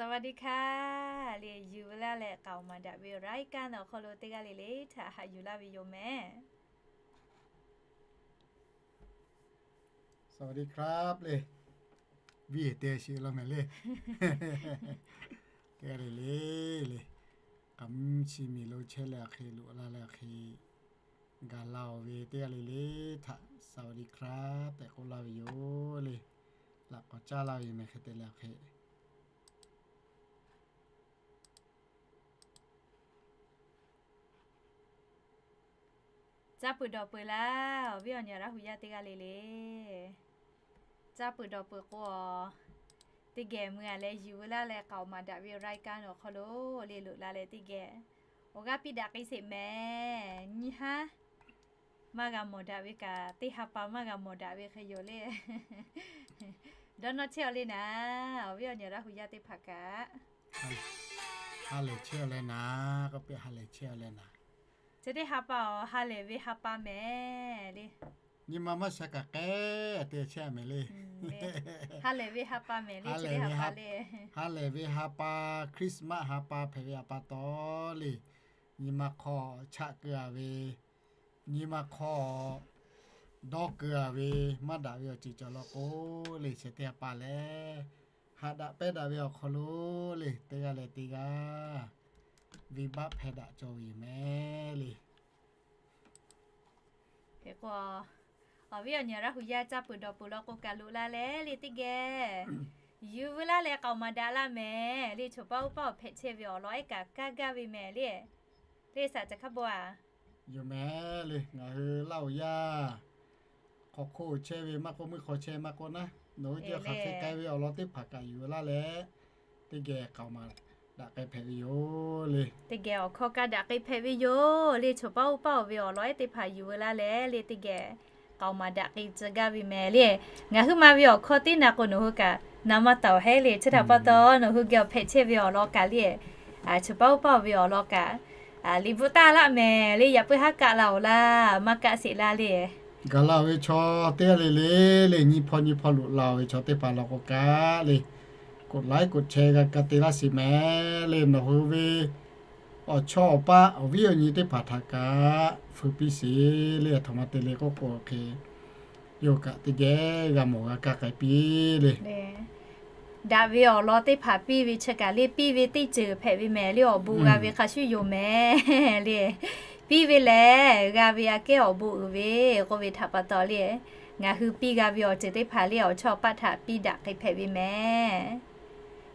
สวัสดีค่ะ le, yuˬ veu laˇ leh k'aoˍ maˍ daꞈ ve รายการ awˬ hk'aw lo teˇ g'aˇ le le htaꞈ haꞈ yuˬ laˇ ve yoˬ mehˍ. สวัสดีครับ le, viˇ te shiˍ law mehˍ le. Teˇ g'aˇ le le le, k'aꞈ mvuhˇ chi miˬ lo chehˇ leh awˬ hk'e loꞈ la leh awˬ hk'e gaˬ la-oˬ ve teˇ g'aˇ le le htaꞈ สวัสดีครับ tehꞈ k'oˆ laˇ ve yoˬ le. Laꞈ k'awꞈ caˇ laˇ ve yoˬ mehˍ hk'e te leh awˬ hk'e caˇ peuˬ dawˬ peuˬ laˇ, awˬ viˉ awˬ nyi Laˇ hu yaˇ teˇ g'aˇ le le. Caˇ peuˬ dawˬ peuˬ k'o, teˇ geh mui-a leh yuˬ veu laˇ leh k'aoˍ maˍ daꞈ ve รายการ awˬ hk'aw lo le loꞈ la leh teˇ geh awˬ g'aˇ piˇ daꞈ k'ai sheˍ mehˍ. Nyi haˉ maˇ g'a mawˬ daꞈ ve kaꞈ, teˇ ha pa maˇ g'a mawˬ daꞈ ve hk'e yoˬ le. Dawˇ nawˇ chehˇ-aw le naˍ, awˬ viˉ awˬ nyi Laˇ hu yaˇ teˇ hpaˍ kaꞈ, ha lehˬ chehˇ-aw leh naˍ, k'oˆ piˇ ha lehˬ chehˇ-aw leh naˍ. Chi teˇ ha pa-oˬ, ha lehˬ ve ha pa mehˍ le. Nyi ma maˇ sha kaꞈ k'ai, te chehˇ mehˍ le. Ha lehˬ ve ha pa mehˍ le, chi teˇ ha pa le. Ha lehˬ ve ha pa, Christmas ha pa hpehꞈ ve a pa taw le, nyi ma hk'aw chaꞈ keu-a ve, nyi ma hk'aw dawˇ keu-a ve, maˇ daꞈ ve awˬ ceuˬ cawˬ law k'o le, chi teˇ ha pa lehˬ, haꞈ daꞈ pehnˇ daꞈ ve awˬ hk'aw lo le, teˇ g'aˇ leh teˇ g'aˇ venˇbaˆ hpehˇ daꞈ cawˬ ve yoˬ mehˍ le. Hk'e k'o, awˬ viˉ awˬ nyi Laˇ hu yaˇ caˇ peuˬ dawˬ peuˬ law k'o kaꞈ loꞈ la leh le teˇ geh yuˬ veu laˇ leh k'aoˍ maˍ daꞈ laˇ mehˍ le. Choˬ paˇ uˉ paˇ awˬ hpehꞈ chehˇ ve awˬ lawn ehˉ kaꞈ kaˇ gaˇ ve mehˍ le. Le saˍ ca hk'a bawˇ-a yoˬ mehˍ le. Ngaˬ hui Laˇ hu yaˇ hk'aw hk'oˆ chehˇ ve maˇ k'oˆ, meuˇ hk'aw chehˇ maˇ k'oˆ naˉ, nawˬ hui jehˇ hk'aˬ hk'e k'ai ve awˬ lawn teˇ hpaˍ kaꞈ yuˬ veu laˇ leh teˇ geh k'aoˍ maˍ daꞈ k'ai hpehꞈ ve yoˬ le. Teˇ geh awˬ hkawˇ kaˇ daꞈ k'ai hpehꞈ ve yoˬ le. Choˬ paˇ uˉ paˇ-oˬ ve awˬ lawn ehˉ teˇ hpaˍ yuˬ veu laˇ leh le teˇ geh k'aoˍ maˍ daꞈ k'ai tcuh gaˇ ve mehˍ le. Ngaˬ hui ma ve awˬ hkawˇ teˇ naˍ k'o nawˬ hui kaꞈ na maˇ taˍ-oˬ heˆ le. Chi htaꞈ pa taw nawˬ hui geh awˬ hpehꞈ chehˇ ve awˬ lawn kaꞈ le, choˬ paˇ uˉ paˇ ve awˬ lawn kaꞈ liꞈ bvuhꞈ taˍ laˇ mehˍ le. Yaꞈ puiˉ haˉ kaˆ la-oˬ laˇ, maˇ kaˆ sheˍ laˇ le. Gaˬ la-oˬ ve chaw teˇ g'aˇ le le le, nyi hpaw nyi hpaw loꞈ la-oˬ ve chaw teˇ hpaˍ law k'o kaꞈ le, กดไลค์ กดแชร์ g'a ka te laˇ sheˍ mehˍ le. Nawˬ hui ve awˬ chawˇ awˬ paˆ awˬ viˉ awˬ nyi teˇ hpaˍ htaꞈ kaꞈ feu piˇ sheˍ le. Aˬ htoꞈ ma te le k'oˆ k'o hk'e, yawˇ kaꞈ teˇ geh g'a mawˬ g'a kaˇ k'ai piˇ le. Daꞈ ve awˬ lawn teˇ hpaˍ piˇ ve chi kaꞈ le, piˇ ve teˇ ceuˬ hpehꞈ ve mehˍ le. Awˬ bon g'a ve hk'a shuˍ yoˬ mehˍ le. Piˇ ve lehˬ g'a ve aꞈ kehˉ awˬ bon uiˍ ve k'oˆ ve htaꞈ pa taw le, ngaˬ hui piˇ g'a ve awˬ ceuˬ teˇ hpaˍ le awˬ chawˇ awˬ paˆ htaꞈ piˇ daꞈ k'ai hpehꞈ ve mehˍ.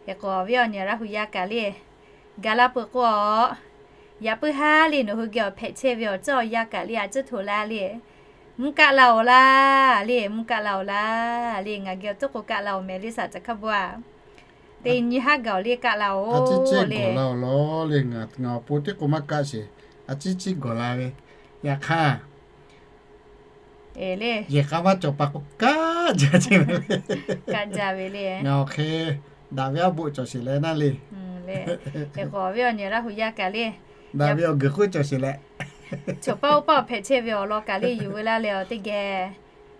Hk'e k'o awˬ viˉ awˬ nyi Laˇ hu yaˇ kaꞈ le, gaˬ la peuˬ k'o, yaꞈ puiˉ haˉ le nawˬ hui geh awˬ hpehꞈ chehˇ ve awˬ ceuˬ awˬ yanˇ kaꞈ le a ciˉ htoꞈ laˇ le, mvuhˇ kaˆ la-oˬ laˇ le, mvuhˇ kaˆ la-oˬ laˇ le. Ngaˬ geh awˬ tuˉ k'o kaˆ la-oˬ mehˍ le saˍ ca hk'a bawˇ-a. Teˇ nyi haˉ gaˬ-oˬ le kaˆ la-oˬ le. Ngaˬ awˬ pon teˇ k'o maˇ kaˆ sheˍ. A ciˉ ciˉ gawˬ la ve, yaꞈ hk'aˇ le, yehˬ k'a maˇ cawˬ pa k'o kaˆ jaˇ ve le. Ngaˬ awˬ hk'e daꞈ ve aˉ boˆ cawˬ sheˍ leh naˉ le. Hk'e k'o awˬ viˉ awˬ nyi Laˇ hu yaˇ kaꞈ le, daꞈ ve awˬ guiˬ k'oˆ cawˬ sheˍ leh, choˬ paˇ uˉ paˇ awˬ hpehꞈ chehˇ ve awˬ lawn kaꞈ le yuˬ veu laˇ leh awˬ teˇ geh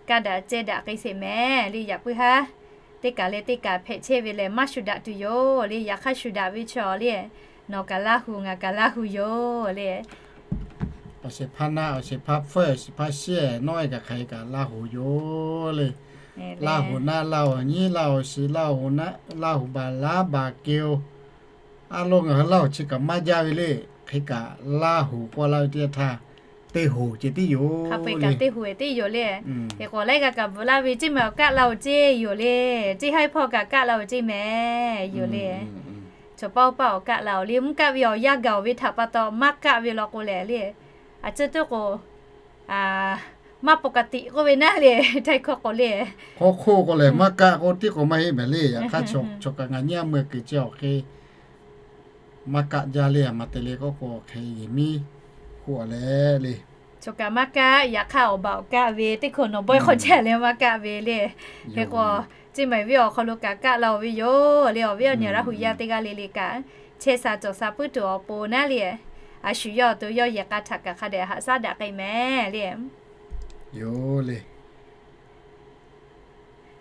kaˇ daꞈ ceh daꞈ k'ai sheˍ mehˍ le. Yaꞈ puiˉ haˉ teˇ kaˬ leh teˇ kaˬ hpehꞈ chehˇ ve lehˬ maˇ shuˍ daꞈ tuˬ yoˬ le. Yaꞈ hk'aˇ shuˍ daꞈ ve chaw le, nawˬ kaꞈ Laˇ hu, ngaˬ kaꞈ Laˇ hu yoˬ le. Awˬ shehˍ hpaˇ naˆ, awˬ shehˍ hpaˇ hpfuhˇ, awˬ shehˍ hpaˇ shiˉ-ehˍ nawˉ-ehˍ kaꞈ hk'aˬ hk'e kaꞈ Laˇ hu yoˬ le. Laˇ hu naˆ, Laˇ hu nyiˉ, Laˇ hu shiˍ, Laˇ hu naˆ, Laˇ hu baˬ laˉ baˬ keu-oˬ. A lo ngaˬ hui Laˇ hu chi kaꞈ maˇ jaˇ ve le. Hk'e kaꞈ Laˇ hu k'oˆ laˇ ve teˇ yanˇ htaˇ teˇ hu ceh tiˉ yoˬ. Hk'a peu-eˬ kaꞈ teˇ hu-eˬ tiˉ yoˬ le. Hk'e k'o laiˉ g'a kaꞈ bvuhꞈ laˇ ve ceˇ mehˍ, awˬ kaˆ la-oˬ ceˇ yoˬ le. Ceˇ haiˉ hpawˇ kaꞈ kaˆ la-oˬ ceˇ mehˍ yoˬ le. Choˬ paˇ uˉ paˇ awˬ kaˆ la-oˬ le. Mvuhˇ kaˆ ve awˬ yanˇ gaˬ-oˬ ve htaꞈ pa taw maˇ kaˆ ve law k'o lehˬ le, a ciˉ tuˉ k'o maˇ paw ka tiꞈ k'oˆ ve naˉ le, htaiˇ hkawˇ k'o le. Hk'aw hk'oˆ k'o lehˬ maˇ kaˆ k'o tiˉ k'o maˇ heˆ mehˍ le. Yaꞈ hk'aˇ choˬ kaꞈ ngaˬ nyi a meuˇ kuiˬ ceh awˬ hk'e maˇ kaˆ jaˇ le. A ma te le k'oˆ k'o hk'e yehˬ miˉ hoꞈ-a leh le, choˬ kaꞈ maˇ kaˆ. Yaꞈ hk'aˇ awˬ baˬ awˬ kaˆ ve teˇ hkawꞈ nawˬ bawehˇ hk'aw chehˇ leh maˇ kaˆ ve le. Hk'e k'o, ceˇ mehˍ ve awˬ hk'aw lo kaꞈ kaˆ la-oˬ ve yoˬ le. Awˬ viˉ awˬ nyi Laˇ hu yaˇ teˇ g'aˇ le le kaꞈ chehˇ sha cawˬ sha puiˉ tuˬ awˬ pon naˉ le, a shu yawˇ awˬ to yawˇ yehˬ k'a htaꞈ kaꞈ hk'a dehꞈ haꞈ shaˉ daꞈ k'ai mehˍ le. Yoˬ le.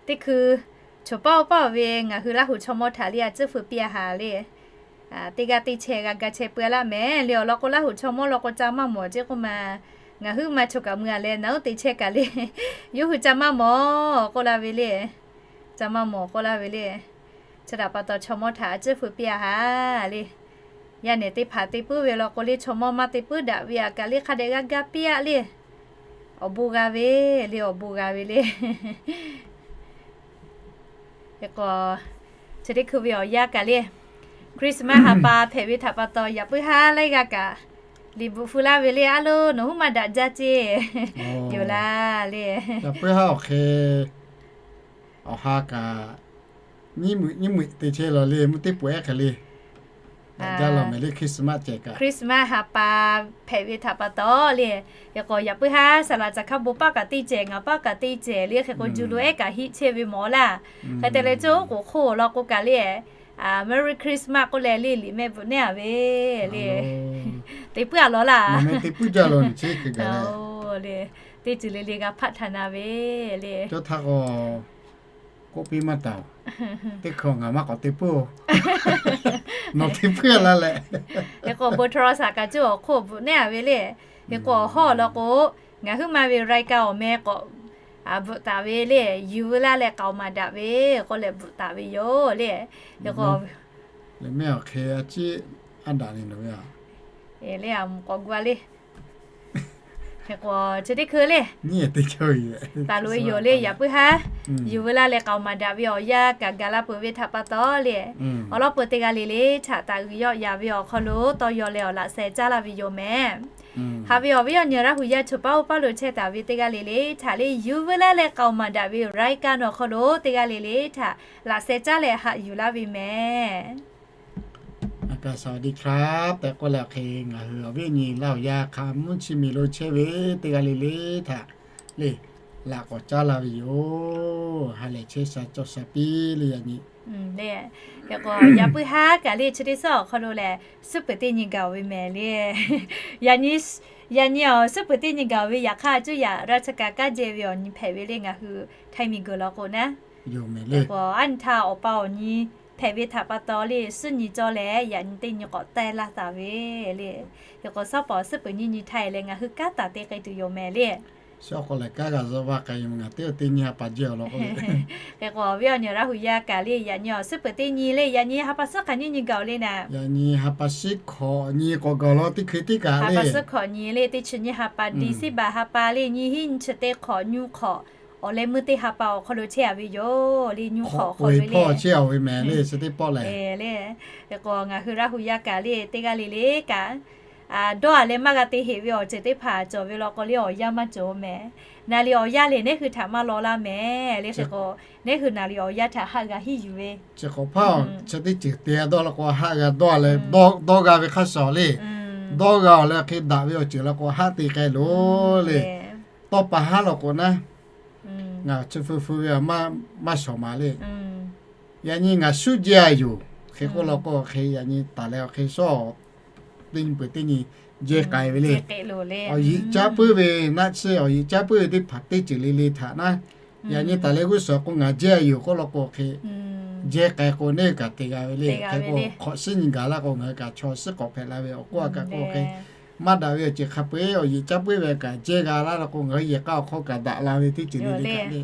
Teˇ hkui Choˬ paˇ oˇ paˇ ve ngaˬ hui Laˇ huˍ chaw mawˇ htaꞈ le a tcuhˉ feu piˇ a haˍ le. Teˇ g'aˇ teˇ chehˇ g'a ga chehˇ peuˬ a laˇ mehˍ le. Awˬ lawn k'o, Laˇ huˍ chaw mawˇ law k'o ca maˇ mawˬ ceˇ k'oˆ ma. Ngaˬ hui ma choˬ kaꞈ mui a leh naˬ uˉ te chehˇ kaꞈ le, yawˇ hui ca maˇ mawˬ k'oˆ laˇ ve le. Ca maˇ mawˬ k'oˆ laˇ ve le. Chi htaꞈ pa taw chaw mawˇ htaꞈ a tcuhˉ feu piˇ a haˍ le. Yaˇ nehˬ teˇ hpaˍ te puiˉ ve law k'o le, chaw mawˇ maˇ te puiˉ daꞈ ve a kaꞈ le, hk'a dehꞈ g'a ga piˇ a le. Awˬ bon g'a ve le, awˬ bon g'a ve le. Hk'e k'o, chi teˇ hkui ve awˬ yanˇ kaꞈ le, Christmas ha pa hpehꞈ ve htaꞈ pa taw, yaꞈ puiˉ haˉ laiˉ g'aˇ kaꞈ liꞈ bvuhꞈ feu laˇ ve le. A lo, nawˬ huˉ maˇ daꞈ jaˇ ceˇ yoˬ laˇ le. Yaꞈ puiˉ haˉ awˬ hk'e awˬ ha kaꞈ nyiˇ meuꞈ nyiˇ meuꞈ te chehˇ la le, mvuhˇ teˇ peuˬ ehˉ hk'e le. Daꞈ jaˇ law mehˍ le, Christmas cehˬ kaꞈ. Christmas ha pa hpehꞈ ve htaꞈ pa taw le. Hk'e k'o, yaꞈ puiˉ haˉ saˍ laꞈ caˬ hk'a bon paˆ kaꞈ teˇ cehˬ, ngaˬ paˆ kaꞈ teˇ cehˬ le. Hk'e k'o, July ehˉ kaꞈ hiˆ chehˇ ve mawˬ laˇ. Hk'e te leh, cawˇ oˉ k'oˍ hk'oˆ law k'o kaꞈ le, Merry Christmas k'oˆ leh le, liꞈ mehˆ bvuhꞈ neˉ a ve le. Te puiˉ a law laˇ. Teˇ ceuˬ le le g'a hpaˆ htaꞈ na ve le. K'oˆ piˇ maˇ taˍ-oˬ. Teˇ hkui ngaˬ maˇ k'awꞈ te puiˉ-oˬ. Nawˬ te puiˉ a laˇ leh. Hk'e k'o, bon htaw shaˍ kaꞈ cawˇ awˬ hk'oˆ bvuhꞈ neˉ a ve le. Hk'e k'o, awˬ hawˉ law k'o, ngaˬ huiˉ ma ve รายการ awˬ meh k'awꞈ bvuhꞈ taˍ ve le. Yuˬ veu laˇ leh k'aoˍ maˍ daꞈ ve k'oˆ leh bvuhꞈ taˍ ve yoˬ le. Hk'e k'o, le mehˆ awˬ hk'e a ciˉ a daꞈ le nawˬ ve a le a mvuhˬ k'awꞈ gu a le. Hk'e k'o, chi teˇ hkui le, taˍ loꞈ e yoˬ le. Yaꞈ puiˉ haˉ yuˬ veu laˇ leh k'aoˍ maˍ daꞈ ve awˬ yanˇ kaꞈ gaˬ la peuˬ ve htaꞈ pa taw le, awˬ lawn peuˬ teˇ g'aˇ le le htaꞈ taˍ g'uiˬ yawˆ yaˍ ve awˬ hk'aw lo tawˇ yaw leh awˬ laꞈ sheh caˉ laˇ ve yoˬ mehˍ. Haꞈ ve awˬ viˉ awˬ nyi Laˇ huˍ yaˇ choˬ paˇ oˇ paˇ lo chehˇ taˍ ve teˇ g'aˇ le le htaꞈ le, yuˬ veu laˇ leh k'aoˍ maˍ daꞈ ve รายการ awˬ hk'aw lo teˇ g'aˇ le le htaꞈ laꞈ sheh caˉ leh haꞈ yuˬ laˇ ve mehˍ. อากาศสวัสดีครับ tehꞈ k'oˆ leh awˬ hk'e, ngaˬ hui awˬ viˉ awˬ nyi Laˇ huˍ yaˇ hk'a mvuhˇ chi miˬ lo chehˇ ve teˇ g'aˇ le le htaꞈ le, laꞈ k'awꞈ caˉ laˇ ve yoˬ. Ha lehˬ chehˇ sha cawˬ sha piˇ le yaꞈ nyi. Hk'e k'o, yaꞈ puiˉ haˉ kaꞈ le chi teˇ suhˉ awˬ hk'aw lo lehˬ, suhˉ peuˬ teˇ nyi gaˬ-oˬ ve mehˍ le. Yaꞈ nyi awˬ suhˉ peuˬ teˇ nyi gaˬ-oˬ ve yaꞈ hk'aˇ, cuˇ yaꞈ raˇ chi kaꞈ kaˇ jehˇ ve awˬ nyi hpehꞈ ve le ngaˬ hui Htaiˇ miˬ guiˬ law k'o naˉ. Hk'e k'o, aˉ nyi htaˇ awˬ pa awˬ nyi hpehꞈ ve htaꞈ pa taw le, suhˉ nyi cawˇ leh yaꞈ nyi teˇ nyi k'awꞈ teh laˇ taˍ ve le. Hk'e k'o, suhˉ pawˍ suhˉ peuˬ nyiˇ nyi htaˇ leh ngaˬ hui kanˉ taˍ te k'ai tuˬ yoˬ mehˍ le. Suhˉ k'awꞈ lehˬ kanˉ g'a zuhꞈ vaˇ k'ai yoˬ, ngaˬ teˇ teˇ nyi ha pa jehˇ awˬ lawn k'o. Hk'e k'o, awˬ viˉ awˬ nyi Laˇ huˍ yaˇ kaꞈ le, yaꞈ nyi awˬ suhˉ peuˬ teˇ nyi le, yaꞈ nyi ha pa suhˉ hk'aˬ nyiˇ nyi gaˬ-oˬ le naˉ. Yaꞈ nyi ha pa suhˉ hkawꞈ nyi k'awꞈ gaˬ law teˇ hkui teˇ kaꞈ le. Ha pa suhˉ hkawꞈ nyi le, teˇ chi nyiˇ ha pa December ha pa le, nyiˇ hinˉ nyiˇ chi teˇ hk'awꞈ nyiˇ hk'awꞈ awˬ leh meuˇ teˇ ha pa awˬ hk'aw lo chehˇ a ve yoˬ le. Nyiˇ hk'awꞈ hk'awꞈ ve le, chi teˇ pawˆ lehˬ le. Hk'e k'o, ngaˬ hui Laˇ huˍ yaˇ kaꞈ le teˇ g'aˇ le le kaꞈ dawˇ a leh maˇ g'a te heꞈ ve awˬ ceuˬ teˇ hpaˍ cawˬ ve law k'o le, awˬ yanˇ maˇ cawˬ mehˍ. Naˍ liꞈ awˬ yanˇ lehˬ, neˉ hui htaꞈ maˇ law laˇ mehˍ le. Hk'e k'o, neˉ hui naˍ liꞈ awˬ yanˇ htaꞈ haˆ g'a hiˉ yuˬ ve, chi k'awꞈ hpaˇ chi teˇ ceuˬ te dawˇ law k'o, haˆ g'a dawˇ a leh dawˇ g'a ve hk'a shuˍ le. Dawˇ g'a awˬ leh hk'e daꞈ ve awˬ ceuˬ law k'o, haˆ te k'ai loˬ le. Tawˇ pa haˉ law k'o naˉ, ngaˬ chi feu feu ve maˇ shawˍ maˍ le. Yaꞈ nyi ngaˬ shuˉ jehˇ a yoˬ. Hk'e k'oˆ law k'o, hk'e yaꞈ nyi taˍ leh awˬ hk'e shawˉ teˇ nyi peuˬ teˇ nyi jehˇ k'ai ve le. Awˬ yiꞈ caˉ puiˉ ve naˆ tsuhˇ, awˬ yiꞈ caˉ puiˉ ve teˇ hpaˍ teˇ ceuˬ le le htaꞈ naˉ, yaꞈ nyi taˍ leh g'uˇ suhˍ k'o ngaˬ jehˇ a yoˬ k'oˆ law k'o, hk'e jehˇ k'ai k'o neˉ hui kaꞈ te g'a ve le. Hk'e k'o, hk'awꞈ shiˉ nyi gaˬ laˇ k'o, ngaˬ hui kaꞈ chaw shiˉ k'awꞈ hpehꞈ la ve awˬ k'oˆ a kaꞈ k'o, hk'e maˇ daꞈ ve awˬ ceuˬ hk'a peu-eˬ awˬ yiꞈ caˉ puiˉ ve kaꞈ jehˇ g'a laˇ law k'o, ngaˬ hui yehˬ k'aˇ awˬ hk'aw kaꞈ daꞈ la ve teˇ ceuˬ le le kaꞈ le.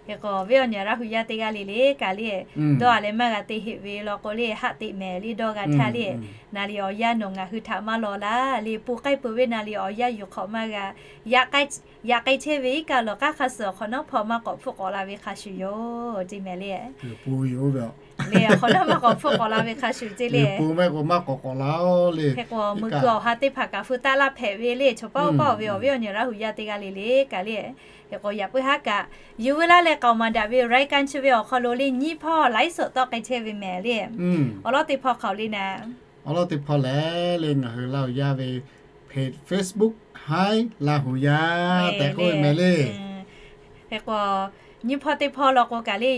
Hk'e k'o, awˬ viˉ awˬ nyi Laˇ huˍ yaˇ teˇ g'aˇ le le kaꞈ le, dawˇ a leh maˇ g'a te heꞈ ve law k'o le, haˆ teꞈ mehˍ le dawˇ g'a htaˇ le. Naˍ liꞈ awˬ yanˇ nawˬ ngaˬ hui htaꞈ maˇ law laˇ le. Pon k'ai peuˬ ve naˍ liꞈ awˬ yanˇ yuˬ hk'awꞈ maˇ g'a, yaꞈ k'ai chehˇ ve iˉ kaˆ lawˬ k'aˉ hk'a suhˍ awˬ hk'awꞈ nawˉ hpawˇ maˇ k'awꞈ hpfuhˆ k'awꞈ la ve hk'a shuˍ yoˬ ceˇ mehˍ le. Le awˬ hk'awꞈ nawˉ maˇ k'awꞈ hpfuhˆ k'awꞈ la ve hk'a shuˍ ceˇ le. Pon maˇ k'awꞈ maˇ k'awꞈ k'awꞈ la le. Hk'e k'o, mui kuiˬ awˬ ha teˇ hpaˍ kaꞈ feu taˆ laˇ hpehꞈ ve le. Chaw paˇ oˇ paˇ awˬ ve awˬ viˉ awˬ nyi Laˇ huˍ yaˇ teˇ g'aˇ le le kaꞈ le. Hk'e k'o, yaꞈ puiˉ haˉ kaꞈ yuˬ veu laˇ leh k'aoˍ maˍ daꞈ ve รายการ chi ve awˬ hk'aw lo le nyiˇ hpawˇ ไลฟ์สด tawˆ k'ai chehˇ ve mehˍ le. Awˬ lawn teˇ hpawˇ hk'aˬ le naˉ. Awˬ lawn teˇ hpawˇ lehˬ le, ngaˬ hui Laˇ huˍ yaˇ ve Facebook Hi Laˇ huˍ yaˇ tehꞈ k'oˆ ve mehˍ le. Hk'e k'o, nyiˇ hpawˇ teˇ hpawˇ law k'o kaꞈ le,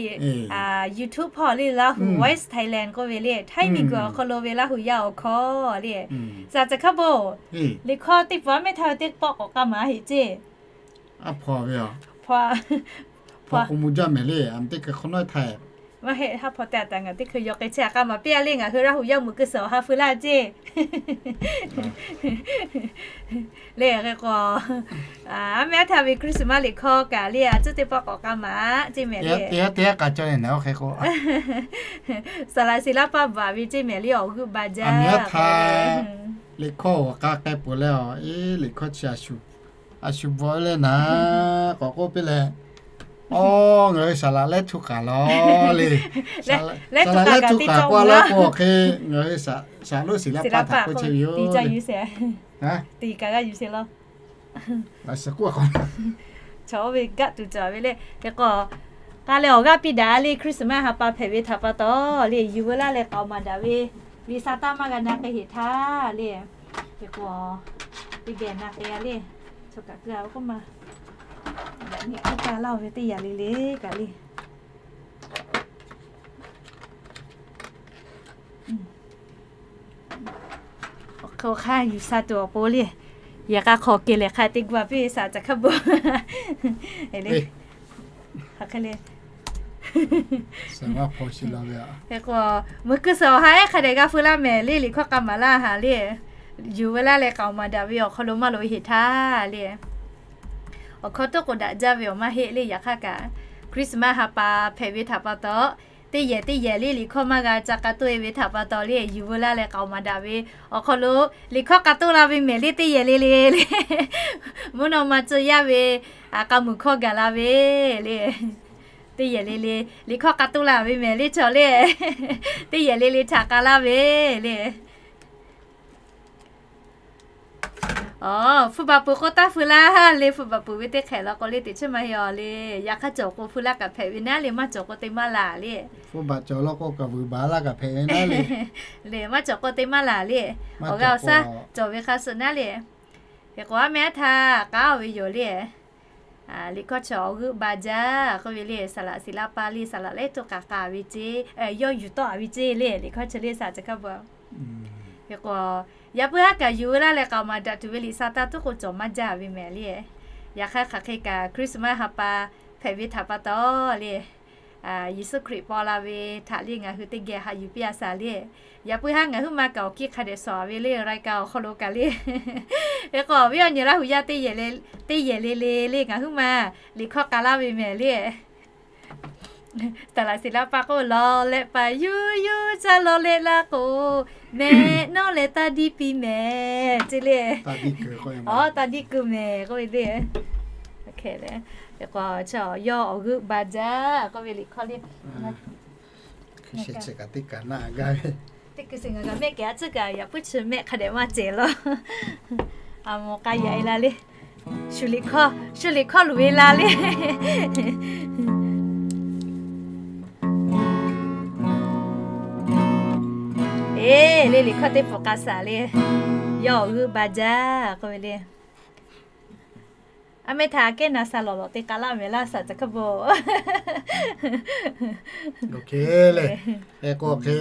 YouTube hpawˇ le Laˇ huˍ Voice Thailand k'oˆ ve le, Htaiˇ miˬ guiˬ awˬ hk'aw lo ve Laˇ huˍ yaˇ awˬ hkawˇ le. Saˍ caˬ hkaˇ bon, liꞈ hkawˇ teˇ pawˆ mehˆ htaˇ ve teˇ pawˆ k'awꞈ k'aˇ maˍ heꞈ ceˇ. A hpawˇ ve a hpawˇ Hpaw k'o mvuh jaˇ mehˍ le, a teˇ hkui hk'awꞈ nawˉ htaˇ. Maˇ heˆ, haˉ hpaw teˇ a taˍ ngaˬ teˇ hkui yaw k'ai chehˇ a k'a maˍ piˇ a le, ngaˬ hui Laˇ huˍ yaˇ mvuhˇ kuiˬ suhˍ awˬ ha feu laˇ ceˇ. Le hk'e k'o, a mehˉ htaˇ ve Christmas liꞈ hkawˇ kaꞈ le, a cuˉ teˇ pawˆ k'awꞈ k'a maˍ ceˇ mehˍ le. Teˇ haˉ teˇ haˉ k'a cawˇ le naˬ oˇ hk'e k'o, saˍ laꞈ shiˍ laˇ paˇ bvuhꞈ ve ceˇ mehˍ le, awˬ g'euˆ ba jaˇ. A mehˉ htaˇ liꞈ hkawˇ awˬ k'a k'ai peuˬ leh, a, liꞈ hkawˇ chi a shu a shu bvuhꞈ leh naˍ k'awꞈ k'oˆ piˇ leh, o, ngaˬ hui saˍ laꞈ lehˉ htuˇ k'aˍ lawˬ le. Saˍ laꞈ lehˉ htuˇ k'aˍ k'oˆ a laˇ k'o hk'e, ngaˬ hui saˍ laꞈ shiˍ laˇ paˇ htaꞈ k'oˆ chehˇ ve yoˬ. Tiˍ kaꞈ g'aˇ yuˬ sheˍ lawˬ. Chaw oˇ ve gaˆ tuˬ cawˬ ve le. Hk'e k'o, k'a leh awˬ g'aˇ piˇ daꞈ le, Christmas ha pa hpehꞈ ve htaꞈ pa taw le, yuˬ veu laˇ leh k'aoˍ maˍ daꞈ ve, liꞈ sa taˇ maˇ g'a na k'ai heˍ htaˇ le. Hk'e k'o, teˇ geh na k'ai a le. Chaw kaꞈ keu a k'oˆ ma, daꞈ nyi k'oˆ ka laˇ oˬ ve teˇ yanˇ le le kaꞈ le. Awˬ hk'aˇ yuˬ sha tuˬ awˬ pon le, yaꞈ k'a hk'aw kehˬ lehˬ hk'a te gu a piˇ ve saˍ caˬ hkaˇ bon. Hk'e le, mvuhˇ kuiˬ suhˍ awˬ ha ehˉ hk'a dehꞈ g'a feu laˇ mehˍ le, liꞈ hkawˇ k'a maˍ laˇ haˍ le. Yuˬ veu laˇ leh k'aoˍ maˍ daꞈ ve awˬ hk'aw lo maˇ loꞈ heˆ htaˇ le. Awˬ hkawˇ toˉ k'o daꞈ jaˇ ve awˬ maˇ heˆ le, yaꞈ hk'aˇ kaꞈ Christmas ha pa hpehꞈ ve htaꞈ pa taw, teˇ yehˬ teˇ yehˬ le liꞈ hkawˇ maˇ g'a ca k'a toˆ e ve htaꞈ pa taw le, yuˬ veu laˇ leh k'aoˍ maˍ daꞈ ve awˬ hk'aw lo liꞈ hkawˇ k'a toˆ la ve mehˍ le, teˇ yehˬ le le le. Mvuhˇ naw ma tcuh yaˇ ve k'a muiˬ hkawˇ gaˬ la ve le. Teˇ yehˬ le le liꞈ hkawˇ k'a toˆ la ve mehˍ le chaw le. Teˇ yehˬ le le htaꞈ k'a laˇ ve le. Aˬ, hpu baˬ peuˬ k'o taˇ feu laˇ le, hpu baˬ peuˬ ve teˇ hk'ehꞈ la k'o le teꞈ chiˉ maˇ heˆ a le. Yaꞈ hk'aˇ cawˬ k'o feu laˇ kaꞈ hpehꞈ ve naˉ le, maˇ cawˬ k'o te maˇ laˬ le. Hpu baˬ cawˬ la k'o kaꞈ vuiˬ baˬ laˇ kaꞈ hpehꞈ ve naˉ le. Le maˇ cawˬ k'o te maˇ laˬ le. Awˬ g'a awˬ shaˉ cawˬ ve hk'a suh naˉ le. Hk'e k'o a mehˉ htaˇ k'aˉ ve yoˬ le. Liꞈ hkawˇ chi awˬ g'euˆ ba jaˇ k'oˆ ve le, saˍ laꞈ shiˍ laˇ paˇ le, saˍ laꞈ lehˉ htuˇ k'aˍ k'a ve ceˇ, yawˇ yuˬ tawˆ a ve ceˇ le, liꞈ hkawˇ chi le saˍ caˬ hkaˇ bon. Hk'e k'o, yaꞈ puiˉ haˉ kaꞈ yuˬ veu laˇ leh k'aoˍ maˍ daꞈ tuˬ ve liꞈ sa taˇ tuˉ k'o cawˬ maˇ jaˇ ve mehˍ le. Yaꞈ hk'aˇ hk'aˬ hk'e kaꞈ Christmas ha pa hpehꞈ ve htaꞈ pa taw le, Yeˍsuˆ Hkriꞈ paw la ve htaꞈ le ngaˬ hui teˇ geh haꞈ yuˬ piˇ a shaˍ le. Yaꞈ puiˉ haˉ ngaˬ huiˉ ma kaꞈ awˬ kiˇ hk'a dehꞈ shawˍ ve le, raiˍ kaꞈ awˬ hk'aw lo kaꞈ le. Hk'e k'o, awˬ viˉ awˬ nyi Laˇ huˍ yaˇ teˇ yehˬ le le le ngaˬ huiˉ ma liꞈ hkawˇ k'a laˇ ve mehˍ le. Saˍ laꞈ shiˍ laˇ paˇ k'oˆ, lawˬ leh paˍ yuˇ yuˇ caˇ lawˬ leh laˇ k'o, mehˆ nawˉ leh taˇ diˇ piˇ mehˍ ce le. Aˬ, taˇ diˇ keu mehˍ k'oˆ ve le. Hk'e k'o, yawˇ awˬ g'euˆ ba jaˇ k'oˆ ve liꞈ hkawˇ le. Teˇ hkui suhˍ ngaˬ kaꞈ mehˆ kehˬ a tcuhˉ kaꞈ yaꞈ puiˉ chi mehˆ hk'a dehꞈ maˇ cehˬ lawˬ. A mawˬ k'a yaꞈ e la le. Shu liꞈ hkawˇ, shu liꞈ hkawˇ luˬ ve la le. Eˬ, le liꞈ hkawˇ teˇ pawˆ k'a shaˍ le. Yawˇ awˬ g'euˆ ba jaˇ k'oˆ ve le. A mehˉ htaꞈ kehˉ na sha lawˬ lawˬ te k'a laˇ mehˍ laˇ saˍ caˬ hkaˇ bon. Hk'e k'o hk'e,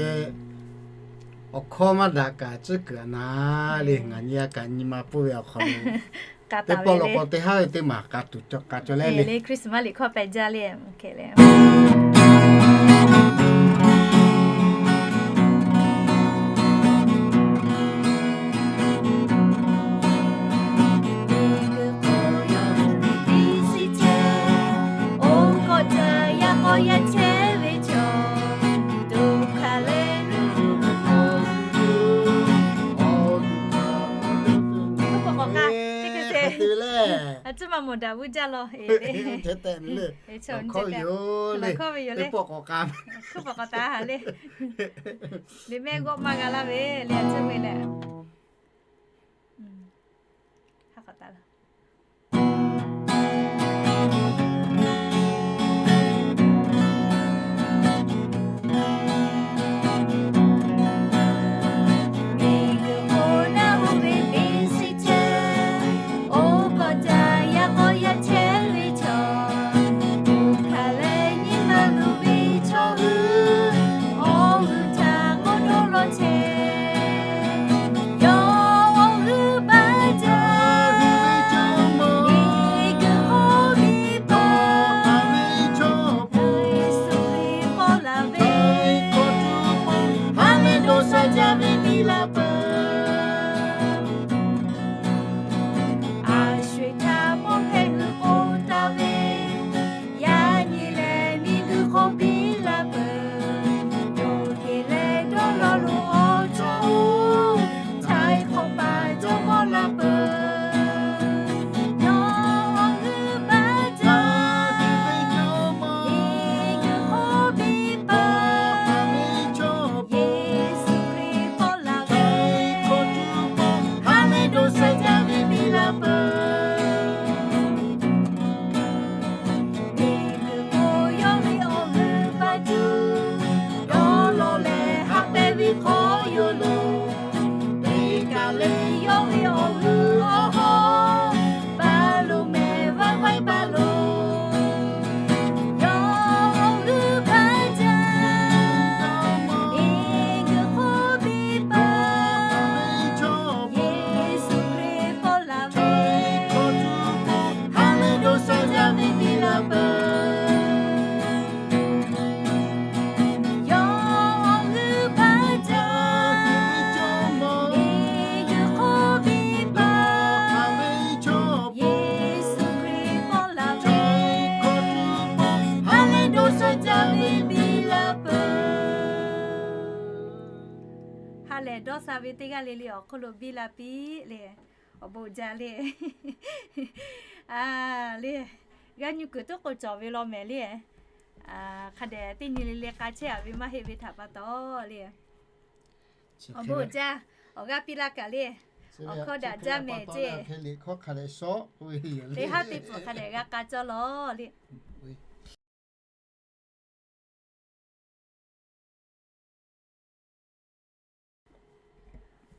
awˬ hkawˇ maˇ daꞈ kaꞈ tcuhˉ kuiˬ a na le, ngaˬ nyi a kaꞈ nyi ma pfuhˇ ve awˬ hk'aw lo teˇ pawˆ lawˬ k'o teˇ haˉ ve teˇ maˬ k'a tuˬ cawˬ k'a cawˬ leh le. Christmas liꞈ hkawˇ pehꞈ jaˇ le. Hk'e te le. A tcuhˉ ma mawˬ daꞈ vuˇ jaˇ lawˬ. Hk'e te le. Lawˬ hkawˇ ve yoˬ le. Teˇ pawˆ k'awꞈ k'a, teˇ pawˆ k'awꞈ k'a ha le. Liꞈ mehˆ g'awˆ maˇ g'a laˇ ve le, a tcuhˉ ve lehˬ. Lehˬ dawˇ sha ve teˇ g'aˇ le le awˬ hk'oˆ lo biˇ la piˇ le. Awˬ bon jaˇ le. Le, g'aˇ nyi kuiˬ tuˉ k'o cawˬ ve law mehˍ le. Hk'a dehꞈ teˇ nyi le le k'a chehˇ a ve maˇ heˆ ve htaꞈ pa taw le. Awˬ bon jaˇ, awˬ g'aˇ piˇ laˇ kaꞈ le. Awˬ hkawˇ daꞈ jaˇ mehˍ ceˇ. Teˇ haˉ teˇ pfuhˍ hk'a dehꞈ g'a k'a cawˇ law le.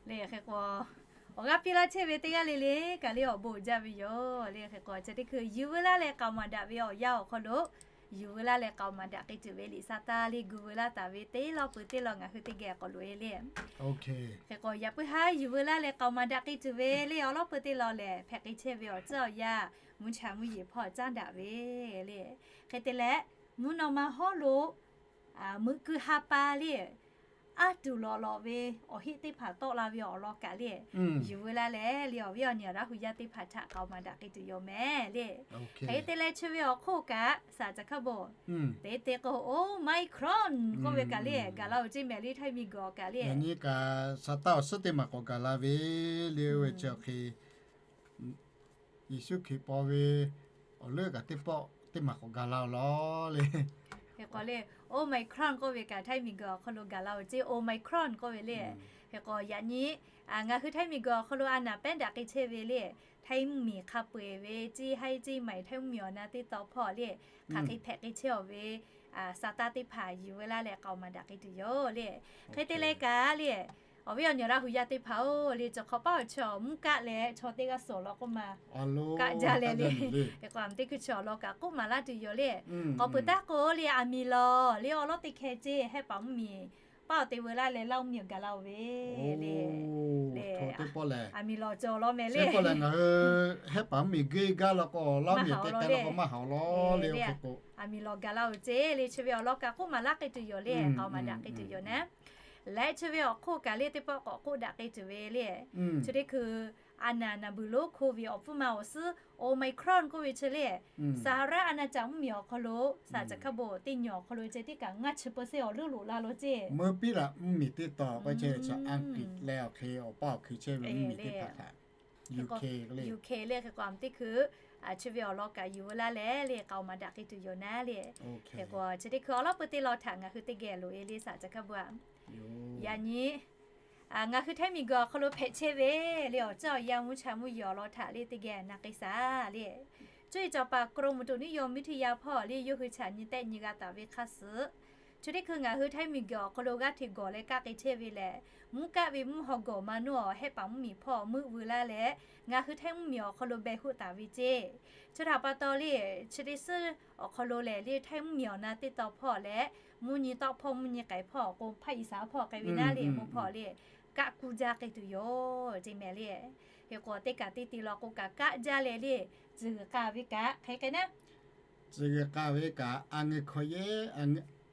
Le hk'e k'o, awˬ g'aˇ piˇ laˇ chehˇ ve teˇ g'aˇ le le kaꞈ le awˬ bon jaˇ ve yoˬ. Le hk'e k'o chi teˇ hkui yuˬ veu laˇ leh k'aoˍ maˍ daꞈ ve awˬ yanˇ awˬ hk'aw lo yuˬ veu laˇ leh k'aoˍ maˍ daꞈ k'ai tuˬ ve liꞈ sa taˇ le gu veu laˇ taˍ ve teˇ lawˇ peuˬ teˇ lawˇ ngaˬ hui teˇ geh k'awꞈ loꞈ e le. Hk'e k'o yaꞈ puiˉ haˉ yuˬ veu laˇ leh k'aoˍ maˍ daꞈ k'ai tuˬ ve le awˬ lawˉ peuˬ teˇ lawˇ lehˬ hpehꞈ k'ai chehˇ ve awˬ tcuhˉ awˬ yanˇ mvuhˇ cha mvuhˇ yeˬ hpawˇ caˉ daꞈ ve le. Hk'e te leh, mvuhˇ naw ma hawˉ lo meuꞈ keu ha pa le, aˉ tuˬ lawꞈ lawꞈ ve awˬ heˆ teˇ hpaˍ tawˆ la ve awˬ lawn kaꞈ le, yuˬ veu laˇ leh le awˬ viˉ awˬ nyi awˬ daˇ hui yaˇ teˇ hpaˍ htaꞈ k'aoˍ maˍ daꞈ k'ai tuˬ yoˬ mehˍ le. Hk'e te leh chi ve awˬ hk'oˆ kaꞈ saˍ caˬ hkaˇ bon te te k'o Omicron k'oˆ ve kaꞈ le gaˬ la oˬ ceˇ mehˍ le htaiˇ miˬguiˬ awˬ kaꞈ le. Yaꞈ nyi kaꞈ sa taˇ awˬ suhˉ teˇ maˬ k'awꞈ gaˬ la ve le oˇ ve chi awˬ hk'e Yeˍsuˆ Hkriꞈ paw ve awˬ leuˆ kaꞈ teˇ pawˆ teˇ maˬ k'awꞈ gaˬ la oˬ law le. Hk'e k'o le, Omicron k'oˆ ve kaꞈ htaiˇ miˬguiˬ awˬ hk'aw lo gaˬ la oˬ ceˇ Omicron k'oˆ ve le. Hk'e k'o yaꞈ nyi ngaˬ hui htaiˇ miˬguiˬ awˬ hk'aw lo a naˍ pehˉ daꞈ k'ai chehˇ ve le, htaiˇ mvuhˇmiˬ hk'a peu eˬ ve ceˇ haiˉ ceˇ maiˍ htaiˇ mvuhˇmiˬ awˬ na teˇ taw hpawˇ le, hk'aˬ hk'e hpehꞈ k'ai chehˇ awˬ ve sa taˇ teˇ hpaˍ yuˬ veu laˇ leh k'aoˍ maˍ daꞈ k'ai tuˬ yoˬ le. Hk'e te leh kaꞈ le, awˬ viˉ awˬ nyi awˬ daˇ hui yaˇ teˇ hpaˍ oˬ le, cawˬ hk'awꞈ paˉ awˬ chi awˬ mvuhˇ kaˆ leh chaw teˇ g'aˇ suhˍ awˬ lawn k'oˆ ma kaˆ jaˇ leh le. Hk'e k'o a mvuhˇ teˇ hkui chi awˬ lawn kaꞈ k'oˆ maˍ laˇ tuˬ yoˬ le. K'awꞈ peuˬ taˇ k'o le, aˬ miˍ lawˬ le awˬ lawˉ teˇ hkeh ceˇ hehˉ paˍ mvuhˇmiˬ paˇ awˬ te veu laˇ leh Laˇ mvuhˇmiˬ awˬ gaˬ la oˬ ve le. Aˬ miˍ lawˬ cawˬ law mehˍ le. Hehˉ paˍ mvuhˇmiˬ geuˆ gaˇ la k'o Laˇ mvuhˇmiˬ te k'ai la k'o maˇ haꞈ awˬ lawn le. Aˬ miˍ lawˬ gaˬ la oˬ ceˇ le chi ve awˬ lawn kaꞈ k'oˆ maˍ laˇ k'ai tuˬ yoˬ le. K'aoˍ maˍ daꞈ k'ai tuˬ yoˬ naˉ. Leh chi ve awˬ hk'oˆ kaꞈ le teˇ pawˆ k'awꞈ k'oˆ daꞈ k'ai tuˬ ve le. Chi teˇ hkui a naˍ naˍ beuˬ lonˉ hko ve awˬ pfuhˇ ma awˬ suhˉ Omicron k'oˆ ve chi le, Saˍhaˍraˆ aˬ naˍ caꞈ mvuhˇmiˬ awˬ hk'aw lo saˍ caˬ hkaˇ bon teˇ nyi awˬ hk'aw lo ceh tiˉ kaꞈ ngaˇ chi peuˬ sehˉ awˬ leuˉ loꞈ la lo ceˇ. Meuˇ piˉ laꞈ mvuhˇmiˬ teˇ taw k'o chehˇ ve chaw Anˍgriˍ leh awˬ hk'e awˬ paˇ awˬ hkui chehˇ ve mvuhˇmiˬ teˇ hpaˍ htaꞈ Ukraine le hk'e k'o a mvuhˇ teˇ hkui chi ve awˬ lawn kaꞈ yuˬ veu laˇ leh le k'aoˍ maˍ daꞈ k'ai tuˬ yoˬ naˉ le. Hk'e k'o chi teˇ hkui awˬ lawˉ peuˬ teˇ lawˇ htaꞈ ngaˬ hui teˇ geh loꞈ e le saˍ caˬ hkaˇ bon a. Yaꞈ nyi ngaˬ hui htaiˇ miˬguiˬ awˬ hk'aw lo hpehꞈ chehˇ ve le awˬ ceuˬ awˬ yanˇ mvuhˇ cha mvuhˇ yeˬ awˬ lawn htaꞈ le teˇ geh na k'ai shaˍ le. Cuˇ yiˍ cawˬ paˍ กรมอุตุนิยมวิทยา hpawˇ le yawˇ hui chaꞈ nyi tehˆ nyi g'a taˍ ve hk'a suhˍ chi teˇ hkui ngaˬ hui htaiˇ miˬguiˬ awˬ hk'aw lo g'aˇ hteꞈ gawˬ leh kaˆ k'ai chehˇ ve lehˬ, mvuhˇ kaˆ ve mvuhˇ haw gawˬ ma nuˇ awˬ hehˉ paˍ mvuhˇmiˬ hpawˇ meuˆ veu laˇ leh ngaˬ hui htaiˇ mvuhˇmiˬ awˬ hk'aw lo beh hoˆ taˍ ve ceˇ. Chi htaꞈ pa taw le, chi teˇ suhˉ awˬ hk'aw lo lehˬ le htaiˇ mvuhˇmiˬ awˬ na teˇ taw hpawˇ leh mvuhˇ nyi tawˆ hpawˇ mvuhˇ nyi k'ai hpawˇ k'o hpaˇ iˍ saˍ hpawˇ k'ai ve naˉ le mvuhˇ hpawˇ le kaˆ kuˇ jaˇ k'ai tuˬ yoˬ ceˇ mehˍ le. Hk'e k'o teˇ kaꞈ teˇ te law k'o kaꞈ kaˆ jaˇ leh le, tcuh g'uiˬ k'a ve kaꞈ hk'e k'ai naˉ tcuh g'uiˬ k'a ve kaꞈ a ngeu hk'aw yehˉ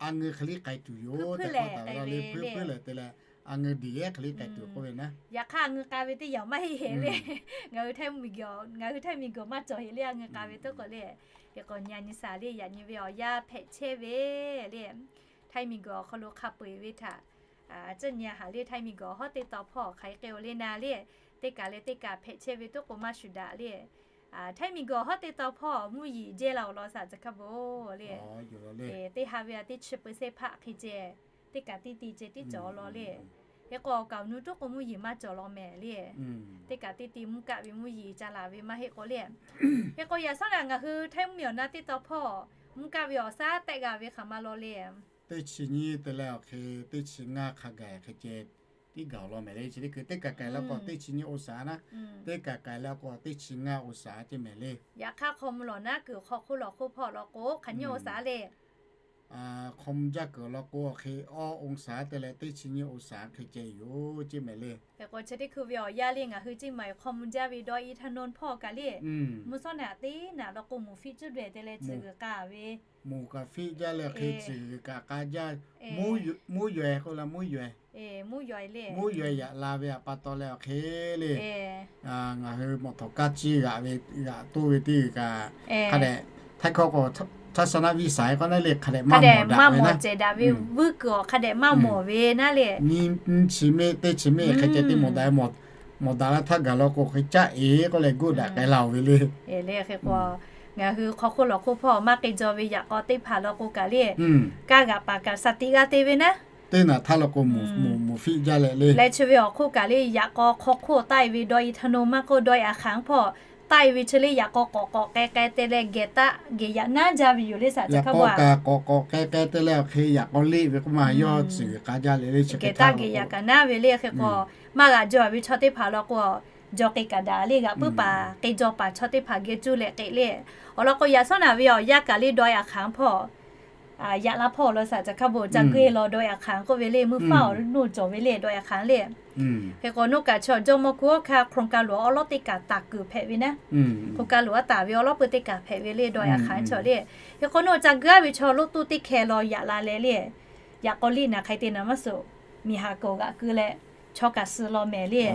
a ngeu hk'e le k'ai tuˬ yoˬ tehꞈ k'oˆ taˍ ve le. Hpuiˇ hpuiˇ lehˬ te leh a ngeu diˬ yehˉ hk'e le k'ai tuˬ k'oˆ ve naˉ. Yaꞈ hk'aˇ a ngeu k'a ve teˇ yanˇ maˇ heˆ heˆ le. Ngaˬ hui htaiˇ mvuhˇmiˬ gawˬ, ngaˬ hui htaiˇ miˬguiˬ maˇ cawˬ heˆ le a ngeu k'a ve tuˉ k'o le. Hk'e k'o nyi a nyi shaˍ le yaꞈ nyi ve awˬ yanˇ hpehꞈ chehˇ ve le, htaiˇ miˬguiˬ awˬ hk'aw lo hk'a peu eˬ ve htaꞈ cuˇ nyi a haꞈ le htaiˇ miˬguiˬ awˬ hawˉ teˇ taw hpawˇ hk'aˬ hk'e k'ai oˬ le na le. Teˇ kaꞈ leh teˇ kaꞈ hpehꞈ chehˇ ve tuˉ k'o maˇ shuˍ daꞈ le. Htaiˇ miˬguiˬ awˬ hawˉ teˇ taw hpawˇ mvuhˇ yiˍ jehˇ la awˬ lawn saˍ caˬ hkaˇ bon le. Teˇ ha ve a teˇ chi เปอร์เซ็นต์ hpaˆ hk'e ceh, teˇ kaꞈ teˇ te ceh tiˉ cawˬ law le. Hk'e k'o awˬ kaˍ awˬ nu tuˉ k'o mvuhˇ yiˍ maˇ cawˬ law mehˍ le. Teˇ kaꞈ teˇ te mvuhˇ kaˆ ve mvuhˇ yiˍ ca laˬ ve maˇ heˆ k'o le. Hk'e k'o yaꞈ shawˉ naꞈ ngaˬ hui htaiˇ mvuhˇmiˬ awˬ na teˇ taw hpawˇ mvuhˇ kaˆ ve awˬ shaˉ tehˆ g'a ve hk'aˬ ma law le. Teˇ chi nyiˇ te leh awˬ hk'e teˇ chi ngaˇ hk'a gaˬ hk'e ceh tiˉ gaˬ awˬ lawn mehˍ le. Chi teˇ hkui teˇ kaꞈ k'ai leh k'o teˇ chi nyiˇ องศา naˉ, teˇ kaꞈ k'ai leh k'o teˇ chi ngaˇ องศา ceˇ mehˍ le. Yaꞈ hk'aˇ hk'aw mvuh lawˬ naˉ kuiˬ hk'aw hk'oˆ lawˬ hk'oˆ hpawˇ law k'o hk'aˬ nyiˇ องศา le. Hk'aw mvuh jaˇ kuiˬ law k'o hk'e awˇ องศา te leh teˇ chi nyiˇ องศา hk'e ceh yoˬ ceˇ mehˍ le. Hk'e k'o chi teˇ hkui ve awˬ yanˇ le ngaˬ hui ceˇ maˬ hk'aw mvuh jaˇ ve dawˇ iˉ htaˇ naw hpawˇ kaꞈ le, mvuhˇ shawˉ naꞈ teˇ naꞈ law k'o mvuhˇ fiˆ cuˉ dehꞈ te leh tcuh g'uiˬ k'a ve, mvuhˇ kaꞈ fiˆ jaˇ leh hk'e tcuh g'uiˬ kaꞈ k'a jaˇ, mvuhˇ yaweh k'oˆ la mvuhˇ yaweh, mvuhˇ yaweh le, mvuhˇ yaweh yaꞈ la ve htaꞈ pa taw leh awˬ hk'e le, ngaˬ hui mawˬ htawꞈ kaˇ ciˇ g'aꞈ ve g'aꞈ toˇ ve teˇ g'uiˬ kaꞈ hk'a dehꞈ htaiˇ hkawˇ k'o Htaˇ sha naˆ viˇ saiˍ k'o naˉ le, hk'a dehꞈ maˇ mawˬ daꞈ ve naˉ, cehˬ daꞈ ve vuiˇ kuiˬ awˬ hk'a dehꞈ maˇ mawˬ ve naˉ le. Nyi chi meˆ teˇ chi meˆ hk'e ceh teˇ mawˬ daꞈ ve, mawˬ daꞈ la htaˇ gaˬ law k'o hk'e caˆ e k'oˆ leh goˇ daꞈ k'ai la-oˬ ve le. Hk'e k'o, ngaˬ hui hk'aw hk'oˆ lawˬ hk'oˆ hpawˇ maˇ k'e jaw ve yaꞈ k'aw teˇ hpaˍ law k'o kaꞈ le, kaˇ g'aꞈ paˍ kaꞈ shaˍ tiꞈ g'a te ve naˉ, teˇ naꞈ htaˇ law k'o mvuhˇ fiˆ jaˇ leh le, leh chi ve awˬ hk'oˆ kaꞈ le yaꞈ k'aw hk'aw hk'oˆ taˆ e ve dawˇ e htaˇ no maˇ k'oˆ dawˇ e aˍ hk'aˍ hpawˇ taˆ e ve chi le yaꞈ k'aw k'awꞈ k'awꞈ k'ai k'ai te leh geh taˆ geh yaꞈ naˉ jaˇ ve yoˬ le. Saˍ ca hk'a kaꞈ k'awꞈ k'awꞈ k'ai k'ai te leh awˬ hk'e yaꞈ k'aw liˆ ve k'oˆ ma yawˇ tcuhˍ g'uiˬ k'a jaˇ leh le, chi hk'e taˆ geh yaꞈ kaꞈ naˉ ve le. Hk'e k'o, maˇ g'aꞈ jaw ve chaw teˇ hpaˍ law k'o, jaw k'ai kaꞈ daꞈ le, g'aꞈ puiˉ paˍ k'e jaw paˍ chaw teˇ hpaˍ geh cuˇ leh k'e le. Awˬ lawn k'o, yaꞈ shawˉ naˍ ve awˬ yanˇ kaꞈ le dawˇ e aˍ hk'aˍ hpawˇ yaꞈ la hpawˇ law saˍ ca hk'a bon ca g'uiˬ law dawˇ e aˍ hk'aˍ k'oˆ ve le, mvuhˇ faˉ awˬ nuˇ cawˬ ve le dawˇ e aˍ hk'aˍ le. Hk'e k'o, naˉ kaꞈ chaw jawˇ mawˇ hkuˇ awˬ hk'aˇ โครงการหลวง awˬ lawˉ teˇ kaꞈ taˍ kuiˬ hpehꞈ ve naˉ, โครงการหลวง taˍ ve awˬ lawˉ pui teˇ kaꞈ hpehꞈ ve le dawˇ e aˍ hk'aˍ chaw le. Hk'e k'o, naˉ ca g'aˇ ve chaw loˉ toˇ teˇ hkeh law yaꞈ la leh le, yaꞈ k'aw liˆ naˍ hk'ai te naˍ maˇ suhˍ, miˬ haˍ k'oˍ g'aꞈ keu leh, chaw kaꞈ suh law mehˍ le.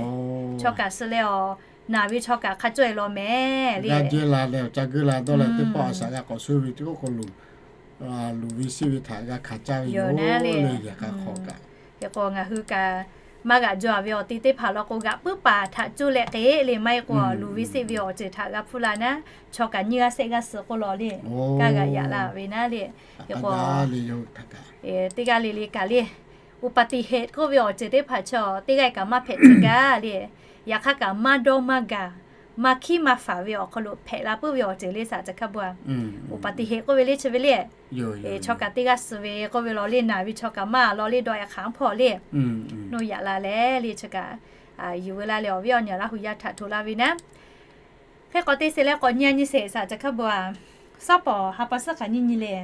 Chaw kaꞈ suh leh awˬ, naˍ ve chaw kaꞈ hk'a cawˇ e law mehˍ le. G'a jehˇ la leh awˬ ca g'uiˬ la dawˇ leh teˇ pawˆ a shaꞈ g'a k'awꞈ suh ve teˇ k'oˆ k'o loˬ, luˬ ve siˆ ve htaꞈ g'a hkanˍ caˇ ve yoˬ le. Yaꞈ hk'aˇ hk'aw kaꞈ, hk'e k'o ngaˬ hui kaꞈ maˇ g'aꞈ jaw ve awˬ te teˇ hpaˍ law k'o, g'aꞈ puiˉ paˍ htaꞈ cuˇ leh k'e le maˇ heˆ k'o, luˬ ve siˆ ve awˬ ceuˬ htaꞈ g'a hpuˇ la naˉ, chaw kaꞈ nyiˇ g'aˇ shehˆ g'aˇ suh k'oˆ law le, kaˇ g'aꞈ yaꞈ la ve naˉ le. Hk'e k'o, teˇ g'aˇ le le kaꞈ le, อุบัติเหตุ k'oˆ ve awˬ ceuˬ teˇ hpaˍ chaw teˇ g'aˇ kaꞈ maˇ hpehꞈ tcuh gaˇ le. Yaꞈ hk'aˇ kaꞈ maˇ dawˇ maˇ gaˬ, maˇ hkiˉ maˇ faˍ ve awˬ hk'aw lo hpehꞈ la puiˉ ve awˬ ceuˬ le saˍ ca hk'a bon a. อุบัติเหตุ k'oˆ ve le chi ve le, chaw kaꞈ teˇ g'aˇ suh ve k'oˆ ve law le, naˍ ve chaw kaꞈ maˇ law le dawˇ e aˍ hk'aˍ hpawˇ le, naw yaꞈ la leh le chi kaꞈ, yuˬ ve la leh awˬ viˉ awˬ nyi Laˇ hu yaˇ htaꞈ hto la ve naˉ. Hk'e k'awꞈ te sheˍ leh k'awꞈ nyi a nyi sheˍ saˍ ca hk'a bon a. Suhˉ pawˍ ha pa suhˉ hk'aˬ nyi nyi le,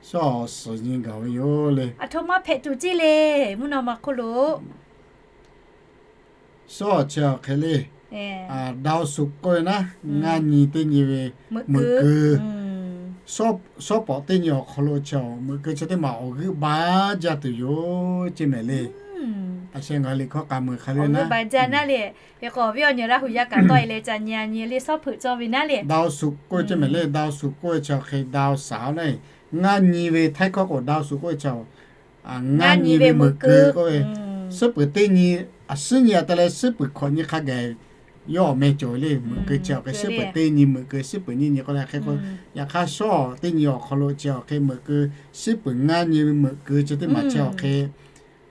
suhˉ awˬ suhˍ nyi gaˬ ve yoˬ le. Aˬ htoꞈ ma hpehꞈ tuˬ ceˇ le, mvuhˇ naw ma hk'oˆ lo suhˉ awˬ chi awˬ hk'e le, ดาวศุกร์ k'oˆ ve naˉ, ngaˇ nyi teˇ nyi ve meuꞈ keu, suhˉ pawˍ teˇ nyi awˬ hk'aw lo chi meuꞈ keu chi teˇ maˬ awˬ g'euˆ ba jaˇ tuˬ yoˬ ceˇ mehˍ le. A sheh ngaˬ hui liꞈ hkawˇ k'a meuˬ hk'a le naˉ, ba jaˇ naˉ le. Hk'e k'o awˬ viˉ awˬ nyi Laˇ hu yaˇ kaꞈ tawˆ e leh ca nyi a nyi le suhˉ hpeuꞈ cawˇ ve naˉ le. ดาวศุกร์ k'oˆ ve ceˇ mehˍ le, ดาวศุกร์ k'oˆ ve chi awˬ hk'e ดาวเสาร์ naˉ, ngaˇ nyi ve htaiˇ hkawˇ k'o ดาวศุกร์ k'oˆ ve chi ngaˇ nyi ve meuꞈ keu k'oˆ ve, suhˉ peuˬ teˇ nyi, a suhˉ nyi a te leh suhˉ peuˬ hkawꞈ nyi hk'a gaˬ yawˇ awˬ meh cawˬ ve le. Meuꞈ keu chi awˬ hk'e suhˉ peuˬ teˇ nyi meuꞈ keu, suhˉ peuˬ nyiˇ nyi k'oˆ leh hk'e k'o, yaꞈ hk'aˇ suhˉ teˇ nyi awˬ hk'aw lo chi awˬ hk'e meuꞈ keu, suhˉ peuˬ ngaˇ nyi ve meuꞈ keu chi teˇ maˬ chi awˬ hk'e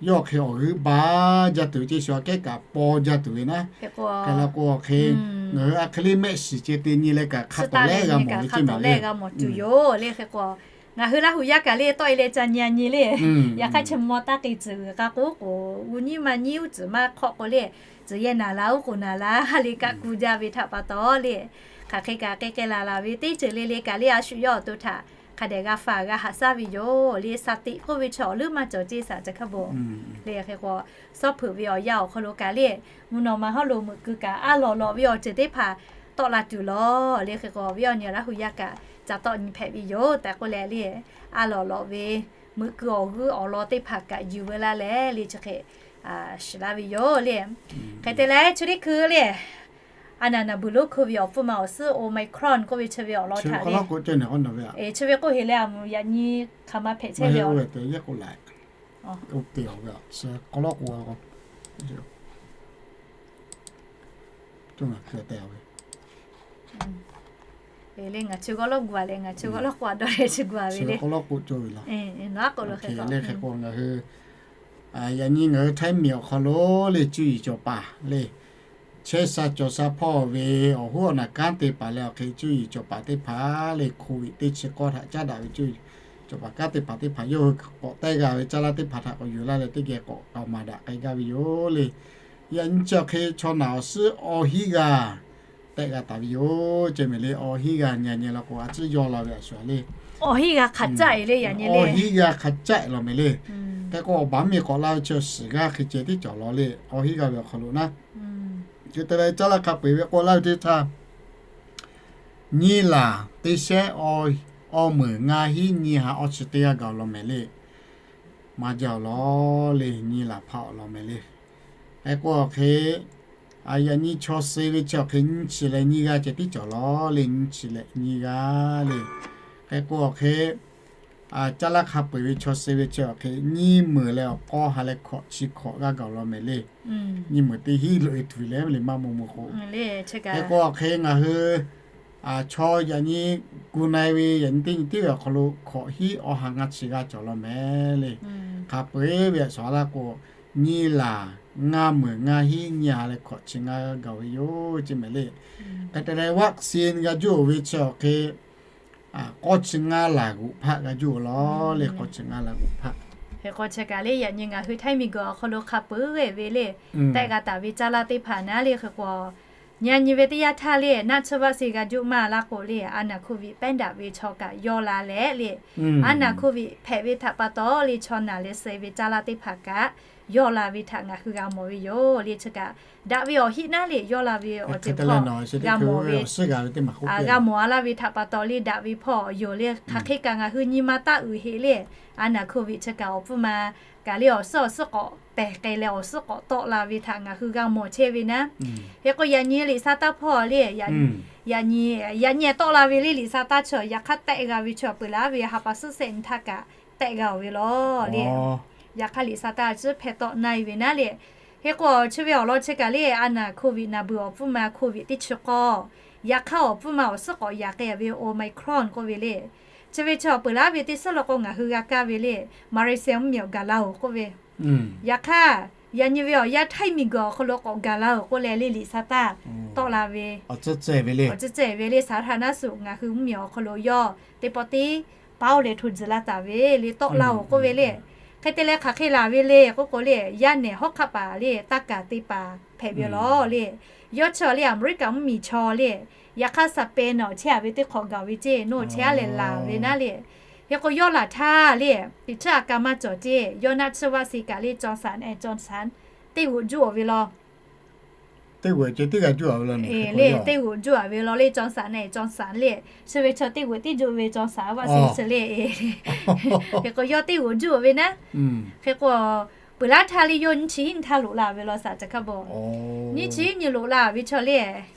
yawˇ hk'e awˬ g'euˆ ba jaˇ tuˬ ceˇ, shu aꞈ kehˉ kaꞈ paw jaˇ tuˬ ve naˉ. Hk'e k'o, ngaˬ hui a hk'e le mehˆ shiˍ ceh te nyi leh kaꞈ hk'a tawˍ leh g'a mawˬ ve ceˇ mehˍ le. G'a mawˬ tuˬ yoˬ le. Hk'e k'o, ngaˬ hui Laˇ hu yaˇ kaꞈ le tawˆ e leh ca nyi a nyi le. Yaꞈ hk'aˇ chi mawˇ taˇ k'e tcuhˍ g'a k'oˆ k'o, u nyiˇ ma nyiˇ uˉ tcuhˍ maˇ hk'awˆ k'o le, tcuhˍ yehˇ naˍ la uˉ k'oˍ naˍ la ha le kaꞈ ku jaˇ ve htaꞈ pa taw le, hk'aˬ hk'e kaꞈ k'ai k'ai laˬ laˬ ve teˇ ceuˬ le le kaꞈ le a shu yawˇ awˬ to htaꞈ hk'a dehꞈ g'a faˍ g'a haꞈ shaˉ ve yoˬ le. Shaˍ tiꞈ k'oˆ ve chi awˬ leuˉ maˇ cawˬ ceˇ saˍ ca hk'a bon le. Hk'e k'o, suhˉ hpeuꞈ ve awˬ yanˇ awˬ hk'aw lo kaꞈ le, mvuhˇ naw ma hawˉ lo meuꞈ keu kaꞈ a lawˬ lawꞈ ve awˬ ceuˬ teˇ hpaˍ tawˆ la tuˬ lawˬ le. Hk'e k'o awˬ viˉ awˬ nyi Laˇ hu yaˇ kaꞈ ca tawˆ nyi hpehꞈ ve yoˬ tehꞈ k'oˆ leh le, a lawˬ lawꞈ ve meuꞈ keu awˬ g'euˆ awˬ lawn teˇ hpaˍ kaꞈ yuˬ veu laˇ leh le chi hk'e shiˍ laˇ ve yoˬ le. Hk'e te leh chi teˇ hkui le, a naˍ naˍ buiˬ lonˉ hkui ve awˬ pfuhˇ ma awˬ suhˉ Omicron k'oˆ ve chi ve awˬ lawn htaꞈ le, chi ve k'oˆ heˍ leh a mvuhˇ yaꞈ nyi hk'aˬ ma hpehꞈ chehˇ ve le, ngaˬ chi g'awˇ lawˇ k'o a leh ngaˬ chi g'awˇ lawˇ k'o a dawˇ leh chi gu a ve le. K'o lawˇ k'o cawˬ ve laˬ. Hk'e k'o ngaˬ hui yaꞈ nyi ngaˬ hui Htaiˇ miˬ awˬ hk'aw lo le cuˇ yiˍ cawˬ paˍ le, chehˇ sha cawˬ sha hpawˇ ve awˬ hoˉ awˬ naˬ kanˉ te paˍ leh awˬ hk'e cuˇ yiˍ cawˬ paˍ teˇ hpaˍ le, hk'oˆ ve teˇ chi k'awˇ htaꞈ caˉ daꞈ ve cuˇ yiˍ cawˬ paˍ kanˉ te paˍ teˇ hpaˍ yawˇ hui k'awꞈ teh g'a ve caˇ laˇ teˇ hpaˍ htaꞈ k'awꞈ yuˬ laˇ leh teˇ geh k'awꞈ k'aoˍ maˍ daꞈ k'ai gaˇ ve yoˬ le. Yaꞈ nyi chi awˬ hk'e chaw naˬ awˬ suhˉ awˬ hinˉ g'aˇ tehꞈ g'a taˍ ve yoˬ ceˇ mehˍ le. Awˬ hinˉ g'aˇ nyi a nyi la k'o a ciˉ yawˇ la ve a shuˍ le, awˬ hinˉ g'aˇ hk'a caˆ e le, yaꞈ nyi le awˬ hinˉ g'aˇ hk'a caˆ e law mehˍ le. Hk'e k'o awˬ baˬ miˬ k'awꞈ laˇ ve chi shiˍ g'aˇ hk'e ceh tiˉ cawˬ law le, awˬ hinˉ g'aˇ ve awˬ hk'aw lo naˉ. Chi te leh caˇ laˇ hk'a peu-eˬ ve k'o laˇ ve teˇ htaˇ, nyi laˬ teˇ shehnˉ awˬ meuˍ ngaˇ hinˉ nyi ha awˬ chi teˇ g'aˇ gaˬ law mehˍ le. Maˇ jaˇ awˬ lawn le, nyi laˬ hpaˇ awˬ lawn mehˍ le. Hk'e k'o awˬ hk'e, yaꞈ nyi chaw suh ve chi awˬ hk'e nyiˇ chi leh nyiˇ g'aˇ ceh tiˉ cawˬ law le, nyiˇ chi leh nyiˇ g'aˇ le. Hk'e k'o awˬ hk'e, caˇ laˇ hk'a peu-eˬ ve chaw suh ve chi awˬ hk'e nyiˇ meunˍ leh awˬ k'awˇ ha leh hkawꞈ chi hkawꞈ g'aˇ gaˬ law mehˍ le. Nyiˇ meunˍ teˇ hinˉ loꞈ-e tuˬ ve leh ve le maˇ maw maw k'o. Hk'e k'o awˬ hk'e ngaˬ hui chaw yaꞈ nyi gu na-e ve yaꞈ nyi teˇ nyi tiˉ ve awˬ hk'aw lo hkawꞈ hinˉ awˇ ha ngaˇ chi g'aˇ cawˬ law mehˍ le. Hk'a peu-eˬ ve a shawˍ laˇ k'o, nyiˇ laˬ ngaˇ meunˍ ngaˇ hinˉ nyiˇ ha leh hkawꞈ chi ngaˇ g'aˇ gaˬ ve yoˬ ceˇ mehˍ le. Hk'e te leh vaccine g'a juˇ-oˬ ve chi awˬ hk'e k'awˇ chi ngaˇ laˬ g'oꞈ hpaˆ g'a juˇ-oˬ law le, k'awˇ chi ngaˇ laˬ g'oꞈ hpaˆ. Hk'e k'o chi kaꞈ le yaꞈ nyi ngaˬ hui Htaiˇ miˬguiˬ awˬ hk'aw lo hk'a peu-eˬ ve le tehꞈ g'a taˍ ve caˇ laˇ teˇ hpaˍ naˉ le. Hk'e k'o yaꞈ nyi ve teˇ yanˇ htaˇ le naˆ tsuhˇ vaˆ se g'a juˇ maˇ laˇ k'o le, a naˬ โควิด pehˉ daꞈ ve chaw kaꞈ yawˇ la leh le, a naˬ โควิด hpehꞈ ve htaꞈ pa taw le chaw naˬ leh suh ve caˇ laˇ teˇ hpaˍ kaꞈ yawˇ la ve htaꞈ ngaˬ hui g'a mawˬ ve yoˬ le. Chi kaꞈ daꞈ ve awˬ hiˆ naˉ le yawˇ la ve awˬ ceuˬ hpawˇ g'a mawˬ ve, g'a mawˬ-a laˇ ve htaꞈ pa taw le daꞈ ve hpawˇ yoˬ le. Hk'aˬ hk'e kaꞈ ngaˬ hui nyi ma taˇ uiˍ heˆ le, a naˬ โควิด chi kaꞈ awˬ pfuhˇ ma kaꞈ le awˬ suhˉ awˬ suhˉ k'awꞈ pehˬ k'ai leh awˬ suhˉ k'awꞈ tawˆ la ve htaꞈ ngaˬ hui g'a mawˬ chehˇ ve naˉ. Hk'e k'o yaꞈ nyi liꞈ sa taˇ hpawˇ le, yaꞈ nyi, yaꞈ nyi tawˆ la ve le liꞈ sa taˇ chi yaꞈ hk'aˇ tehˆ g'a ve chi peuˬ laˇ ve ha pa suhˉ sehˆ nyi htaˇ kaꞈ tehˆ g'a-oˬ ve law le. Yaꞈ hk'aˇ liꞈ sa taˇ a ciˉ hpehˇ tawˆ na-e ve naˉ le. Hk'e k'o chi ve awˬ lawn chi kaꞈ le a naˬ โควิด naˬ beuˬ awˬ pfuhˇ ma โควิด teˇ chi k'awˇ, yaꞈ hk'aˇ awˬ pfuhˇ ma awˬ suhˉ k'awꞈ yaꞈ k'ai ve Omicron k'oˆ ve le. Chi ve chi awˬ peuˬ laˇ ve teˇ suhˉ lo k'o ngaˬ hui g'a kaˇ ve le, Malaysia mvuhˇmiˬ awˬ gaˬ la-oˬ k'oˆ ve. Yaꞈ hk'aˇ yaꞈ nyi ve awˬ yanˇ Htaiˇ miˬguiˬ awˬ hk'aw lo k'awꞈ gaˬ la-oˬ k'oˆ leh le liꞈ sa taˇ tawˆ la ve awˬ ceuˬ ceh ve le สาธารณสุข ngaˬ hui mvuhˇmiˬ awˬ hk'aw lo yawˇ teˇ pawˆ tiˉ paoˇ leh hto tzuhˬ la taˍ ve le tawˆ la-oˬ k'oˆ ve le. Hk'e te leh hk'aˬ hk'e laˬ ve le k'oˆ k'o le, yaˇ nehˬ hawˉ hk'aˆ paˍ le taˇ kaˬ te paˍ hpehꞈ ve law le. Yawˇ chi le Aˍmeˍriˆkaˍ mvuhˇmiˬ chaw le, yaꞈ hk'aˇ Saˍpehˍ nawˬ chehˇ-a ve teˇ hk'awꞈ gaˬ ve ceˇ, nawˬ chehˇ-a lehˬ laˬ ve naˉ le. Hk'e k'o yawˇ laˬ htaˇ le, teꞈ chiˉ a ka maˇ cawˬ ceˇ, yawˇ naˆ tsuhˇ vaˆ se kaꞈ le Johnson and Johnson teˇ g'oꞈ juˇ-oˬ ve law. Teˇ g'oꞈ ceh teˇ g'aˇ juˇ-a ve law le, teˇ g'oꞈ juˇ-a ve law le Johnson and Johnson le. Chi ve chaw teˇ g'oꞈ tiˉ juˇ ve Johnson vaˆ se chi le. Hk'e k'o yawˇ teˇ g'oꞈ juˇ-oˬ ve naˉ. Hk'e k'o peuˬ laˇ htaˇ le yawˇ nyiˇ chi hiˉ nyi htaˇ loꞈ la ve law saˍ ca hkaˇ bo. Nyiˇ chi hiˉ nyi loꞈ la ve chaw le,